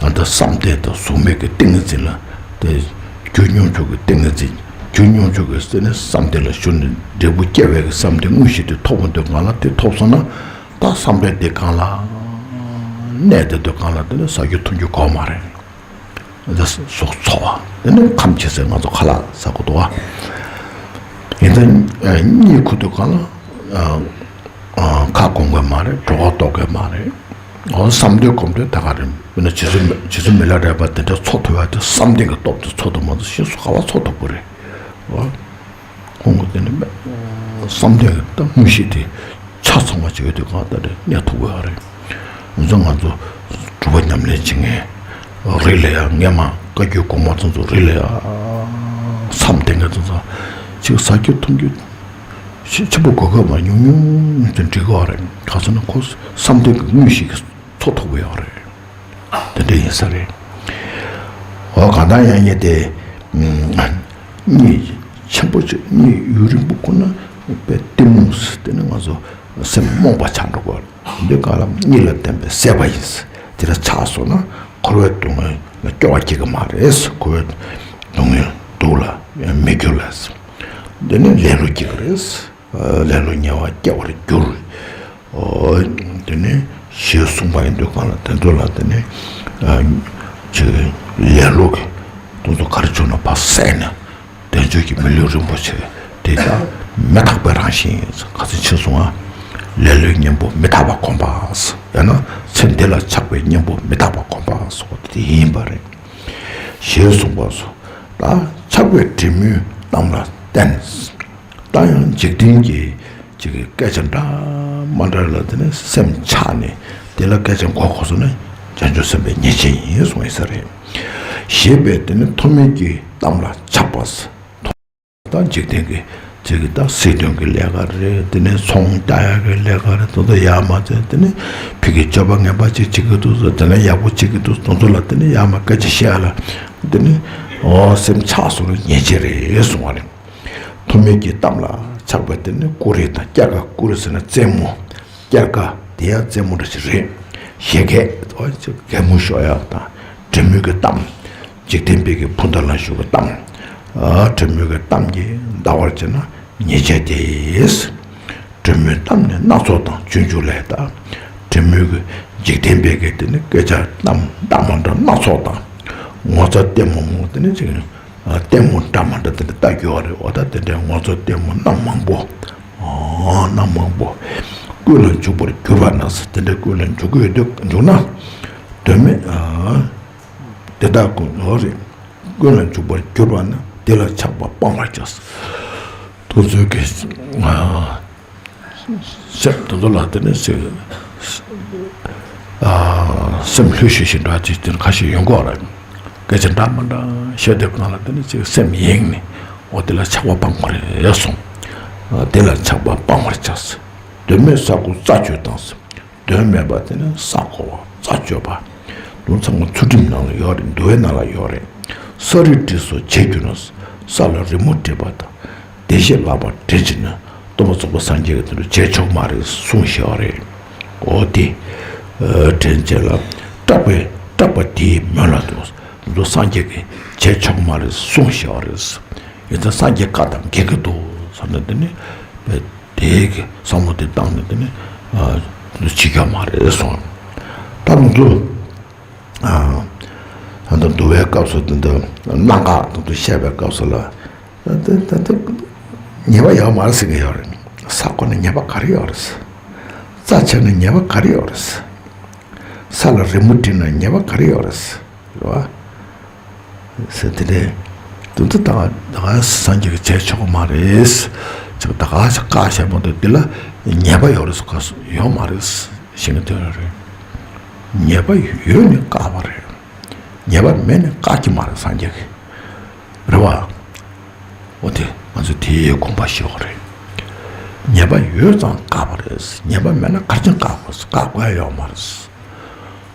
ཨ། ད་བསམ་གཏན་དང་གཟུགས་མེད་ཀྱི་ཏིང་ངེ་འཛིན་ལ་དེ་རྒྱུ་སྙོམས་འཇུག་གི་ཏིང་ངེ་འཛིན། རྒྱུ་སྙོམས་འཇུག་གི་སེམས་ནི་བསམ་གཏན་ལ་ཞུགས་ནས་འབྲས་བུ་སྐྱེ་བའི་གི་བསམ་གཏན་དངོས་གཞི་དེ་ཐོབ་པ་འདོད་གང་ལ་དེ་ཐོབ་སོང་ན། ད་བསམ་གཏན་དེ་གང་ལ་གནས་དེ་དུས་གང་ལ་དེ་ནི་ཟ་རྒྱུ་འཐུང་རྒྱུ་དགོས་མ་རེད། འདི་གཟུགས་ཚོར་བ་དེ་ནི་ཁམས་ཀྱི་ཟས། ང་ཚོ་ཁ་ལག་ཟ་དགོས་འདུག་བ། ཡིན་ད་གཉིད་ཁུག་དུས་གང་ལ་ཁ་སྐོམ་གི་མ་རེད། གྲོད་ཁོག་ལྟོགས་གི་མ་རེད། འོ་བསམ་གཏན་སྒོམ་དུས་ད་ག་རེད། དཔེར་ན་རྗེ་བཙུན་རྗེ་བཙུན་མི་ལ་རས་པ་དེ་འདྲ་འཚོ་ཐུབ་ཡ་དེ་བསམ་གཏན་གྱི་སྟོབས་དེ་འཚོ་ཐུབ་མ་གཏོགས་གཞན་སུ་ག་པར་འཚོ་ཐུབ་ཀྱི་རེད། འོ། ཁོང་གི་དེ་ནི་བསམ་གཏན་གྱི་ད་དངོས་གཞི་དེ་ཆ་ཚང་བ་བྱེད་དུས་གང་ལྟར་གནས་ཐུབ་ཀྱི་ཡོད་རེད། ང་ཚོ་ང་ཚོ་སྒྲུབ་པ་ཉམས་ལེན་བྱེད་མཁན་རེད་ལ་ཡ། སྔས་མ་བཀའ་བརྒྱུད་གོང་མ་ཚོ་ཚོ་རེད་ལ་ཡ། བསམ་གཏན་གྱི་ཚོ་ཚོ་ཅིག་ཟ་རྒྱུ་འཐུང་རྒྱུ་ཆེ་ཆེན་པོ་དགོས་ཀྱི་མ། ཉུང་ཉུང་དེ་འགྲིག་གི་ཡོད་རེད། ག་ཟེར་ན་ཁོ་བསམ་གཏན་གྱི་དངོས་གཞི་གི་འཚོ་ཐུབ་ཀྱི་ཡོད་རེད། དེ་འདྲ་ཡིན་ས་རེད། འོ་གང་ལྟར་ཡང་ངས་དེ་གཉིད་ཆེན་པོ་ཅིག་གཉིད་ཡུན་རིང་པོ་ཁུག་ན་དཔེ་གཏི་མུག་ཟེར་དེ་ནི་ང་ཚོ་སེམས་རྨོངས་པ་ཆགས་འགྲོ་གི་རེད། འདི་གང་ལ་གཉིད་ལ་བརྟེན་པའི་སྲེད་པ་ཡིན། དེ་ལ་ཆགས་སོང་ན་འཁོར་བའི་སྡུག་བསྔལ་ལ་སྐྱོ་བ་སྐྱེ་གི་མ་རེད། འཁོར་བའི་སྡུག་བསྔལ་སྡུག་ལ་མི་འགྱུར་ལ། འདི་ནི་ལེ་ལོ་སྐྱེ་གི་རེད། ལེ་ལོ་ཉེ་བར་སྐྱེ་བར་འགྱུར། དེ་ནས་ཞེས་གསུངས་པ་ཡིན་དུས་གང་ལ་དེ་ཚོ་ལ་དེ་ནས་ཅིག་ལེ་ལོ་གི་དེ་ཚོ་ག་རེ་བྱུང་ན་ཕར་བསལ་ནས། དལ་འབྱོར་གྱི་མི་ལུས་རིན་པོ་ཆེ་དེ་ད་མི་རྟག་པའི་རང་བཞིན་ཡིན། ཁ་ཚིག་ཕྱིན་སོང་ང་། ལེ་ལོའི་གཉེན་པོ་མི་རྟག་པ་བསྒོམ་པ། ཡང་ན་ཚེ་འདི་ལ་ཆགས་པའི་གཉེན་པོ་མི་རྟག་པ་བསྒོམ་པ་སོགས་དེ་ཡིན་པ་རེད། ཞེས་གསུངས་པ་སོགས། ད་ཆགས་པའི་འབྲས་བུའི་གཏམ་ལ་བརྟེན། ད་ཡང་འཇིག་རྟེན་གྱི་ཅིག་གི་སྐད་ཆ་འདྲ་མ་འདྲ་ལ་དེ་ནི་སེམས་ཆགས་ནས་དེ་ལ་སྐད་ཆ་མགོ་འཁོར་སོང་ན་བྱང་ཆུབ་སེམས་དཔའི་ཉེས་བྱས་ཡིན་གསུངས་ཡོད་ས་རེད། ཞེས་པས་དེ་ནི་ཐོགས་མེད་ཀྱི་གཏམ་ལ་ཆགས་པ། ད་འཇིག་རྟེན་གྱི་ཅིག་གི་ད་སྲིད་དོན་གྱི་ལས་ཀ་རེད། དེ་ནས་ཚོང་རྒྱག་ཡག་གི་ལས་ཀ་རེད། ད་ལྟ་ཡར་མར་ཚད་དེ་ནི་ཕ་གི་སྤྱོད་པ་ངན་པ་ཅིག་བྱེད་ཀྱི་འདུག་ཟེར། དེ་ནས་ཡག་པོ་བྱེད་ཀྱི་འདུག་དེ་ཚོ་ལ་དེ་ནི་ཡར་མར་སྐད་ཆ་བཤད་ཡ་ལ་དེ་ནི་ཨོ་སེམས་ཆགས་སོང་ན་ཉེས་བྱས་རེད་གསུང་བ་རེད། ཐོགས་མེད་ཀྱི་གཏམ་ལ་ཆགས་པ་དེ་ནི་ཀུ་རེ་དང་། སྐྱ་ཀ་ཀུ་རེ་ཟེར་ན་རྩེད་མོ། སྐྱ་ཀ་དེ་ཡང་རྩེད་མོ་འདྲ་ཞིག་རེད། བཞད་གད་ཨོ་ཅིག་གད་མོ་ཤོར་ཡག་དང་། འབྲས་མོས་ཀྱི་གཏམ། འཇིག་རྟེན་པའི་གི་ཕུ་མདའ་ལ་ཞུགས་པའི་གཏམ། ཨ་འབྲས་མོས་ཀྱི་གཏམ་གྱིས་འདའ་བར་བྱེད་ན་ཉེས་བྱས་ཏེ། འབྲས་མོའི་གཏམ་ནི་སྣ་ཚོགས་དང་། སྤྱོད་འཇུག་ལས་ད། འབྲས་མོས་ཀྱི་འཇིག་རྟེན་པའི་གི་དེ་ནི་སྐད་ཆ་གཏམ་འདྲ་མ་འདྲ་སྣ་ཚོགས་དང་། ངོ་ཚ་ལྟད་མོ་མོ་དེ་ནི་ཅིག་ལྟད་མོ་འདྲ་མ་འདྲ་དེ་འདྲ་ལྟ་རྒྱུ་བ་རེད། འོ་ད་དེ་འདྲའི་ངོ་ཚ་ལྟད་མོ་སྣ་མང་པོ། ཨོ་སྣ་མང་པོ། ཀུན་ལ་འཇུག་པར་གྱུར་པ་ན་ཟེར། དེ་འདྲའི་ཀུན་ལ་འཇུག་གི་ཡོད་དུས་འཇུག་ན། དོན་མེད་ཨ་དེ་དག་ཀུན་ལ་རེད། ཀུན་ལ་འཇུག་པར་གྱུར་པ་ན་དེ་ལ་ཆགས་པ་སྤང་བར་བྱ། དེ་ཚོའི་གི་ཨ། སེམས་དེ་ཚོ་ལ་དེ་ནས་སེ་ཨ་སེམས་ལྷོད་ཤིག་ཤིག་འདྲ་ཅིག་དེ་ཁ་ཤས་ཡོང་གི་ཡོད་རེད། སྐད་ཆ་འདྲ་མ་འདྲ་བཤད་དེ་གང་ལ་དེ་ནས་ཅིག་སེམས་ཡེངས་ནས་འོ་དེ་ལ་ཆགས་པ་སྤང་དགོས་རེད་གསུངས། ཨ་དེ་ལ་ཆགས་པ་སྤང་བར་བྱ། དོན་མེད་ས་དགུ་རྩྭ་གཅོད་དང་། དོན་མེད་པ་དེ་ནི་ས་རྐོ་བ་རྩྭ་གཅོད་པ། དེ་ཚང་མ་ཚུལ་ཁྲིམས་ནང་ལ་ཡོད་རེད། འདུལ་བའི་ནང་ལ་ཡོད་རེད། ས་རུལ་དྲི་སོགས་བྱས་གྱུར་ན། ས་ལ་རི་མོ་བྲིས་པ་དང་། བདེ་གཤེགས་ལག་པར་དྲན་བྱས་ན། སྟོན་པ་ཚོགས་པ་སངས་རྒྱས་ཀྱིས་དེ་འདྲ་བྱས་ཆོག་མ་རེད་གསུངས་བཞག་རེད། འོ་དེ་དྲན་བྱས་ལ་སྐྲག་པའི་སྐྲག་པ་དེའི་མོད་ལ་འདུག་དེ་ཚོ་སངས་རྒྱས་ཀྱིས་བྱས་ཆོག་མ་རེད་གསུངས་བཞག་རེད། ཡིན་ཙང་སངས་རྒྱས་བཀའ་དང་འགལ་གྱི་འདུག་བསམ་ན་དེ་ནི། དེའི་གི་བསམ་བློ་དེ་བཏང་ནས་དེ་ནི་ཨ་འདུ་བྱེད་ཀྱི་མ་རེད་གསུངས། ད་ང་ཚོ་ཨ་ད་ལྟ་འདུལ་བའི་སྐབས་སུ་དེ་འདྲ་གནད་འགག་དེ་ཚོ་བཤད་པའི་སྐབས་སུ་ལ་ད་ད་ད་ཉེས་པ་ཡོད་མ་རེད་ཟེར་གྱི་ཡོད་རེད། ས་རྐོ་ནས་ཉེས་པ་ག་རེ་ཡོད་རེད། རྩྭ་བྱས་ནས་ཉེས་པ་ག་རེ་ཡོད་རེད། ས་ལ་རི་མོ་བྲིས་ན་ཉེས་པ་ག་རེ་ཡོད་རེད། རེད་བ། ཟེར་དེ་རེད། དུ་དུ་ད་ག་ད་ག་སངས་རྒྱས་ཀྱིས་བྱས་ཆོག་གི་མ་རེད། ཅིག་ད་ག་ཞིག་བཀག་བྱས་མ་གཏོགས་དེ་ལ་ཉེས་པ་ཡོད་རེད་ཟེར་ག་ཡོད་མ་རེད་ཞེས་ནས་དེ་རེད། ཉེས་པ་ཡོད་ནི་བཀག་པ་རེད། ཉེས་པ་མེད་ནི་བཀག་གི་མ་རེད་སངས་རྒྱས་ཀྱིས། རེད་བ། འོ་དེ་ང་ཚོས་དེའི་དགོངས་པ་བཞེས་དགོས་རེད། ཉེས་པ་ཡོད་ཙང་བཀག་པ་རེད། ཉེས་པ་མེད་ན་ག་རེ་བྱས་བཀག་དགོས་བཀག་དགོས་ཡ་ཡོད་མ་རེད།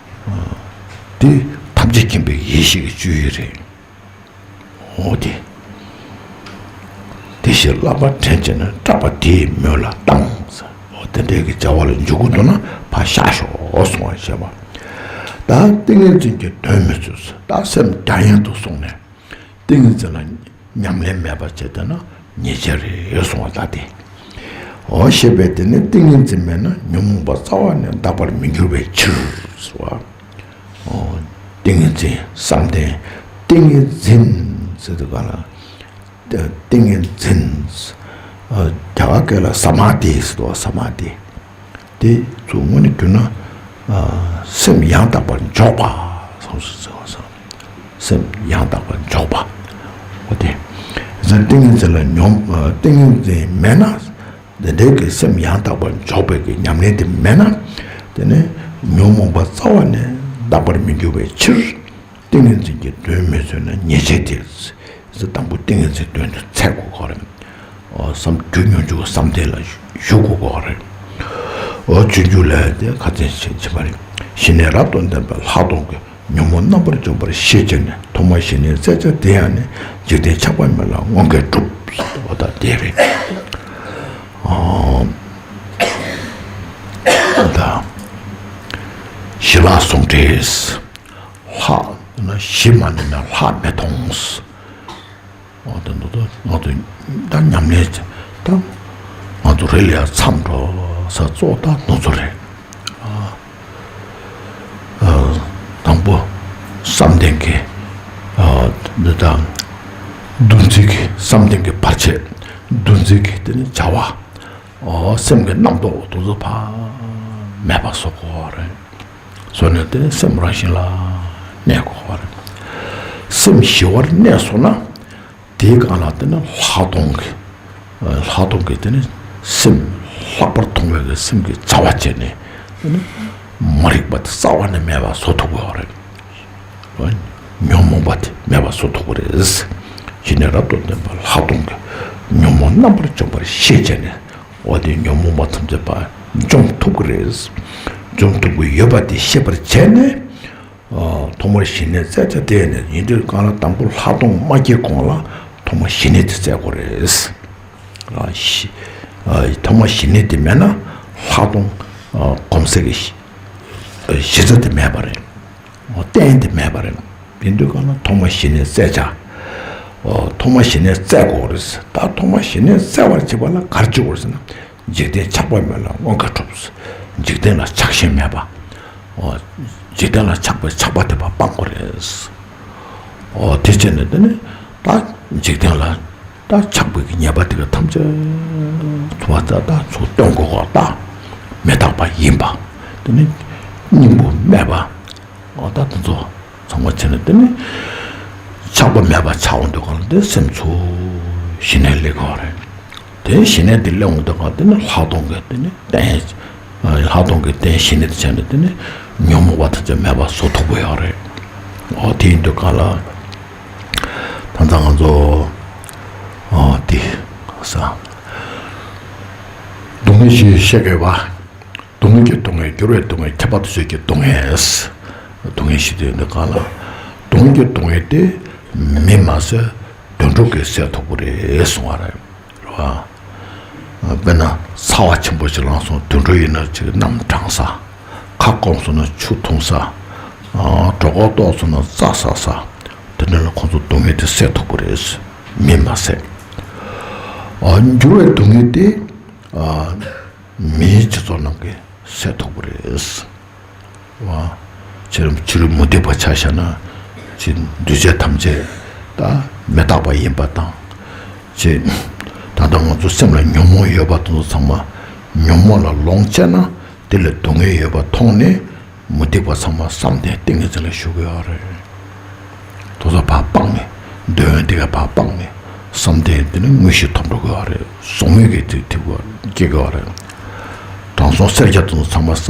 དེ་ཐམས་ཅད་མཁྱེན་པའི་ཡེ་ཤེས་ཀྱི་སྤྱོད་ཡུལ་རེད། འོ་དེ། དེ་བཞིན་བསླབ་པ་དྲན་བྱས་ན་སྐྲག་པ་དེའི་མོད་ལ་བཏང་། འོ་དེ་འདྲའི་གི་བྱ་བ་ལ་འཇུག་གི་འདུག་ན་ཕར་བཞག་ཤོག་གསུང་བ་བྱས་པ། ད་ཏིང་ངེ་འཛིན་གྱི་དོན་མི་འཚོལ། ད་སེམས་རྒྱ་ཡན་དུ་སོང་ནས་ཏིང་ངེ་འཛིན་ལ་ཉམས་ལེན་མེད་པ་བྱས་བསྡད་ན་ཉེས་བྱས་རེད་གསུང་བ་ལྟ་སྟེ། འོ་ཞེས་པས་དེ་ནི་ཏིང་ངེ་འཛིན་མེད་ན་ཉོན་མོངས་པ་རྩ་བ་ནས་འདག་པར་མི་འགྱུར་བའི་ཕྱིར་ཟེར་བ། འོ་ཏིང་ངེ་འཛིན་བསམ་གཏན་ཏིང་ངེ་འཛིན་ཟེར་དུས་ག་ལ་ཏིང་ངེ་འཛིན། རྒྱ་གར་སྐད་ལ་ས་མཱ་དྷི་ཟེར་དུས་ས་མཱ་དྷི། དེ་ཚོ་དངོས་གནས་བསྒྱུར་ན། ཨ་སེམས་ཡང་དག་པར་འཇོག་པ། སེམས་ཡང་དག་པར་འཇོག་པ། འོ་དེ། ཏིང་ངེ་འཛིན་ལ་ཉོན། ཏིང་ངེ་འཛིན་མེད་ན། དེ་འདྲའི་གི་སེམས་ཡང་དག་པར་འཇོག་པའི་གི་ཉམས་ལེན་དེ་མེད་ན། དེ་ནི་ཉོན་མོངས་པ་རྩ་བ་ནས་འདག་པར་མི་འགྱུར་བའི་ཕྱིར། ཏིང་ངེ་འཛིན་གྱི་དོན་མི་འཚོལ་ན་ཉེས་བྱས་ཏེ། དང་པོ་ཏིང་ངེ་འཛིན་དོན་དུ་འཚོལ་དགོས་ཀྱི་རེད། བསམ་རྒྱུ་མྱོང་འགྱུར་བ་བསམ་གཏན་ལ་ཞུགས་དགོས་ཀྱི་རེད། སྤྱོད་འཇུག་ལས་དེ་ཁ་ཚན་ཞིག་བྱེད་པ་རེད། ཞི་གནས་རབ་ཏུ་ལྡན་པའི་ལྷག་མཐོང་གི་ཉོན་མོངས་རྣམ་པར་འཇོམས་པར་ཤེས་བྱས་ནས་ཐོག་མར་ཞི་གནས་བཙལ་བྱ་དེ་ཡང་ནི་འཇིག་རྟེན་ཆགས་པ་མེད་ལ་དངོས་འགལ་སྒྲུབ། འོ་ད་དེ་རེད། ཨོ། ད་ཞི་ལྷག་ཟུང་འབྲེལ། ལྷག་ན་ཞི་མ་ནུས་ན་ལྷག་མི་མཐོང་། འོ་ད་འདི་ད་ང་ཚོ་ད་ཉམས་ལེན་ད་ང་ ཚོ་རེད་ལ་ཡ་མཚམས་འགྲོ་ས་གཙོ་བོ་ད་ནོར་འཚོ་རེད། ཨ། ཨ། དང་པོ་བསམ་གཏན་གྱི། ཨ། འདི་དང་། འདུ་འཛི་གི་བསམ་གཏན་གྱི་བར་ཆད། འདུ་འཛི་གི་དེ་ནི་བྱ་བ། ཨོ། སེམས་ཀྱི་རྣམ་རྟོག་དེ་ཚོ་ཕར་མེད་པ་བཟོ་དགོས་རེད། བཟོས་ནས་དེ་ནི་སེམས་རང་བཞིན་ལ་གནས་དགོས་རེད། སེམས་ཞི་བར་གནས་སོང་ན། དེའི་སྒང་ལ་དེ་ནི་ལྷག་མཐོང་གི། ལྷག་མཐོང་གི་དེ་ནི་སེམས་ལྷག་པར་མཐོང་བའི་གི་སེམས་ཀྱི་བྱ་བ་བྱས་ནས། དེ་ནི་མ་རིག་པ་དེ་རྩ་བ་ནས་མེད་པ་བཟོ་ཐུབ་དགོས་རེད། ཉོན་མོངས་པ་དེ་མེད་པ་བཟོ་ཐུབ་ཀྱི་རེད། ཞི་གནས་རབ་ཏུ་ལྡན་པ་ལྷག་མཐོང་གི་ཉོན་མོངས་རྣམ་པར་འཇོམས་པར་ཤེས་བྱས་ནས། འོ་དེ་ཉོན་མོངས་པ་ཐམས་ཅད་པ་འཇོམས་ཐུབ་ཀྱི་རེད། འཇོམས་ཐུབ་ཀྱི་ཡོད་པ་དེ་ཤེས་པར་བྱས་ནས། ཨ། ཐོག་མར་ཞི་གནས་བཙལ་བྱ་དེ་ནས་ཡིན་དུས་གང་ལ་དང་པོ་ལྷག་མཐོང་མ་སྐྱེས་གོང་ལ་ཐོག་མར་ཞི་གནས་དེ་བཙལ་དགོས་རེད། ཨ། ཞི། ཨ། ཐོག་མར་ཞི་གནས་དེ་མེད་ན་ལྷག་མཐོང་། ཨ། གོམས་གསལ་གྱི་ཞི། ཨ། གཞི་རྩ་དེ་མེད་པ་རེད། རྟེན་དེ་མེད་པ་རེད། དེ་འདུག་ག་ན་ཐོག་མ་ཞི་གནས་བཙལ་བྱ། ཨོ། ཐོག་མ་ཞི་གནས་བཙལ་དགོས་རེད། ད་ཐོག་མ་ཞི་གནས་བཙལ་བར་བྱེད་པ་ལ་ག་རེ་བྱེད་དགོས་རེད་ཟེར་ན། འཇིག་རྟེན་ཆགས་པ་མེད་ལ་མངོན་དགའ་འགྲུབ། འཇིག་རྟེན་ལ་ཆགས་ཞེན་མེད་པ། ཨོ། འཇིག་རྟེན་ལ་ཆགས་པའི་ཆགས་པ་དེ་ཕར་སྤང་དགོས་རེད། ཨོ། དེ་བྱས་ནས་དེ་ནི་ད་འཇིག་རྟེན་ལ། ད་ཆགས་པའི་གི་ཉེས་པ་དེ་ག་ཐམས་ཅད་ཚུར་བ་ད་ད་ཚུར་སྟོན་དགོས་གོ། ད་མི་རྟག་པ་ཡིན་པ། དེ་ནི་སྙིང་པོ་སྨྲས་པ། འོ་ད་དེ་ཚོ་ཚང་མ་བྱས་ནས་དེ་ནི་ཆགས་པ་མེད་པ་ཆགས་འོང་དུས་གང་ལ་དེ་སེམས་ཚུར་ཞི་གནས་སླེབས་དགོས་རེད། དེ་ཞི་གནས་དེ་སླེབས་འོང་དུས་གང་དེ་ནི་ལྷག་མཐོང་གི་དེ་ནི་རྟེན། ལྷག་མཐོང་གི་རྟེན་ཞི་གནས་དེ་བྱས་ནས་དེ་ནི་ཉོན་མོངས་པ་ཐམས་ཅད་མེད་པ་བཟོ་ཐུབ་ཀྱི་ཡོད་རེད། འོ་དེ་ཡིན་དུས་གང་ལ། ད་ལྟ་ང་ཚོ། ཨོ་དེ། ས། སྡུག་བསྔལ་བཞི་བཤད་དགོས་པ། སྡུག་བསྔལ་གྱི་སྡུག་བསྔལ། འགྱུར་བའི་སྡུག་བསྔལ། ཁྱབ་པ་དང་བཅས་ཀྱི་སྡུག་བསྔལ། སྡུག་བསྔལ་བཞི་དེ་འདི་གང་ལ། སྡུག་བསྔལ་གྱི་སྡུག་བསྔལ་དེ་མི་མ་ཟད་དུད་འགྲོ་གིས་སེལ་ཐུབ་ཀྱི་རེད་གསུང་བ་རེད། རེད་བ། དཔེར་ན་ཚ་བ་ཆེན་པོ་ཞིག་ལངས་སོང་། དུད་འགྲོ་ཡིན་ན་ཅིག་གནམ་གྲང་ས། ཁ་སྐོམ་སོང་ན་ཆུ་འཐུང་ས། ཨ། གྲོད་ཁོག་ལྟོགས་སོང་ན་རྩྭ་ཟ་ས། དེ་འདྲ་ལ་ཁོང་ཚོ་སྡུག་བསྔལ་དེ་སེལ་ཐུབ་ཀྱི་རེད། མི་མ་ཟད། ཨ། འགྱུར་བའི་སྡུག་བསྔལ་དེ། ཨ། མིའི་སྤྱི་ཚོགས་ནང་གི་སེལ་ཐུབ་ཀྱི་རེད། བ། ཕྱི་རོལ་མུ་སྟེགས་པ་ཆ་བཞག་ན། ཅི་འདུས་བྱས་ཐམས་ཅད་ད་མི་རྟག་པ་ཡིན་པ་དང་། ཅི། ད་ལྟ་ང་ཚོ་སེམས་ལ་ཉོན་མོངས་ཡོད་པ་དེ་ཚོ་ཚང་མ་ཉོན་མོངས་ལ་ལོངས་སྤྱད་ན་དེ་ལ་སྡུག་བསྔལ་ཡོད་པ་མཐོང་ནས་མུ་སྟེགས་པ་ཚང་མ་བསམ་གཏན་ཏིང་ངེ་འཛིན་ལ་ཞུགས་ཀྱི་ཡོད་རེད། དེ་ཚོ་ཕར་སྤངས་ནས། འདོད་ཡོན་དེ་ག་ཕར་སྤངས་ནས། བསམ་གཏན་དེ་ནི་དངོས་གཞི་ཐོབ་འགྲོ་གི་ཡོད་རེད། གཟུགས་མེད་ཀྱི་དེ་ཐེབས་དགོས་སྐྱེ་གི་ཡོད་རེད། དྲང་སྲོང་སེར་སྐྱ་དེ་ཚོ་ཚང་མ་ས།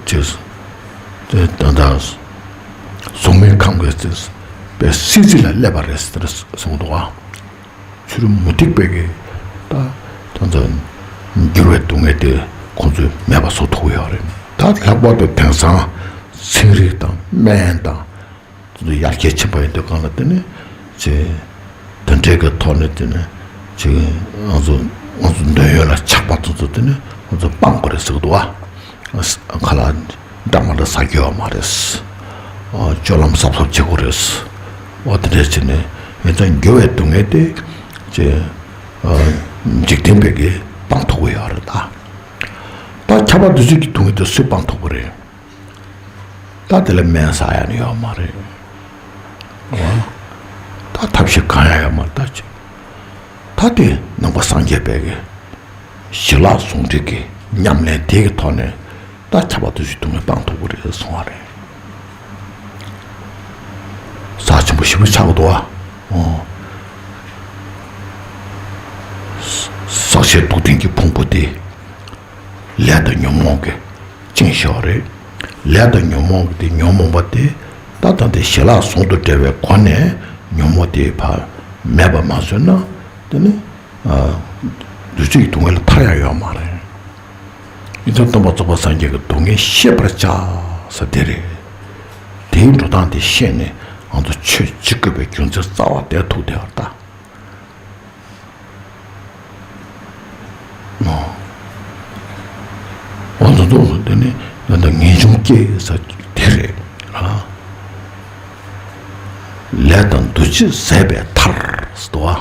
ཅེས། དེ་ད་ལྟ་གཟུགས་མེད་ཁམས་ཀྱི་དེ་པའི་སྲིད་རྩེ་ལ་སླེབས་པ་རེད་ཟེར་གསུངས་འདུག་ག་ཕྱི་རོལ་མུ་སྟེགས་པའི་གི་ད་ད་ལྟ་འགྱུར་བའི་སྡུག་བསྔལ་དེ་ཁོང་ཚོས་མེད་པ་བཟོ་ཐུབ་ཀྱི་ཡོད་རེད། ད་ལྷག་པར་དུ་དེང་སང་ཚན་རིག་དང་སྨན་དང་། དེ་ཚོ་ཡར་རྒྱས་ཕྱིན་པ་ཡིན་དུས་གང་ལ་དེ་ནི་ཅིག་དེ་འདྲའི་གི་ཐོག་ནས་དེ་ནི་ཅིག་ང་ཚོ་ང་ཚོ་འདོད་ཡོན་ལ་ཆགས་པ་དེ་ཚོ་དེ་ནི་ང་ཚོ་སྤང་དགོས་རེད་ཟེར་གི་འདུག་བ། ཁ་ལག་འདྲ་མ་འདྲ་ཟ་རྒྱུ་ཡོད་མ་རེད། སྤྱོད་ལམ་གཟབ་གཟབ་བྱེད་དགོས་རེད། འོ་དེ་འདྲས་བྱས་ནས་ཡིན་ཙང་འགྱུར་བའི་སྡུག་བསྔལ་དེ་ཅིག་འཇིག་རྟེན་པས་ཀྱིས་སྤང་ཐུབ་ཀྱི་ཡོད་རེད་ད། ད་ཁྱབ་པ་འདུ་བྱེད་ཀྱི་སྡུག་བསྔལ་དེ་སུས་སྤང་ཐུབ་ཀྱི་རེད། ད་དེ་ལ་སྨན་ཟ་ཡ་ནི་ཡོད་མ་རེད། འོ། ད་ཐབས་ཤེས་གང་ཡང་ཡོད་མ་རེད་ད་ཅི། ད་དེ་ནང་པ་སངས་རྒྱས་པའི་གི་ཞི་ལྷག་ཟུང་འབྲེལ་གྱི་ཉམས་ལེན་དེ་གི་ཐོག་ནས་ད་ཁྱབ་པ་འདུ་བྱེད་སྡུག་བསྔལ་སྤང་ཐུབ་ཀྱི་རེད་གསུང་བ་རེད། རྩ་ཆེན་པོ་ཞེ་པོ་ཆགས་ཀྱི་འདུག་བ། འོ། ཟག་བཅས་སྡུག་བདེན་གྱི་ཕུང་པོ་དེ། ལས་དང་ཉོན་མོངས་ཀྱིས་བཅིངས་བཞག་པ་རེད། ལས་དང་ཉོན་མོངས་ཀྱི་དེ་ཉོན་མོངས་པ་དེ་ད་ལྟ་དེ་ཞི་ལྷག་ཟུང་དུ་འབྲེལ་བའི་སྒོ་ནས་ཉོན་མོངས་དེ་ཕར་མེད་པ་མ་བཟོས་ན་དེ་ནི་ཨ་འདུ་བྱེད་ཀྱི་སྡུག་བསྔལ་ལས་ཐར་ཡ་ཡོད་མ་རེད། ཡིན་ཙང་སྟོན་པ་རྫོགས་པ་སངས་རྒྱས་ཀྱིས་སྡུག་བསྔལ་ཤེས་པར་བྱ་ཟེར་དེ་རེད། དེའི་འགྲོ་སྟངས་དེ་ཤེས་ནས་ང་ཚོ་ཆོས་བྱེད་དགོས་པའི་རྒྱུ་མཚན་རྩ་བ་དེར་ཐུག་བསྡད་པ་རེད་ད། འོ་འདི་ཚོ་དེ་ནི་ད་ལྟ་ངེས་འབྱུང་སྐྱེ་ས་དེ་རེད་ལ། ལས་དང་འདུ་བྱེད་ཟད་པའི་མཐར་ཟེར་དོ།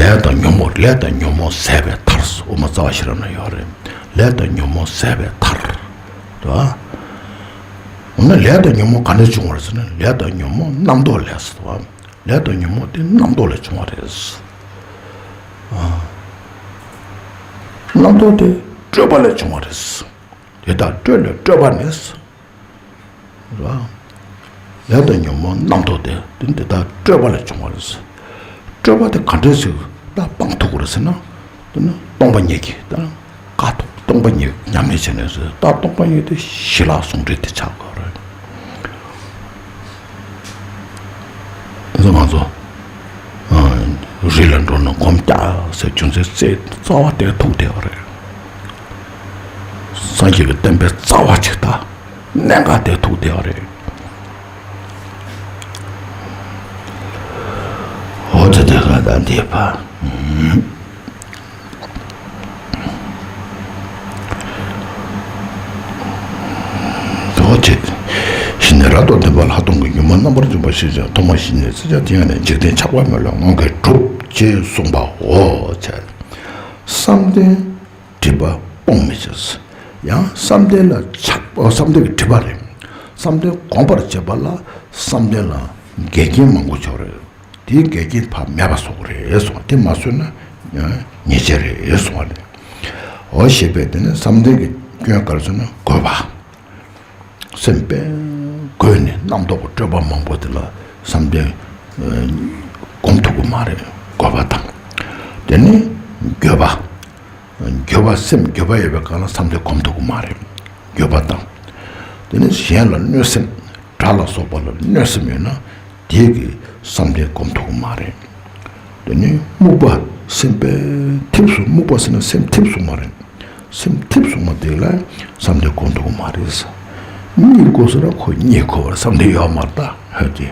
ལས་དང་ཉོན་མོངས། ལས་དང་ཉོན་མོངས་ཟད་པའི་མཐར། དབུ་མ་རྩ་བ་ཤེས་རབ་ན་ཡོད་རེད། ལས་དང་ཉོན་མོངས་ཟད་པའི་མཐར། དོ། འོ་ན་ལས་དང་ཉོན་མོངས་ག་འདྲ་བྱུང་བ་རེད་ཟེར་ན། ལས་དང་ཉོན་མོངས་རྣམ་རྟོག་ལས་ཟེར་བ། ལས་དང་ཉོན་མོངས་དེ་རྣམ་རྟོག་ལས་བྱུང་བ་རེད། ཨ། རྣམ་རྟོག་དེ་སྤྲོས་པ་ལས་བྱུང་བ་རེད། དེ་དག་སྤྲོས་ལས་སྤྲོས་པ་ནི། རེད་བ། ལས་དང་ཉོན་མོངས་རྣམ་རྟོག་དེ་དེ་འདི་དག་སྤྲོས་པ་ལས་བྱུང་བ་རེད། སྤྲོས་པ་དེ་ག་འདྲས་ཞིག་ད་སྤང་ཐུབ་ཀྱི་རེད་ཟེར་ན། དེ་ནི་སྟོང་པ་ཉིད་ཀྱིས་ད་དཀའ་ཐུབ། སྟོང་པ་ཉིད་ཉམས་ལེན་བྱས་ནས་ཟེར། ད་སྟོང་པ་ཉིད་དེ་ཞི་ལྷག་ཟུང་འབྲེལ་དེ་ཆགས་དགོས་རེད། ང་ཚོ་རི་ལ་འགྲོ་ན་སྒོམ་རྒྱག་ཟེར་རྒྱུ་མཚན་རྩ་བ་དེ་ཐུག་བསྡད་པ་རེད། སངས་རྒྱས་ཀྱི་བསྟན་པའི་རྩ་བ་ཅིག་ད་གནད་འགག་དེ་ཐུག་བསྡད་པ་རེད། འོ་དེ་དེ་ག་ད་འདི་ཕ། འོ་དེ། ཞི་གནས་རབ་ཏུ་ལྡན་པ་ལྷག་མཐོང་གི་ཉོན་མོངས་རྣམ་པར་འཇོམས་པ་ཞེས་བྱ། ཐོག་མར་ཞི་གནས་སྲིད་པ་དེ་ཡང་ནི། འཇིག་རྟེན་ཆགས་པ་མེད་ལ་ངང་གིས་འགྲུབ་ཅེས་གསུངས་པའོ། བསམ་གཏན་སྒྲིབ་པ་སྤོང་མི་བྱེད། ཡང་བསམ་གཏན་ལ་ཆགས་པ། བསམ་གཏན་གྱི་སྒྲིབ་པ་རེད། བསམ་གཏན་སྒོམ་པར་བྱེད་པ་ལ་བསམ་གཏན་ལ་འགལ་རྐྱེན་མང་པོ་ཆགས་རེད། དེའི་འགལ་རྐྱེན་ཕར་མེད་པ་བཟོ་དགོས་རེད་གསུངས་པ། དེ་མ་བཟོས་ན་ཉེས་བྱས་རེད་གསུངས་པ་རེད། འོ་ཞེས་པས་དེ་ནི་བསམ་གཏན་གྱི་སྐྱོན་ག་རེ་ཟེར་ན་རྒོད་པ། སེམས་དཔའ་རྒོད་ནས་རྣམ་རྟོག་གི་སྤྲོས་པ་མང་པོ་དེ་ལ་བསམ་གཏན་སྒོམ་ཐུབ་ཀྱི་མ་རེད། རྒོད་པ་དང་། དེ་ནི་འགྱོད་པ། འགྱོད་པ། སེམས་འགྱོད་པ་ཡོད་པའི་སྒང་ལ་བསམ་གཏན་སྒོམ་ཐུབ་ཀྱི་མ་རེད། འགྱོད་པ་དང་། དེ་ནི་གཞན་ལ་གནོད་སེམས། དགྲ་ལ་སོགས་པ་ལ་གནོད་སེམས་ཡོད་ན་དེ་གི་བསམ་གཏན་སྒོམ་ཐུབ་ཀྱི་མ་རེད། དེ་ནི་རྨུགས་པ། སེམས་དཔའ་ཐིབས་སུ། རྨུགས་པ་ཟེར་ན་སེམས་ཐིབས་སུ་མ་རེད། སེམས་ཐིབས་སུ་མ་དེ་ལ་བསམ་གཏན་སྒོམ་ཐུབ་ཀྱི་མ་རེད། གཉིད་ཁུག་ཟེར་ན་ཁོ་གཉིད་ཁུག་པར་བསམ་གཏན་ཡོད་མ་རེད་ད། ཧ་ཅེ།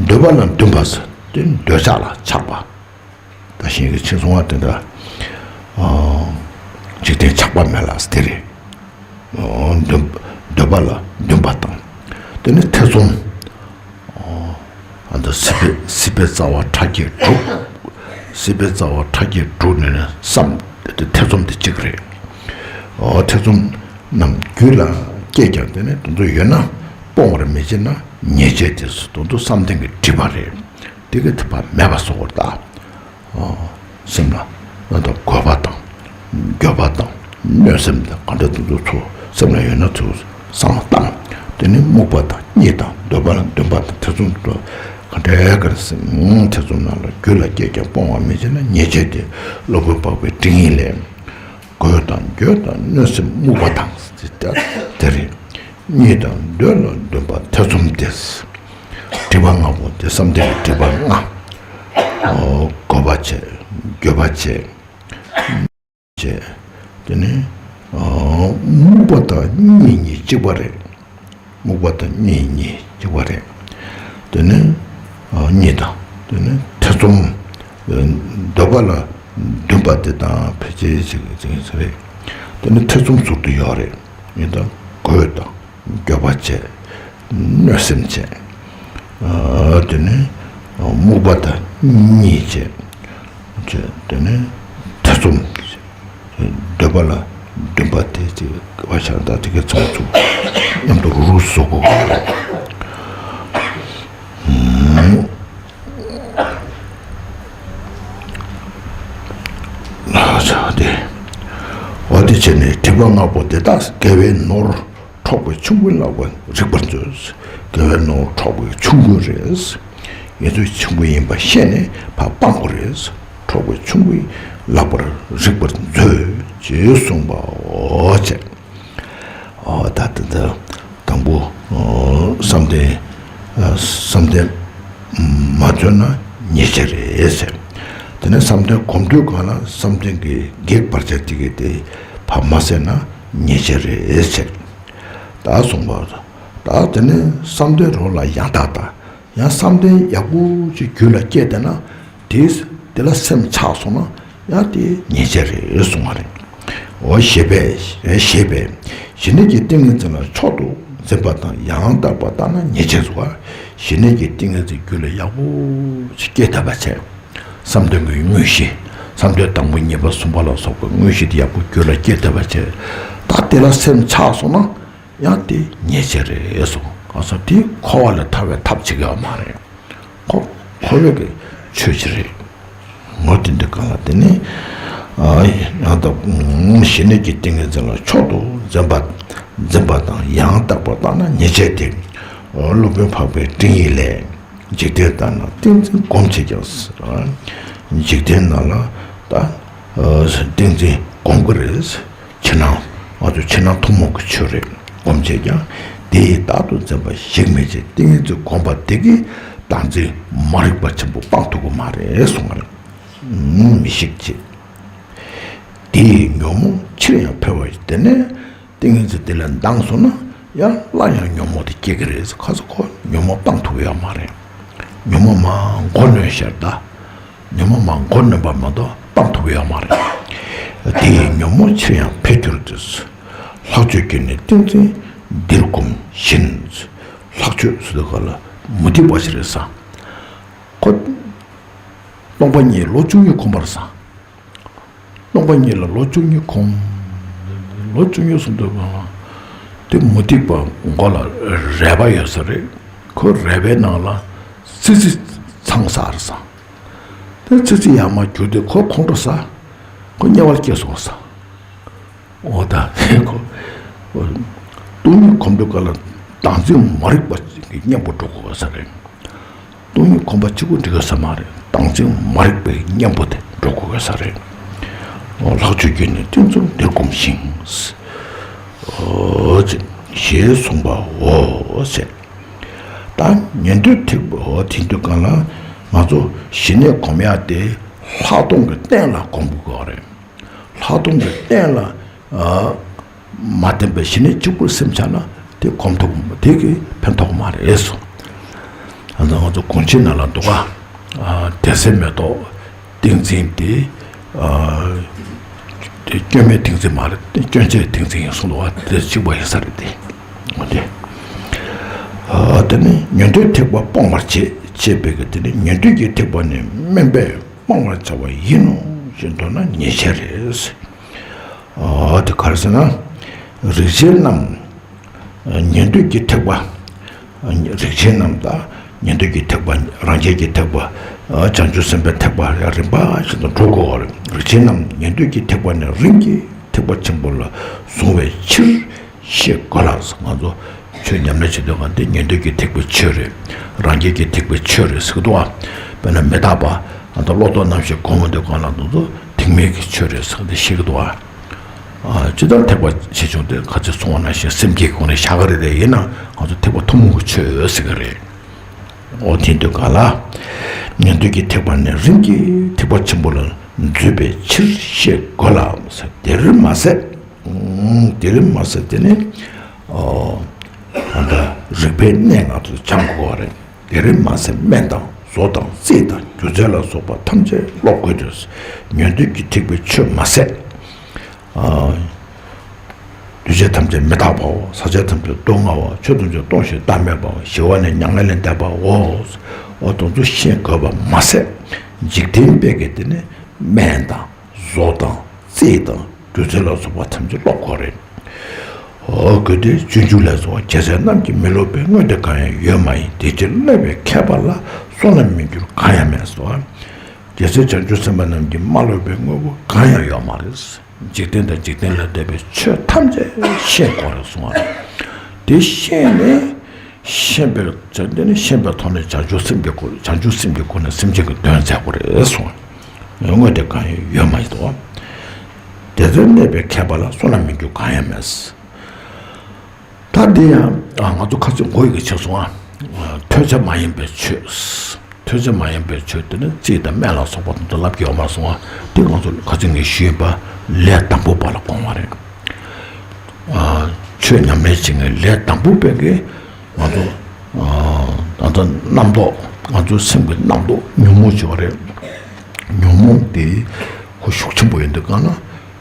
འདོད་པ་ལ་འདུན་པ་ཟེར་དེ་འདོད་ཆགས་ལ་ཆགས་པ། ད་གཞན་གྱི་ཕྱིར་བཟུང་བ་དེ་འདྲ། འཇིག་རྟེན་ཆགས་པ་མེད་ལ་དེ་རེད། འདོད་འདོད་པ་ལ་འདུན་པ་དང་། དེ་ནི་ཐེ་ཚོམ། ཨ་ད་སྲིད་པའི་སྲིད་པའི་རྩ་བ་ཕྲ་རྒྱས་དྲུག་སྲིད་པའི་རྩ་བ་ཕྲ་རྒྱས་དྲུག་ནི་ནི་བསམ་དེ་ཐེ་ཚོམ་དེ་གཅིག་རེད། འོ་ཐེ་ཚོམ་རྣམས་རྒྱུད་ལ་སྐྱེས་ཀྱང་དེ་ནི་དེ་ཚོ་ཡོད་ན་སྤོང་བར་མི་བྱེད་ན་ཉེས་བྱས་དེ་ཚོ་དེ་ཚོ་བསམ་གཏན་གྱི་སྒྲིབ་པ་རེད། དེ་གི་ཐེག་པ་མེད་པ་བཟོ་བར་ལྟ། སེམས་ལ་ད་རྒོད་པ་དང་། འགྱོད་པ་དང་། གནོད་སེམས་དང་ག་འདྲ་དེ་ཚོ་ཚུར་སེམས་ལ་ཡོད་ན་ཚུར་སངས་བཏང་། དེ་ནི་རྨུགས་པ་དང་གཉིད་དང་འདོད་པ་ལ་འདུན་པ་དང་ཐེ་ཚོམ་དུ་ག་འདྲའི་ག་རེ་སེམས་ཐེ་ཚོམ་རྣམས་ལ་རྒྱུད་ལ་སྐྱེས་ཀྱང་སྤོང་བར་མི་བྱེད་ན་ཉེས་བྱས་ཏེ། སློབ་དཔོན་འཕགས་པའི་ཏིང་ངེ་ལས། རྒོད་དང་འགྱོད་དང་གནོད་སེམས་རྨུགས་པ་དང་། དེ་རེད། གཉིད་དང་འདོད་ལ་འདུན་པ་ཐེ་ཚོམ་སྟེ། སྒྲིབ་པ་ལྔ་པོ་དེ་བསམ་གཏན་གྱི་སྒྲིབ་པ་ལྔ། འགྱོད་པ་བྱས། འགྱོད་པ་བྱས། བྱས། དེ་ནས་རྨུགས་པ་དང་གཉིད་གཉིས་གཅིག་པ་རེད། རྨུགས་པ་དང་གཉིད་གཉིས་གཅིག་པ་རེད། དེ་ནས་གཉིད་དང་དེ་ནས་ཐེ་ཚོམ། འདོད་པ་ལ་འདུན་པ་དེ་དང་ཕལ་ཆེར་ཅིག་ཅིག་རེད། དེ་ནས་ཐེ་ཚོམ་ཟུར་དུ་ཡོད་རེད། ཡིན་ད་རྒོད་དང་། འགྱོད་པ་བྱས། གནོད་སེམས་བྱས། དེ་ནས་རྨུགས་པ་དང་གཉིད་བྱས། བྱས་དེ་ནས་ཐེ་ཚོམ། འདོད་པ་ལ་འདུན་པ་དེ་ཅིག་བ་ཤ་ད་དེ་གའི་ཚོགས་ཚུགས་མཉམ་དུ་རུ་རུ་བཟོ་དགོས། ལ་ཆ་དེ། འོ་དེ་བྱས་ནས་སྒྲིབ་པ་ལྔ་པོ་དེ་དག་དགེ་བའི་ནོར། འཕྲོག་པའི་ཆུང་ཀུའི་ལག་པར་རིག་པར་མཛོད། དགེ་བའི་ནོར་འཕྲོག་པའི་ཆུང་ཀུ་རེད། ངེད་ཚོས་ཆུང་ཀུ་ཡིན་པ་ཤེས་ནས་ཕར་སྤང་དགོས་རེད། འཕྲོག་པའི་ཆུང་ཀུའི་ལག་པར་རིག་པར་མཛོད་ཅེས་གསུངས་པའོ་ཅེས། ཨོ་ད་ད་ད་དང་པོ་བསམ་གཏན་བསམ་གཏན་མ་བརྗོད་ན་ཉེས་བྱས་རེད་ཟེར། དེ་ནས་བསམ་གཏན་སྒོམ་དུས་གང་ལ་བསམ་གཏན་གྱི་གེགས་བར་ཆད་དེ་གས་དེ་ཕར་མ་བསལ་ན་ཉེས་བྱས་རེད་ཟེར། ད་གསུངས་པ། ད་དེ་ནས་བསམ་གཏན་རོ་ལ་ཡང་དག་དང་། ཡང་བསམ་གཏན་ཡག་པོ་ཅིག་རྒྱུད་ལ་སྐྱེས་བསྡད་ན། དེ་དེ་ལ་སེམས་ཆགས་སོང་ན་ཡང་དེ་ཉེས་བྱས་རེད་གསུང་བ་རེད། འོ་ཞེས་པས་ཞེས་པས། ཞི་གནས་ཀྱི་ཏིང་ངེ་འཛིན་ལ་མཆོག་ཏུ་འཛིན་པ་དང་ཡང་དག་པར་བལྟ་ན་ཉེས་བྱས་སོ། ཞི་གནས་ཀྱི་ཏིང་ངེ་འཛིན་རྒྱུད་ལ་ཡག་པོ་ཅིག་སྐྱེས་བསྡད་པ་བྱས། བསམ་དོན་གྱི་དངོས་གཞི། བསམ་དོན་དང་པོ་གཉིས་པ་གསུམ་པ་ལ་སོགས་པའི་དངོས་གཞི་དེ་ཡག་པོ་རྒྱུད་ལ་སྐྱེས་ཐུབ་པ་བྱས། ད་དེ་ལ་སེམས་ཆགས་སོང་ན་ཡང་དེ་ཉེས་བྱས་རེད་གསུངས། གང་ཟག་དེ་འཁོར་བ་ལས་ཐར་བའི་ཐབས་བྱེད་ཀྱི་ཡོད་མ་རེད། ཁོ་འཁོར་བའི་གི་ཆོས་ཅིག་རེད། ངོ་དེ་འདི་གང་ལ་དེ་ནི། ཨ་ཡང་དག་ཞི་གནས་ཀྱི་ཏིང་ངེ་འཛིན་ལ་མཆོག་ཏུ་འཛིན་པ། འཛིན་པ་དང་ཡང་དག་པར་བལྟ་ན་ཉེས་བྱས་ཏེ། སློབ་དཔོན་འཕགས་པའི་སྤྲིང་ཡིག་ལས། འཇིག་རྟེན་ལྟར་ན་ཏིང་འཛིན་སྒོམ་བྱེད་ཀྱང་། འཇིག་རྟེན་ནང་ལ་ད་ཏིང་འཛིན་སྒོམ་གྱི་རེད། ཕྱི་ནང་། ང་ཚོ་ཕྱི་ནང་ཐུན་མོང་གི་ཆོས་རེད། སྒོམ་བྱེད་ཀྱང་། དེ་ཡི་བདག་ཏུ་འཛིན་པ་ཞིག་མི་བྱེད། ཏིང་ངེ་འཛིན་སྒོམ་པ་དེ་གིས་བདག་འཛིན་མ་རིག་པ་ཆེན་པོ་སྤང་ཐུབ་ཀྱི་མ་རེད་གསུངས་པ་རེད། མི་ཞིག་བྱེད། དེ་ཡི་ཉོན་མོངས་ཕྱིར་ཡང་འཕེལ་བ་ཡི། དེ་ནས་ཏིང་ངེ་འཛིན་དེ་ལས་ལྡངས་སོང་ན་ཡང་སླར་ཡང་ཉོན་མོངས་དེ་སྐྱེ་གི་རེད། ཁ་སང་ཁོ་ཉོན་མོངས་སྤང་ཐུབ་ཀྱི་ཡོད་མ་རེད། ཉོན་མོངས་མར་མགོ་གནོན་ཤར་ད། ཉོན་མོངས་མར་མགོ་གནོན་པ་མ་གཏོགས་སྤང་ཐུབ་ཀྱི་ཡོད་མ་རེད། དེ་ཡི་ཉོན་མོངས་ཕྱིར་ཡང་འཕེལ་འགྱུར་ཏེ། ལྷག་སྤྱོད་ཀྱིས་ནི་ཏིང་འཛིན་འདིར་སྒོམ་བཞིན། ལྷག་སྤྱོད་ཟེར་དུས་ག་ལ་མུ་སྟེགས་པ་ཞིག་རེད་ས། ཁོ་སྟོང་པ་ཉིད་ལོ་བཅུ་གཉིས་གོམས་པར་ས། སྟོང་པ་ཉིད་ལ་ལོ་བཅུ་གཉིས་གོམས། ལོ་བཅུ་གཉིས་སོང་དུས་གང་ལ། དེ་མུ་སྟེགས་པ་མགོ་ལ་རལ་པ་ཡོད་ས་རེད། ཁོ་རལ་པའི་ནང་ལ་ཙི་ཙི་འཚང་ས་རེད་ས། དེ་ཙི་ཙི་ཡར་མར་རྒྱུག་དུས་ཁོ་ཁོང་ཁྲོ་ས། ཁོ་དམྱལ་བར་སྐྱེས་སོང་ས། འོ་ད་ཁོ། སྟོང་ཉིད་གོམས་དུས་ག་ལ་བདག་འཛིན་མ་རིག་པ་གི་གཉེན་པོ་འགྲོ་དགོས་ས་རེད། སྟོང་ཉིད་གོམས་པ་གཅིག་པུ་འགྲིག་གི་ས་མ་རེད། བདག་འཛིན་མ་རིག་པའི་གཉེན་པོ་དེ་འགྲོ་དགོས་ས་རེད། འོ་ལྷག་སྤྱོད་ཀྱིས་ནི་ཏིང་འཛིན་འདིར་སྒོམ་ཞིང་། འོ་ཅེས་ཞེས་གསུངས་པའོ་ཟེར། ད་ཉན་ཐོས་ཐེག་པ་འོ་དེ་དུས་གང་ལ་ང་ཚོ་ཞི་གནས་སྒོམ་ཡག་དེ་ལྷག་མཐོང་གི་རྟེན་ལ་སྒོམ་དགོས་རེད། ལྷག་མཐོང་གི་རྟེན་ལ་ཨ་མ་བརྟེན་པའི་ཞི་གནས་གཅིག་པུར་སེམས་ཆགས་ན་དེ་གོམས་ཐུབ་དེ་གིས་ཕན་ཐོགས་མ་རེད་གསུངས། ཨ་ད་ང་ཚོ་དགོངས་གཅིག་ནང་ལ་འདུག་ག་ཨ་དེ་སེམས་མེ་ཏོག་ཏིང་འཛིན་དེ་ཨ་དེ་སྐྱོན་མེད་ཏིང་འཛིན་མ་རེད། སྐྱོན་བྱེད་ཏིང་འཛིན་ཡིན་གསུངས་འདུག་ག་དེ་གཅིག་པ་ཡིན་ས་རེད་དེ། འོ་དེ་ཨ་དེ་ནི་ཉན་ཐོས་ཐེག་པ་སྤོང་བར་བྱེད་ཅེས་པའི་གི་དེ་ནི་ཉན་ཐོས་ཀྱི་ཐེག་པ་ནི་དམན་པས། སྤང་བར་བྱ་བ་ཡིན་ནོ་ཞེས་མདོར་ན་ཉེས་བྱས་རེད། ཨ་དེ་ག་རེ་ཟེར་ན། རིགས་ཆེན་རྣམས་ཉན་ཐོས་ཀྱི་ཐེག་པ། རིགས་ཆེན་རྣམས་དང་ཉན་ཐོས་ཀྱི་ཐེག་པ། རང་རྒྱལ་གྱི་ཐེག་པ། བྱང་ཆུབ་སེམས་དཔའི་ཐེག་པ་ཡང་རིམ་པ་བཞིན་དུ་འགྲོ་དགོས་པ་རེད། རིགས་ཆེན་རྣམས་ཉན་ཐོས་ཀྱི་ཐེག་པ་ནི་རིམ་གྱིས་ཐེག་པ་ཆེན་པོ་ལ་བཟུང་བའི་ཕྱིར། ཤེས་དགོས་ལ། ང་ཚོ་ཆོས་ཉམས་ལེན་བྱེད་དུས་གང་དེ་ཉན་ཐོས་ཀྱི་ཐེག་པའི་ཆོས་རེད། རང་རྒྱལ་གྱི་ཐེག་པའི་ཆོས་རེད་ཟེར་གི་འདུག་ཨ། དཔེར་ན་མི་རྟག་པ། ཨ་ད་བློ་ལྡོག་རྣམ་ཤེས་སྒོམ་འོང་དུས་གང་ལ་དེ་ཚོ་ཐེག་དམན་གྱི་ཆོས་རེད་ཟེར་གི་འདུག་ཨ། ཇི་ལྟར་ཐེག་པ་ཆེ་ཆུང་དེ་ག་ཚོད་གསུང་བ་ནང་བཞིན་སེམས་བསྐྱེད་སྒོ་ནས་བཞག་གི་རེད་དེ། ཡིན་ན་ང་ཚོ་ཐེག་པ་ཐུན་མོང་གི་ཆོས་ཟེར་གི་རེད། འོ་དེ་དུས་གང་ལ། ཉན་ཐོས་ཀྱི་ཐེག་པ་ནི་རིམ་གྱིས་ཐེག་པ་ཆེན་པོ་ལ་འཛུད་པའི་ཕྱིར་ཤེས་དགོས་ལ། དེར་མ་ཟད། དེར་མ་ཟད་དེ་ནི། ཨོ། ད་ལྟ་རིག་པའི་གནས་ལྔ་དུ་སྦྱང་དགོས་པ་རེད། དེར་མ་ཟད་སྨན་དང་བཟོ་དང་རྩིས་དང་སྒྱུ་རྩལ་ལ་སོགས་པ་ཐམས་ཅད་སློབ་དགོས་ཏེ། ཉན་ཐོས་ཀྱི་ཐེག་པའི་ཆོས་མ་ཟད། ཨ། འདུས་བྱས་ཐམས་ཅད་མི་རྟག་པའོ། ཟག་བཅས་ཐམས་ཅད་སྡུག་བསྔལ་བའོ། ཆོས་ཐམས་ཅད་སྟོང་ཞིང་བདག་མེད་པའོ། ཞི་བ་ནི་མྱ་ངན་ལས་འདས་པའོ། འོ་དེ་ཚོ་ཤེས་དགོས་པ་མ་ཟད། འཇིག་རྟེན་པའི་གི་དེ་ནི་སྨན་དང་། བཟོ་དང་། རྩིས་དང་། སྒྱུ་རྩལ་ལ་སོགས་པ་ཐམས་ཅད་སློབ་དགོས་རེད། འོ་དགོས་ཏེ་སྤྱོད་འཇུག་ལས་སོ། རྒྱལ་སྲས་རྣམས་ཀྱིས་མི་སློབ་པའི། དངོས་དེ་གང་ཡང་ཡོད་མ་ཡིན། དེ་ཕྱིར་སློབ་པའི་མཁས་པ་ལ། བསོད་ནམས་མི་འགྱུར་གང་ཡང་མེད་སོ། རྒྱལ་སྲས་བྱང་ཆུབ་སེམས་དཔའ་རྣམས་ཀྱིས་མ་སློབ་པའི་དངོས་པོ་གང་ཡང་ཡོད་མ་རེད། འཇིག་རྟེན་དང་འཇིག་རྟེན་ལས་འདས་པའི་ཆོས་ཐམས་ཅད་ཤེས་དགོས་རེད་གསུངས་པ་རེད། དེ་ཤེས་ནས། ཤེས་པའི་ཆ་དེ་ནི་ཤེས་པའི་ཐོག་ནས་བྱང་ཆུབ་སེམས་ཀྱི་སྒོ། བྱང་ཆུབ་སེམས་ཀྱི་སྒོ་ནས་སེམས་ཅན་གྱི་དོན་མཛད་དགོས་རེད་གསུངས། དངོས་དེ་གང་ཡང་ཡོད་མ་ཡིན་ཏོ། དེ་ཚོའི་གནས་པའི་མཁས་པ་ལ། བསོད་ནམས་མི་འགྱུར་གང་ཡང་མེད། ད་འདི་ཡང་ང་ཚོ་ཁ་ཚིག་མགོ་ཡི་གི་ཆེ་སོང་ཨ། ཐོས་བྱ་མ་ཡིན་པའི་ཆོས། ཐོས་བྱ་མ་ཡིན་པའི་ཆོས་དེ་ནི་རྩིས་དང་སྨན་ལ་སོགས་པ་དེ་ཚོ་ལབ་ཀྱི་ཡོད་མ་སོང་ཨ། དེ་ང་ཚོ་ཁ་ཚིག་ངས་ཞུས་པ་ལས་དང་པོ་པ་ལ་དགོངས་པ་རེད། ཆོས་ཉམས་ལེན་བྱེད་མཁན་ལས་དང་པོ་པའི་གི་ང་ཚོ་ད་ལྟ་རྣམ་རྟོག་ང་ཚོ་སེམས་ཀྱི་རྣམ་རྟོག་ཉོན་མོངས་བྱེད་པ་རེད། ཉོན་མོངས་དེ་ཁོ་ཤུགས་ཆེན་པོ་ཡིན་དུས་གང་ན་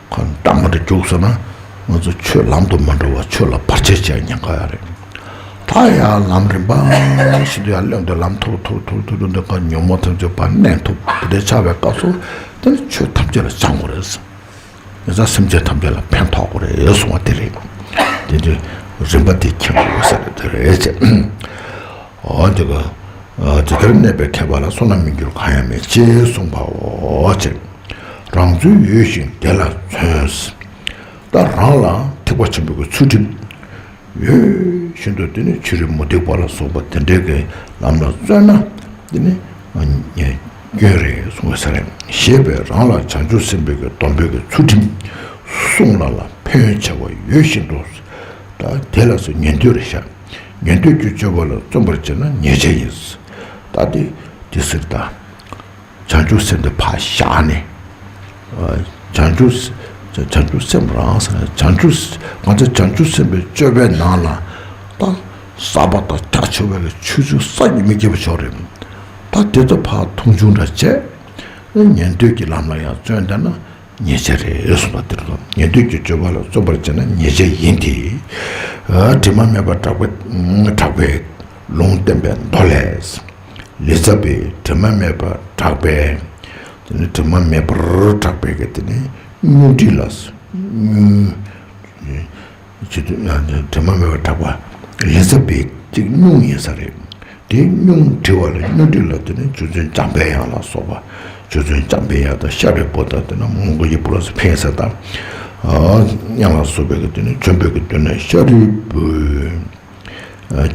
ཁོ་འདྲ་མ་འདྲ་རྒྱུགས་སོང་ན་ང་ཚོ་ཆོས་ལམ་དུ་མ་འགྲོ་བར་ཆོས་ལ་བར་ཆད་བྱེད་ཉེན་ཁ་ཡོད་རེད། ད་ ཨ་ཡ་ལམ་རིམ་པ་བཞིན་དུ་ཡར་སླེབས་འདུག་ལམ་ཐོབ་ཐོབ་ཐོབ་ཐོབ་ཐོབ་འདུག་ག་ཉོན་མོངས་ཐམས་ཅད་ཕར་གནས་ཐུབ་དེ་འདྲའི་ཆགས་པའི་སྐབས་སུ་དེ་ནི་ཆོས་ཐམས་ཅད་ལ་སྦྱང་དགོས་རེད། ཉེ་ཆར་སེམས་ཅན་ཐམས་ཅད་ལ་ཕན་ཐོགས་དགོས་རེད་གསུང་བ་དེ་རེད། དེ་འདྲའི་རིམ་པ་དེ་མཁྱེན་དགོས་ཟེར་དེ་རེད་ཅེས། འོ་དེ་ག་ཨ་དེ་ལྟར་གནས་པའི་མཁས་པ་ལ་བསོད་ནམས་མི་འགྱུར་གང་ཡང་མེད་ཅེས་གསུངས་པའོ་ཅེས། རང་ཚུལ་ཡོད་བཞིན་དེ་ལ་བརྩོན། ད་རང་ལ་ཐེག་པ་ཆེན་པོའི་གི་ཚུལ་ཁྲིམས་ཡོད་བཞིན་དུ་དེ་ནི་ཕྱི་རོལ་མུ་སྟེགས་པ་ལ་སོགས་པ་དེ་འདྲའི་གི་ལམ་ལ་བརྩོན་ན་དེ་ནི་སྐྱོན་རེད་གསུངས་པ་ཟེར། ཞེས་པས་རང་ལ་བྱང་ཆུབ་སེམས་དཔའི་གི་སྡོམ་པའི་གི་ཚུལ་ཁྲིམས་གསུངས་ལ་ལ་ཕན་ཡོན་ཆེ་བ་ཡོད་བཞིན་དུ། ད་དེ་ལ་སོགས་ཉན་ཐོས་རེད་ཤག་ཉན་ཐོས་ཀྱི་སྤྱོད་པ་ལ་བརྩོན་པར་བྱས་ན་ཉེས་བྱས་ཡིན། ད་དེ་དེ་ཟེར་ད། བྱང་ཆུབ་སེམས་དེ་ཕར་བཞག་ནས། བྱང་ཆུབ་བྱང་ཆུབ་སེམས་རང་ཟེར་ན་བྱང་ཆུབ་ང་ཚོ་བྱང་ཆུབ་སེམས་དཔའི་སྤྱོད་པའི་ནང་ལ་ད་ཟབ་པ་དང་རྒྱ་ཆེ་བའི་ཆོས་ཚུལ་བསམ་གྱིས་མི་ཁྱབ་པ་ཞིག་རེད། ད་དེ་ཚོ་ཕར་མཐོང་ཆུང་འདྲ་བྱས། ཉན་ཐོས་ཀྱི་ལམ་ལ་ཡང་བརྩོན་བསྡད་ན་ཉེས་བྱས་རེད་གསུངས་པ་དེར་སོང་། ཉན་ཐོས་ཀྱི་སྤྱོད་པ་ལ་བརྩོན་པར་བྱས་ན་ཉེས་བྱས་ཡིན་ཏེ། དྲི་མ་མེད་པར་གྲགས་པའི་གྲགས་པའི་ལུང་བསྟན་པའི་མདོ་ལས། ལི་ཙ་བྱི་དྲི་མ་མེད་པར་གྲགས་པའི། དེ་ནི་དྲི་མ་མེད་པར་གྲགས་པའི་གི་དེ་ནི་སྙུང་དྲི་ལ་སྙུང་། ཆེད་དུ་དྲི་མ་མེད་པར་གྲགས་པ་ལི་ཙ་བྱི་གཅིག་སྙུང་ཡིན་ས་རེད། དེ་སྙུང་དྲི་བ་ལ་སྙུང་དྲི་ལ་དེ་ནི་རྗེ་བཙུན་འཇམ་པའི་དབྱངས་ལ་སོགས་པ་རྗེ་བཙུན་འཇམ་པའི་དབྱངས་དང་ཤཱ་རིའི་བུ་དང་དེ་ནི་མོའུ་འགལ་གྱི་བུ་ལ་སོགས་ཕན་ས་དང་། དབྱངས་ལ་སོགས་པའི་གི་དེ་ནི་བྱོན་པའི་གི་དོན་ནི་ཤཱ་རིའི་བུ།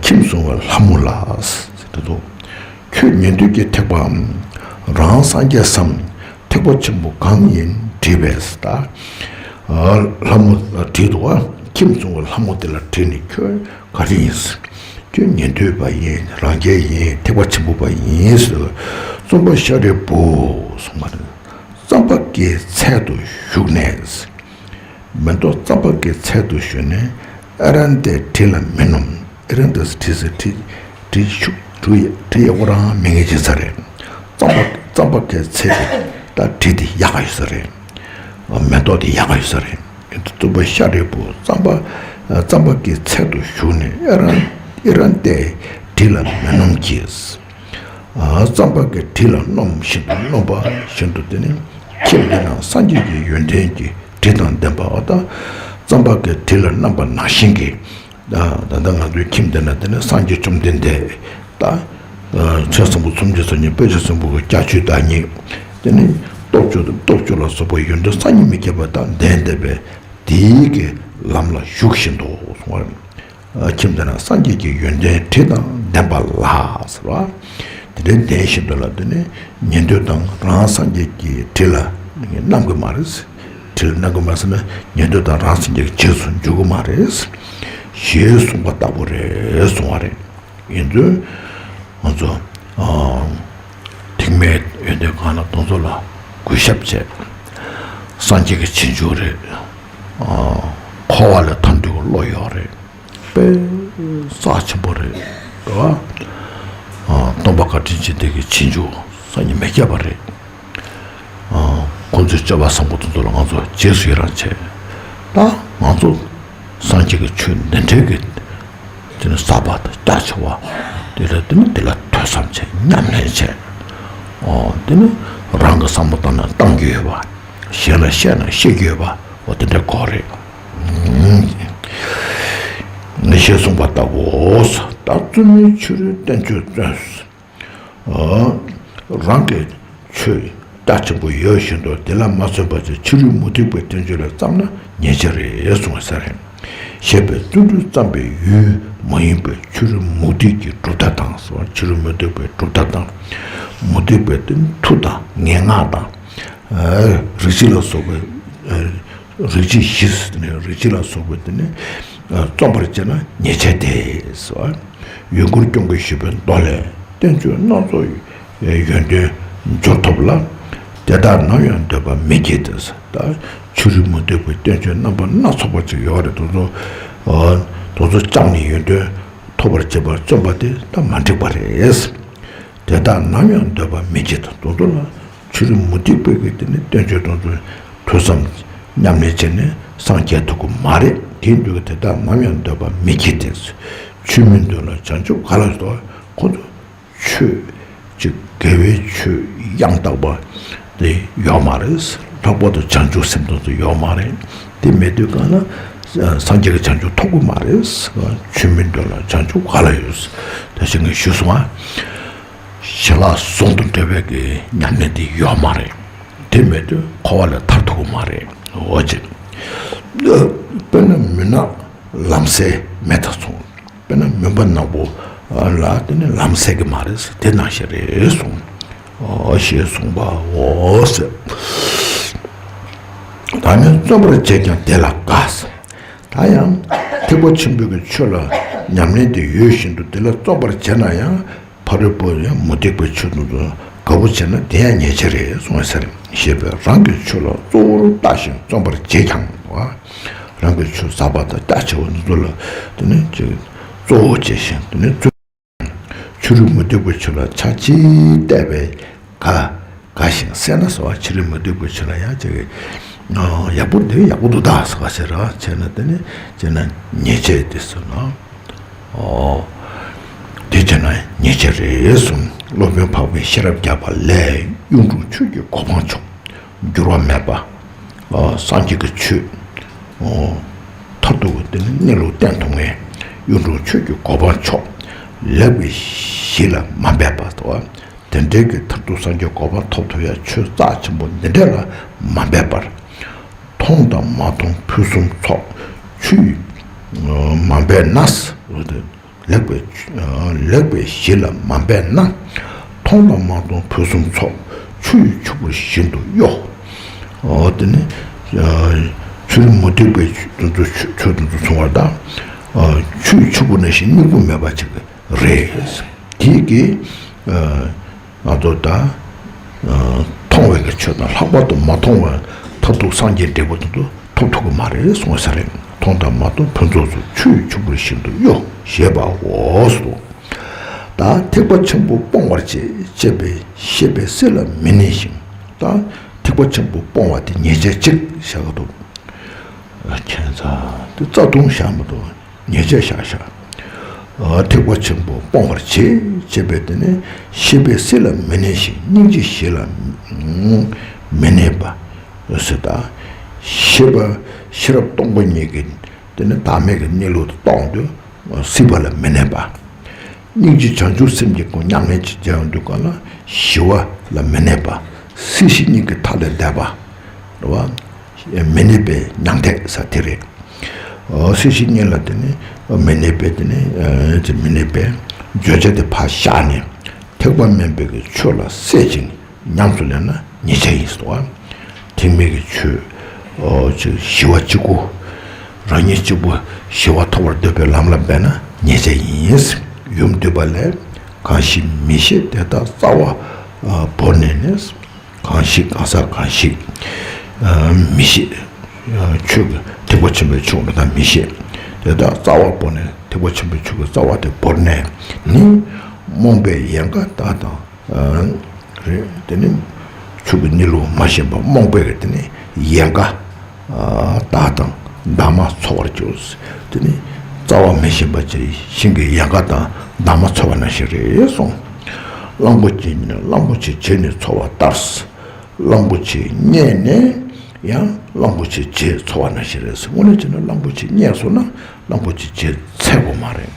ཁྱིམ་སྲུང་བའི་ལྷ་མོ་ལ། ཟེར་དུ། ཁྱོད་ཉན་ཐོས་ཀྱི་ཐེག་པའམ། རང་སངས་རྒྱས་སམ། ཐེག་པ་ཆེན་པོ་གང་ཡིན་དྲིས་པས་ད། ལྷ་མོ་ལ་དྲིས་འདུག་བ། ཁྱིམ་སྲུང་བའི་ལྷ་མོ་དེ་ལ་དྲིས་ནས་ཁྱོད་ག་རེ་ཡིན། ཁྱོད་ཉན་ཐོས་པ་ཡིན་རང་རྒྱལ་ཡིན་ཐེག་པ་ཆེན་པོ་པ་ཡིན་ཟེར། བཙུན་པ་ཤཱ་རིའི་བུ་གསུངས་པ་རེད། རྩམ་པ་ཀའི་ཚལ་དུ་བཞུགས་ནས། མེ་ཏོག་རྩམ་པ་ཀའི་ཚལ་དུ་བཞུགས་ནས་ཨེ་རན་ཏའི་དྲི་ལ་མི་སྣོམ། ཨེ་རན་ཏ་ཟེར་དྲི་ཟེར་དྲི་དྲི་ཤུགས་དྲི་དྲི་ཡག་པོ་རང་མི་ངེས་ཅན་ས་རེད། རྩམ་པ་རྩམ་པ་ཀའི་ཚལ་དེ་ད་དྲི་དེ་ཡག་ག་ཡོད་ས་རེད། མེ་ཏོག་དེ་ཡག་ག་ཡོད་ས་རེད། བཙུན་པ་ཤཱ་རིའི་བུ་རྩམ་པ་རྩམ་པ་ཀའི་ཚལ་དུ་བཞུགས་ནས་ཨེ་རན་ཨེ་རན་ཏའི་དྲི་ལ་མི་སྣོམ་གྱིས། རྩམ་པ་ཀའི་དྲི་ལ་སྣོམ་བཞིན་དུ་སྣོམ་པ་བཞིན་དུ་དེ་ནི་ཁྱིམ་འདི་ན་སངས་རྒྱས་ཀྱི་ཡོན་ཏན་གྱི་དྲི་དང་ལྡན་པ་འོ་ད་རྩམ་པ་ཀའི་དྲི་ལ་སྣོམ་པ་ནང་བཞིན་གྱི། ད་ལྟ་ང་ཚོའི་ཁྱིམ་འདི་ན་དེ་ནི་སངས་རྒྱས་བཅོམ་ལྡན་འདས་ད་ཆོས་ཚོགས་ཚོམས་ཆེན་སོ་གཉིས་དཔེ་ཆ་གསུམ་པོ་གི་བརྒྱ་མཆོད་བདག་ཉིད་དེ་ནི་སྟོབས་བཅུ་སྟོབས་བཅུ་ལ་སོགས་པ་ཡོན་ཏན་བསམ་གྱིས་མི་ཁྱབ་པ་དང་ལྡན་བསྡད་པའི་དེའི་གི་ལམ་ལ་ཞུགས་བཞིན་དུ་གསུང་བ། ཁྱིམ་དེ་ན་སངས་རྒྱས་ཀྱི་ཡོན་ཏན་དྲི་དང་ལྡན་པ་ལ་ཟེར་བ། དེ་འདྲའི་ལྡན་བཞིན་དུ་ལ་དེ་ནི་ཉན་ཐོས་དང་རང་སངས་རྒྱས་ཀྱི་དྲི་ལ་སྣོམ་གི་མ་རེད། དྲི་ལ་སྣོམ་གི་མ་ཟེར་ན་ཉན་ཐོས་དང་རང་སངས་རྒྱས་ཀྱི་རྗེས་སུ་འཇུག་གི་མ་རེད། ཞེས་གསུངས་པ་ལྟ་བུ་རེད་གསུང་བ་རེད། ཡིན་ཚུལ་ང་ཚོ་ཐེག་དམན་ཡོན་ཏན་གང་ལ་དེ་ཚོ་ལ་གུས་ཞབས་བྱས། སངས་རྒྱས་ཀྱི་རྗེས་འཇུག་རེད། འཁོར་བ་ལས་ཐར་འདོད་ཀྱི་བློ་ཡོད་རེད། དཔེ་རྩ་ཆེན་པོ་རེད། རེད་བ། སྟོན་པ་བཀའ་དྲིན་ཅན་དེ་གི་རྗེས་འཇུག་སངས་རྒྱས་མི་བསྐྱོད་པ་རེད། ཁོང་ཚོའི་སྤྱོད་པ་བཟང་པོ་དེ་ཚོ་ལ་ང་ཚོ་རྗེས་སུ་ཡི་རང་བྱས། ད་ང་ཚོ་སངས་རྒྱས་ཀྱི་ཆོས་འདི་འདྲའི་གི་དེ་ནི་ཟབ་པ་དང་རྒྱ་ཆེ་བ་དེ་ལ་དེ་ནི་དེ་ལ་ཐོས་བསམ་བྱས་ཉམས་ལེན་བྱས། དེ་ནི་རང་གི་བསམ་བློ་བཏང་ན་བཏང་རྒྱུ་ཡོད་པ། གཞན་ལ་བཤད་ན་བཤད་རྒྱུ་ཡོད་པ་འོ་དེ་འདྲ་གོ་རེད། ངས་ཞེས་གསུངས་པ་ལྟ་བུའོ། ད་བཙུན་མོའི་ཕྱི་རོལ་བསྟན་བཅོས་བརྩོན། རང་གི་ཆོས་རྒྱ་ཆེན་པོ་ཡོད་བཞིན་དུ་དེ་ལ་མ་བརྩོན་པ་ཅིག་ཕྱི་རོལ་མུ་སྟེགས་པའི་བསྟན་བཅོས་ལ་བརྩམས་ན་ཉེས་བྱ་རེད་གསུངས་པ་ཟེར། ཞེས་པའི་བརྩོན་འགྲུས་བརྩམས་པའི་ཡུལ་མ་ཡིན་པའི་ཕྱི་རོལ་མུ་སྟེགས་ཀྱི་གྲུབ་མཐའ་དང་ཟེར་བ་ཕྱི་རོལ་མུ་སྟེགས་པའི་གྲུབ་མཐའ་དང་། མུ་སྟེགས་པའི་དེ་མཐུ་དང་ངན་སྔགས་དང་། རིག་བྱེད་ལ་སོགས་པའི་རིག་བྱེད་བཞི་ཟེར་ནས་རིག་བྱེད་ལ་སོགས་པའི་དེ་ནི་བརྩོན་པར་བྱས་ན་ཉེས་བྱས་ཏེ་ཟེར་བ། ཡུལ་འཁོར་སྐྱོང་གི་ཞུས་པའི་མདོ་ལས་བསྟན་བཅོས་སྣ་ཚོགས་ཡོན་ཏན་འབྱོར་ཐོབ་ལ། དེ་དག་ནམ་ཡང་འདོད་པ་མི་བགྱིད་དེ་ཟེར། ད་ཕྱི་རོལ་མུ་སྟེགས་པའི་བསྟན་བཅོས་རྣམ་པ་སྣ་ཚོགས་པ་ཅིག་ཡོད་རེད། དེ་ཚོ་དེ་ཚོ་བཅངས་ནས་ཡོན་ཏན་ཐོབ་པར་བྱེད་པར་བརྩོན་པ་དེ་ད་མ་འགྲིག་པ་རེད། དེ་དག་ནམ་ཡང་འདོད་པ་མི་བགྱིད་དེ་དེ་ཚོ་ལ། ཕྱི་རོལ་མུ་སྟེགས་པའི་གི་དེ་ནི་བསྟན་བཅོས་དེ་ཚོ་ཐོས་བསམ་ཉམས་ལེན་བྱས་ནས་སངས་རྒྱས་ཐུབ་ཀྱི་མ་རེད། དེ་འདུག་གི་དེ་དག་ནམ་ཡང་འདོད་པ་མི་བགྱིད་དེ། ཆོས་མིན་དོན་ལ་བྱང་ཆུབ་ག་ལ་ཡོད་དོ། ཁོ་ཚོ་ཆོས་ཅིག་དགེ་བའི་ཆོས་ཡང་དག་པ་དེ་ཡོད་མ་རེད། ལྷག་པར་དུ་བྱང་ཆུབ་སེམས་དོན་དུ་ཡོད་མ་རེད། དེ་མེད་དུས་གང་ལ་སངས་རྒྱས་ཀྱི་བྱང་ཆུབ་ཐོབ་ཀྱི་མ་རེད། ཆོས་མིན་དོན་ལ་བྱང་ཆུབ་ག་ལ་ཡོད། ད་ཞིག་ངས་ཞུས་སོང་ཨ། ཞལ་ལག་ཟུང་དུ་འབྲེལ་བའི་གི་ཉམས་ལེན་དེ་ཡོད་མ་རེད། དེ་མེད་དུས་འཁོར་བ་ལས་ཐར་ཐུབ་ཀྱི་མ་རེད། འོ་ཅེ། དཔེར་ན་མུན་ནག་ལམ་སེལ་མེ་དང་མཚུངས། དཔེར་ན་མུན་པ་ནག་པོ་ལ་དེ་ནི་ལམ་སེལ་གྱི་མ་རེད། དེ་ནང་བཞིན་རེད་གསུངས། འོ་ཞེས་གསུངས་པའོ་ཟེར། ད་ནི་བརྩོན་པར་བྱས་ཀྱང་དེ་ལ་དགའ་ཟེར། ད་ཡང་ཐེག་པ་ཆེན་པོའི་གི་ཆོས་ལ་ཉམས་ལེན་དེ་ཡོད་བཞིན་དུ་དེ་ལ་བརྩོན་པར་བྱས་ན་ཡང་། ཕ་རོལ་པོ་ཡང་མུ་སྟེགས་པའི་ཆོས་དེ་ཚོ་དགའ་པོ་བྱས་ན་དེ་ཡང་ཉེས་བྱས་རེད་གསུངས་ས་རེད། ཞེས་པས་རང་གི་ཆོས་ལ་གཙོ་བོར་བལྟ་ཞིང་བརྩོན་པར་བྱས་ཀྱང་བ། རང་གི་ཆོས་ཟབ་པ་དང་རྒྱ་ཆེ་བ་འདི་ཚོ་ལ་དེ་ནི་ཅིག་གཙོ་བོ་བྱས་ཤིང་དེ་ནི་བརྩོན། ཕྱི་རོལ་མུ་སྟེགས་པའི་ཆོས་ལ་ཆ་གཅིག་བལྟས་པས་དགའ། དགའ་ཞིང་སེར་སྣ་སོགས་ཕྱི་རོལ་མུ་སྟེགས་པའི་ཆོས་ལ་ཡང་ཅིག་ཡག་པོ་འདི་ཡག་པོ་འདུག་ད་ཟེར་བ་ཟེར་ར་བྱས་ན་དེ་ནི་བྱས་ན་ཉེས་བྱས་དེ་ཟེར་ན། ཨོ། དེ་བྱས་ན་ཉེས་བྱས་རེད་གསུངས། སློབ་དཔོན་འཕགས་པས་ཤེས་རབ་བརྒྱ་པ་ལས་གཡུང་དྲུང་ཆོས་ཀྱི་གོ་འཕང་མཆོག་འགྱུར་བ་མེད་པ། ཨོ། སངས་རྒྱས་ཀྱི་ཆོས། ཨོ། མཐར་ཐུག་གི་དེ་ནི་གནས་ལུགས་བསྟན་ཐུབ་མཁན། གཡུང་དྲུང་ཆོས་ཀྱི་གོ་འཕང་མཆོག་ལེགས་པའི་གཞི་ལ་མ་འབད་པ་དང་། དེ་འདྲའི་གི་མཐར་ཐུག་སངས་རྒྱས་གོ་འཕང་ཐོབ་ཐུབ་ཡ་ཆོས་རྩ་ཆེན་པོ་འདི་འདྲ་ལ་མ་འབད་པར། མཐོང་དང་མ་མཐོང་ཕུན་སུམ་ཚོགས་ཆོས་མ་འབད་ན། ལེགས་པའི་ལེགས་པའི་གཞི་ལ་མ་འབད་ན། མཐོང་དང་མ་མཐོང་ཕུན་སུམ་ཚོགས་ཆུ་ཡི་ཆུ་བུར་བཞིན་དུ་གཡོ། འོ་དེ་ནི་ཕྱི་རོལ་མུ་སྟེགས་པའི་དེ་ཚོ་ཆོས་དེ་ཚོ་མཚུངས་པར་དང་། ཆུ་ཡི་ཆུ་བུར་ནང་བཞིན་སྙིང་པོ་མེད་པ་ཅིག་རེད། དེ་གི་ང་ཚོ་ད་མཐོང་བའི་གི་ཆོས་དང་ལྷག་པར་དུ་མ་མཐོང་བའི་མཐར་ཐུག་སངས་རྒྱས་འབྲས་བུ་དེ་ཚོ་ཐོབ་ཐུབ་ཀྱི་མ་རེད་གསུངས་ས་རེད། མཐོང་དང་མ་མཐོང་ཕུན་ཚོགས་སུ་ཆུ་ཡི་ཆུ་བུར་བཞིན་དུ་གཡོ་ཞེས་པའོ་སོ། ད་ཐེག་པ་ཆེན་པོ་སྤོང་བར་བྱེད་ཅེས་པའི་ཤེས་པས་སྲིད་ལ་མི་གནས་ཤིང་། ད་ཐེག་པ་ཆེན་པོ་སྤོང་བ་དེ་ཉེས་བྱས་གཅིག་བཞག་གི་འདུག་ཁྱད་མཚར་དེ་རྩ་ལྟུང་བཞག་མི་འདུག་ཉེས་བྱས་བཞག་བཞག་ཨ། ཐེག་པ་ཆེན་པོ་སྤོང་བར་བྱེད་ཅེས་པའི་དེ་ནི་ཤེས་པས་སྲིད་ལ་མི་གནས་ཤིང་སྙིང་རྗེ་གཞི་ལ་མི་གནས་པ་ཟེར། ད་ཤེས་པ་ཤེས་རབ་སྟོང་པ་ཉིད་ཀྱི་དེ་ནི་བདག་མེད་ཀྱི་གནས་ལུགས་དེ་རྟོགས་དུས་སྲིད་པ་ལ་མི་གནས་པ། སྙིང་རྗེ་བྱང་ཆུབ་སེམས་ཀྱི་སྒོ་ཉམས་ལེན་ཅིག་བྱས་ཡོང་དུས་གང་ལ་ཞི་བ་ལ་མི་གནས་པ། སྲིད་ཞི་གཉིས་ཀྱི་མཐའ་ལས་འདས་པ་རེད་བ། མི་གནས་པའི་མྱང་འདས་ས་དེ་རེད། སྲིད་ཞི་གཉིས་ལ་དེ་ནི་མི་གནས་པའི་དེ་ནི་དེ་མི་གནས་པའི་བརྗོད་བྱ་དེ་ཕར་བཞག་ནས་ཐེག་པ་དམན་པའི་གི་ཆོས་ལ་སྲེད་ཅིང་ཉམས་སུ་ལེན་ན་ཉེས་བྱས་ཡིན་ཟེར་བ། ཐེག་དམན་གྱི་ཆོས་ཨོ་ཅིག་ཞི་བ་གཅིག་པུ། རང་ཉིད་གཅིག་པུ་ཞི་བ་ཐོབ་པར་འདོད་པའི་ལམ་ལ་འབད་ན་ཉེས་བྱས་ཡིན། ཡུམ་འདུས་པ་ལས་གང་ཞིག་མི་ཤེས་དེ་དག་རྩ་བ་བོར་ནས་ནི། གང་ཞིག་གང་ཟག་གང་ཞིག་མི་ཤེས། ཆོས་ཀྱི་ཐེག་པ་ཆེན་པོའི་ཆོས་འདི་དག་མི་ཤེས། དེ་དག་རྩ་བ་བོར་ནས་ཐེག་པ་ཆེན་པོའི་ཆོས་ཀྱི་རྩ་བ་དེ་བོར་ནས་ནི། རྨོངས་པའི་ཡལ་ག་དག་དང་། རེད། དེ་ནི་ཆོས་ཀྱི་གནས་ལུགས་མ་ཤེས་པ་རྨོངས་པའི་དེ་ནི་ཡལ་ག་དག་དང་འདབ་མ་འཚོལ་བར་འགྱུར། དེ་ནི་རྩ་བ་མི་ཤེས་པ་ཅིག་ཤིང་གི་ཡལ་ག་དང་འདབ་མ་འཚོལ་བ་ནང་བཞིན་རེད་གསུངས། གླང་པོ་ཆེ་ཉིད་ནི་གླང་པོ་ཆེའི་རྗེས་ནི་འཚོལ་བ་ལྟར། གླང་པོ་ཆེ་རྙེད་ནས་ཡང་གླང་པོ་ཆེའི་རྗེས་འཚོལ་བ་ནང་བཞིན་རེད། དངོས་གནས་བྱས་ན་གླང་པོ་ཆེ་རྙེད་སོང་ན་གླང་པོ་ཆེའི་རྗེས་འཚོལ་དགོས་མ་རེད།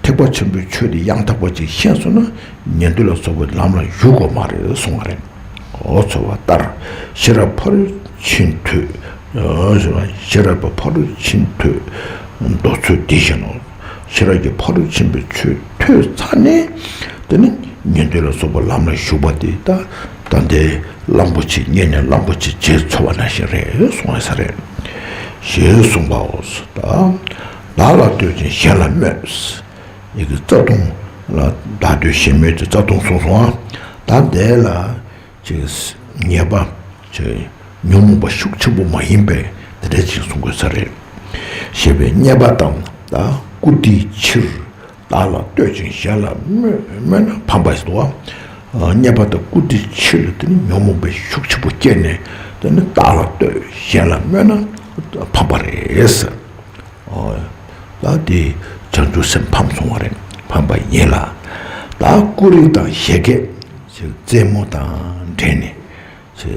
ཐེག་པ་ཆེན་པོའི་ཆོས་དེ་ཡང་དག་པ་ཅིག་ཤེས་སོང་ན་ཉན་ཐོས་ལ་སོགས་པའི་ལམ་ལ་ཞུགས་དགོས་མ་རེད་གསུངས་པ་རེད། འོ་འཚོལ་བ་ལྟར། ཤེས་རབ་ཕ་རོལ་ཕྱིན་ཐོས། ཤེས་རབ་ཕ་རོལ་ཕྱིན་ཐོས། མདོ་ཚོལ་འདི་བཞིན་ནོ། ཤེས་རབ་ཀྱི་ཕ་རོལ་ཕྱིན་པའི་ཆོས་ཐོས་ཚར་ནས། དེ་ནི་ཉན་ཐོས་ལ་སོགས་པ་ལམ་ལ་ཞུགས་པ་དེ་ད་ད་ལྟའི་གླང་པོ་ཆེ་རྙེད་ནས་གླང་པོ་ཆེའི་རྗེས་འཚོལ་བ་ནང་བཞིན་རེད་གསུངས་ཡོད་ས་རེད། ཞེས་གསུངས་པའོ། ད་བདག་ལ་ལྟོས་ཤིང་གཞན་ལ་སྨོད། ཡི་གེ་རྩ་ལྟུང་ལ་བདག་ལྟོས་གཞན་སྨོད་ཀྱི་རྩ་ལྟུང་གསུངས་སོང་ཨ། ད་དེ་ལ། ཅིག་ཉེས་པ་ཅིག་ཉོན་མོངས་པ་ཤུགས་ཆེན་པོ་མ་ཡིན་པའི་དེ་འདྲ་ཅིག་གསུང་དགོས་ས་རེད། ཞེས་པའི་རྙེད་པ་དང་ད་བཀུར་སྟིའི་ཕྱིར་བདག་ལ་ལྟོས་ཤིང་གཞན་ལ་སྨོད་སྨོད་ན་ཕམ་པ་ཞིག་འདུག་བ། རྙེད་པ་དང་བཀུར་སྟིའི་ཕྱིར་དེ་ནི་ཉོན་མོངས་པའི་ཤུགས་ཆེན་པོ་སྐྱེས་ནས་དེ་ནི་བདག་ལ་ལྟོས་གཞན་ལ་སྨོད་ན་ཕམ་པ་རེད། ཨོ། ད་དེ་བྱང་ བྱང་ཆུབ་སེམས་ཕམ་སོང་བ་རེད། ཕམ་པ་ཡིན་ལ། ད་ཀུ་རེ་དང་བཞད་གད་ཅེས་རྩེད་མོ་དང་འབྲེལ་ནས་ཅེས།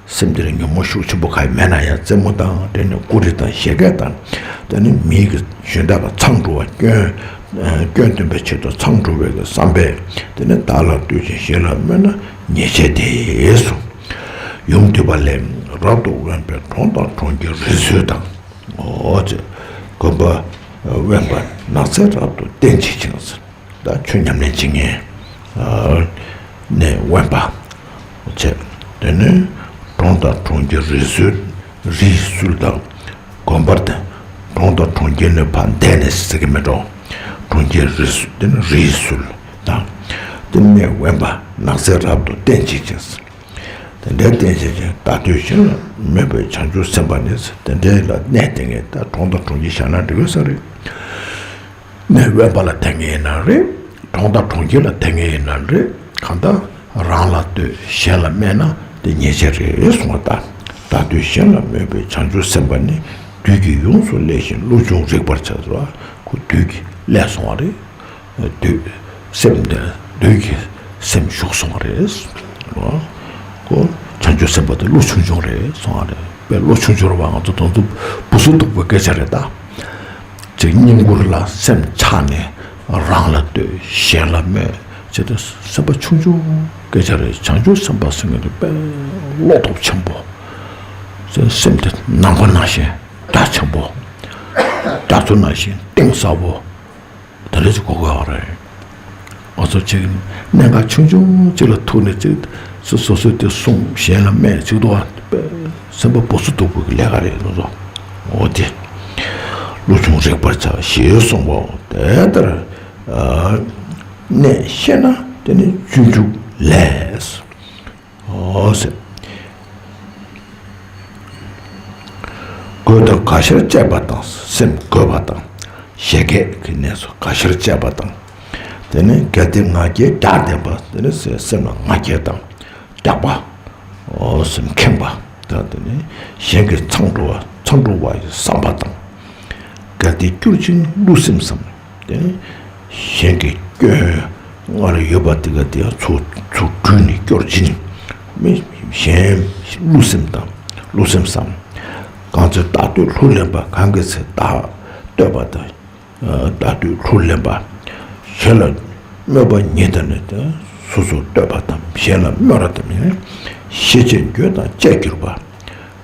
སེམས་འདིར་ཉོན་མོངས་ཤུགས་ཆེན་པོ་གང་ཡང་མེད་ན་ཡང་རྩེད་མོ་དང་དེ་ནི་ཀུ་རེ་དང་བཞད་གད་དང་། དེ་ནི་མིའི་གི་གཞན་དག་ལ་འཚང་འགྲོ་བ་སྐྱོན། སྐྱོན་སྟོན་པའི་ཆེད་དུ་འཚང་འགྲོ་བའི་གི་བསམ་པས་དེ་ནི་བདག་ལ་ལྟོས་ཤིང་གཞན་ལ་སྨོད་ན་ཉེས་བྱས་ཏེ་གསུངས། ཡུམ་འདུས་པ་ལས་རབ་ཏུ་དབེན་པའི་གྲོང་དང་གྲོང་ཁྱེར་རི་སུལ་དང་། འོ་ཅེ། དགོན་པ་དབེན་པ་ནགས་ཚལ་རབ་ཏུ་བསྟེན་བྱེད་ཅིང་། ད་ཆོས་ཉམས་ལེན་བྱེད་མཁན་ནས་དབེན་པ་བྱས། དེ་ནས་གྲོང་དང་གྲོང་ཁྱེར་རི་སུལ། རི་སུལ་དང་། དགོན་པར་དང་། གྲོང་དང་གྲོང་ཁྱེར་ནས་ཕར་འདས་ནས་ཟེར་གྱི་མེད་འགྲོ། གྲོང་ཁྱེར་རི་སུལ། དེ་ནས་རི་སུལ་དང་། དེ་ནས་དབེན་པ་ནགས་ཚལ་རབ་ཏུ་བསྟེན་བྱེད་ཅིང་། དེ་འདྲའི་བསྟེན་བྱེད་ཅིང་བདག་ལྟོས་གཞན་ལ་སྨོད་པའི་བྱང་ཆུབ་སེམས་དཔའ་ནི། དེ་འདྲའི་ལ་གནས་དེ་ངས་ད་གྲོང་དང་གྲོང་ཁྱེར་བཞག་ན་འགྲིག་ཡོད་ས་རེད། གནས་དབེན་པ་ལ་དེ་ངས་ཡིན་ན་རེད། གྲོང་དང་གྲོང་ཁྱེར་ལ་དེ་ངས་ཡིན་ན་རེད། གང་ལྟར་རང་ལ་ལྟོས་གཞན་ལ་སྨད་ན་དེ་ཉེས་བྱས་རེད་གསུངས་པ་ལྟར། བདག་ལྟོས་གཞན་ལ་སྨོད་པའི་བྱང་ཆུབ་སེམས་དཔའ་ནི། བདུད་ཀྱིས་ཡོངས་སུ་བསླད་ཞིང་བློ་ཆུང་རིག་པར་བྱ་ཟེར་བ། ཁོ་བདུད་ཀྱིས་བསླད་སོང་བ་རེད། བདུད་སེམས་དེར་བདུད་ཀྱི་སེམས་ཞུགས་སོང་བ་རེད། ཁོ་བྱང་ཆུབ་སེམས་དཔའ་དེ་བློ་ཆུང་ཆུང་རེད་སོང་བ་རེད། དཔེ་བློ་ཆུང་ཆུང་རེད་བ། ང་ཚོ་དོན་དུ་བུ་སུ་སྡུག་པའི་སྐད་ཆ་རེད་ད། ཅིག་བསྙེན་བཀུར་ལ་སེམས་ཆགས་ནས་རང་ལ་ལྟོས་གཞན་ལ་སྨོད་ཅེས་དེ་སེམས་པ་ཆུང་ཆུང་སྐད་ཆ་རེད། བྱང་ཆུབ་སེམས་དཔའ་ཟེར་མཁན་དེ་དཔེ་བློ་སྟོབས་ཆེན་པོ། སེམས་དེ་ནམ་མཁའ་ནང་བཞིན་རྒྱ་ཆེན་པོ། རྒྱ་མཚོ་ནང་བཞིན་གཏིང་ཟབ་པོ། དེ་འདྲ་ཅིག་དགོས་ཀྱི་ཡོད་རེད། ང་ཚོ་ཅིག་གནད་འགག་ཆུང་ཆུང་ཅིག་ལ་ཐུག་ནས་ཅིག་སོ་སོ་སོས་དེ་གསུངས་གཞན་ལ་སྨྲས་ཅིག་འདུག་བ། སེམས་པ་བུ་སུ་སྡུག་པོ་གི་ལས་ཀ་རེད་ང་ཚོ། འོ་དེ། བློ་ཆུང་རིག་པར་བྱ་ཞེས་གསུངས་པའོ། དེ་ལྟར་གནས་ཤེས་ན་དེ་ནི་སྤྱོད་འཇུག་ལས། འོ་ཟེར། རྒོད་དང་དགའ་ཤར་བཅས་པ་དང་སེམས་རྒོད་པ་དང་། བཞད་གད་ཀྱི་གནས་སུ་དགའ་ཤར་བཅས་པ་དང་། དེ་ནས་གལ་ཏེ་ང་རྒྱལ་རྒྱགས་ལྡན་པ་དེ་ནས་སེམས་ལ་ང་རྒྱལ་དང་རྒྱགས་པ། འོ་སེམས་ཁེངས་པ་དང་དེ་ནས་གཞན་གྱི་འཚང་འགྲོ་བ་འཚང་འགྲོ་བ་ཡི་བསམ་པ་དང་། གལ་ཏེ་སྐྱུར་ཅིང་བསླུ་སེམས་སམ། དེ་ནི་གཞན་གྱི་སྐྱོན་སྔར་ཡོད་པ་དེ་ག་དེ་ཚུར་ཚུར་བསྒྲུགས་ནས་སྐྱོར་ཅིང་མི་གཞན་བསླུ་སེམས་དང་བསླུ་སེམས་སམ། གང་ཚེ་བདག་བསྟོད་ལྷུར་ལེན་པ། གང་གི་ཚེ་བདག་བསྟོད་པ་དང་བདག་བསྟོད་ལྷུར་ལེན་པ། གཞན་ལ་སྨོད་པ་ཉིད་དང་ནི་དེ་སོ་སོར་བསྟོད་པ་དང་གཞན་ལ་སྨོད་ར་དང་ནི་ཤེས་བྱའི་འགྱོད་དང་བཅས་གྱུར་པ།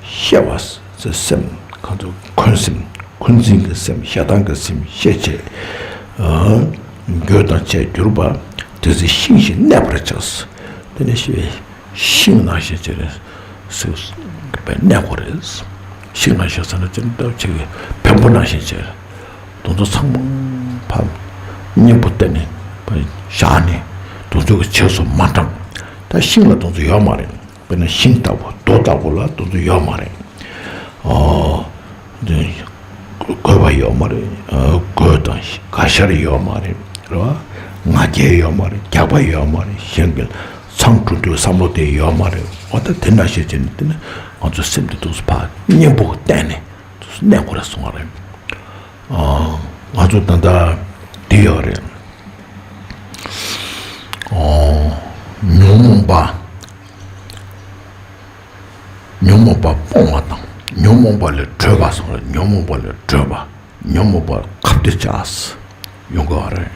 ཤེས་པ་ཟེར་སེམས་གང་དུ་འཁོན་སེམས་འཁོན་འཛིན་གྱི་སེམས་ཞེ་སྡང་གི་སེམས་ཤེས་བྱས། འགྱོད་དང་བཅས་གྱུར་པ། དེ་ཚེ་ཤིང་བཞིན་གནས་པར་བྱ། དེ་ནས་ཤེས་ཤིང་ནང་བཞིན་བྱས་ནས་སེམས་པའི་གནས་སྐོར་རེད། ཤིང་ནང་བཞིན་ཟེར་ན་ཅི་འདྲ་ཅིག་བེམ་པོ་ནང་བཞིན་བྱས། དེ་ཚོ་ཚང་མ་ཕར་གཉེན་པོ་བསྟེན་ནས་བཞག་ནས་དེ་ཚོ་གི་རྗེས་སུ་མ་འབྲངས། ད་ཤིང་ལ་དེ་ཚོ་ཡོད་མ་རེད། དཔེར་ན་ཤིང་ལྟ་བུ་རྡོ་ལྟ་བུ་ལ་དེ་ཚོ་ཡོད་མ་རེད། ཨོ། དེ་རྒོད་པ་ཡོད་མ་རེད། ཨ་རྒོད་དང་དགའ་ཤར་ཡོད་མ་རེད། རེད་བ། ང་རྒྱལ་ཡོད་མ་རེད། རྒྱགས་པ་ཡོད་མ་རེད། གཞན་གྱི་འཚང་འགྲོ་འདོད་བསམ་བློ་དེ་ཡོད་མ་རེད། འོ་ད་དེ་འདྲ་བྱས་བྱས་ནས་དེ་ནི་ང་ཚོ་སེམས་དེ་དུས་སུ་ཕར་གཉེན་པོ་བསྟེན་ནས་དུས་སུ་གནས་དགོས་རེད་གསུངས་པ་རེད། ཨ་ང་ཚོ་ད་ལྟ་འདི་ཡོད་རེད། ཨོ། ཉོན་མོངས་པ། ཉོན་མོངས་པ་སྤོང་བ་དང་ཉོན་མོངས་པ་ལས་གྲོལ་བ་གསུངས་རེད། ཉོན་མོངས་པ་ལས་གྲོལ་བ། ཉོན་མོངས་པ་ཁ་གཏད་བཅག་ཡོང་གི་བ་རེད།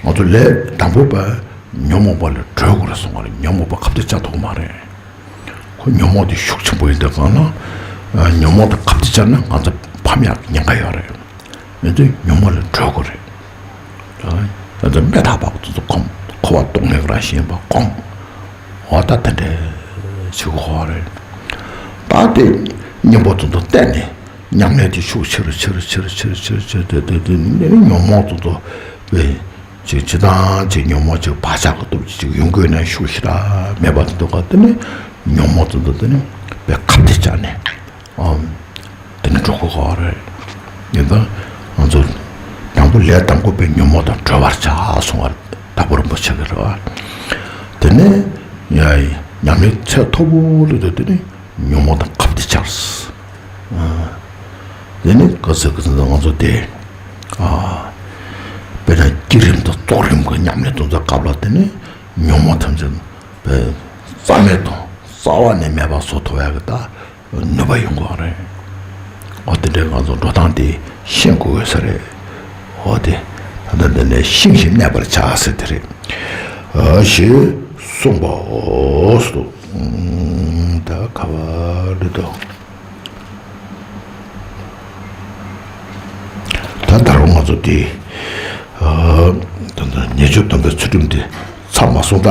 ང་ཚོ་ལས་དང་པོ་པ་ཉོན་མོངས་པ་ལས་གྲོལ་དགོས་རེད་གསུངས་པ་རེད། ཉོན་མོངས་པ་ཁ་གཏད་བཅག་ཐུབ་ཀྱི་མ་རེད། ཁོ་ཉོན་མོངས་དེ་ཤུགས་ཆེན་པོ་ཡིན་དུས་གང་ན། ཉོན་མོངས་དེ་ཁ་གཏད་བཅག་ན་ང་ཚོ་ཕམ་ཡག་ཉེན་ཁ་ཡོད་རེད། མི་ཚོས་ཉོན་མོངས་ལས་གྲོལ་དགོས་རེད། ཨ་ང་ཚོ་མེ་ཐག་པ་ཚོ་ཚོ་སྒོམ། འཁོར་བ་སྟོང་ཉིད་རང་བཞིན་པ་སྒོམ། འོ་ད་དེ་འདྲས་བྱེད་དགོས་རེད། ད་དེ་གཉེན་པོ་ཚོ་ཚོ་བསྟེན་ནས་ཉམས་ལེན་དེ་ཤུགས་ཆེ་རུ་ཆེ་རུ་ཆེ་རུ་ཆེ་རུ་ཆེ་རུ་ཆེ་རུ་དེ་དེ་དེ་ནས་ཉོན་མོངས་ཚོ་ཚོ་བས་ཅིག་ཅི་དང་ཅིག་ཉོན་མོངས་ཅིག་བག་ཆགས་ཀྱི་སྟོབས་ཀྱིས་ཅིག་ཡོང་དགོས་ན་ཤུགས་ཞེ་དྲག་མེད་པ་དེ་འདུག་ག་དེ་ནས་ཉོན་མོངས་ཚོ་ཚོ་དེ་ནས་བས་ཁ་གཏད་བཅག་ནས། ཨམ། དེ་ནི་གྲོགས་པོ་གོ་རེད། ཡིན་ད། ང་ཚོ་དང་པོ་ལས་དང་པོ་པའི་ཉོན་མོངས་དང་གྲོལ་བར་བྱ་གསུང་བར་དྭགས་པོ་རིན་པོ་ཆེ་གི་རེད་བ། དེ་ནས་ཡ་ཉམས་ལེན་ཚད་མཐོ་པོ་ལས་དེ་དེ་ནི་ཉོན་མོངས་དང་ཁ་གཏད་བཅར། ཨ། དེ་ནི་ག་ཚོད་ག་ཚོད་ང་ཚོ་དེ། ཨ། དཔེར་ན་བསྐྱེད་རིམ་དང་རྫོགས་རིམ་གྱི་ཉམས་ལེན་དུ་འཛིན་སྐབས་ལ་དེ་ནི་ཉོན་མོངས་ཐམས་ཅད་པའི་རྩ་མེད་དང་རྩ་བ་ནས་མེད་པ་བཟོ་ཐུབ་ཡག་གི་ད་ནུས་པ་ཡོང་གི་རེད། འོ་དེ་འདྲའི་ང་ཚོ་འགྲོ་སྟངས་དེ་ཤེས་དགོས་ས་རེད། འོ་དེ་ད་ལྟ་འདི་ནས་ཤིང་བཞིན་གནས་པར་བྱ་ཟེར་དེ་རེད། ཨ་ཞེས་གསུངས་པའོ། ད་ག་བ་རེད་དོ། ད་ད་རུང་ང་ཚོ་དེ་ད་ལྟ་ཉེས་སྤྱོད་སྡོམ་པའི་ཚུལ་ཁྲིམས་དེ་ཚར་མ་སོང་ད།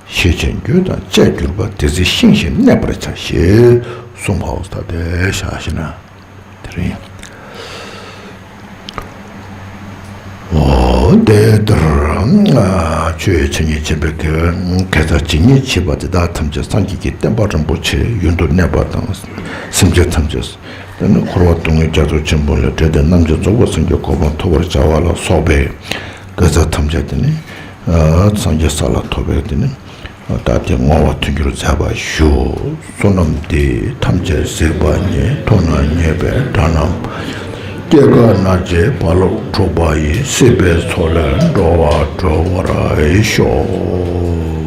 ཤེས་བྱའི་རྒྱུ་དང་བཅས་གྱུར་པ་དེ་ཚེ་ཤིང་བཞིན་གནས་པར་བྱ་ཞེས་གསུངས་པའོ། ད་དེ་བཞག་ཤེ་ན། དེ་རིང་། འོ་དེ་ལྟར་ཆོས་ཕྱིར་ཉིད་ཆེན་པོའི་དགེ་བས་དགེ་རྩ་ཇི་སྙེད་མཆིས་པ་དེ་དག་ཐམས་ཅད་སངས་རྒྱས་ཀྱི་བསྟན་པ་རིན་པོ་ཆེ་ཡུན་དུ་གནས་པ་དང་། སེམས་ཅན་ཐམས་ཅད་དེ་ནི་འཁོར་བ་སྡུག་བསྔལ་རྒྱ་མཚོ་ཆེན་པོ་ལས་བསྒྲལ་ཏེ་རྣམ་མཁྱེན་རྫོགས་པའི་སངས་རྒྱས་གོ་འཕང་ཐོབ་པར་བྱ་བ་ལ་སོགས་པའི་དགེ་རྩ་ཐམས་ཅད་དེ་ནི་སངས་རྒྱས་ས་ལ་ཐོབ་པའི་དེ་ནི། ད་དེ་བསྔོ་བ་མཐུན་འགྱུར་མཛད་པར་ཞུ། བསོད་ནམས་འདི་ཐམས་ཅད་གཟིགས་པ་ཉིད། ཐོབ་ནས་ཉེས་པའི་དགྲ་རྣམས། སྐྱེ་རྒ་ན་འཆིའི་རྦ་རླབས་འཁྲུགས་པ་ཡི། སྲིད་པའི་མཚོ་ལས་འགྲོ་བ་སྒྲོལ་བར་ཤོག།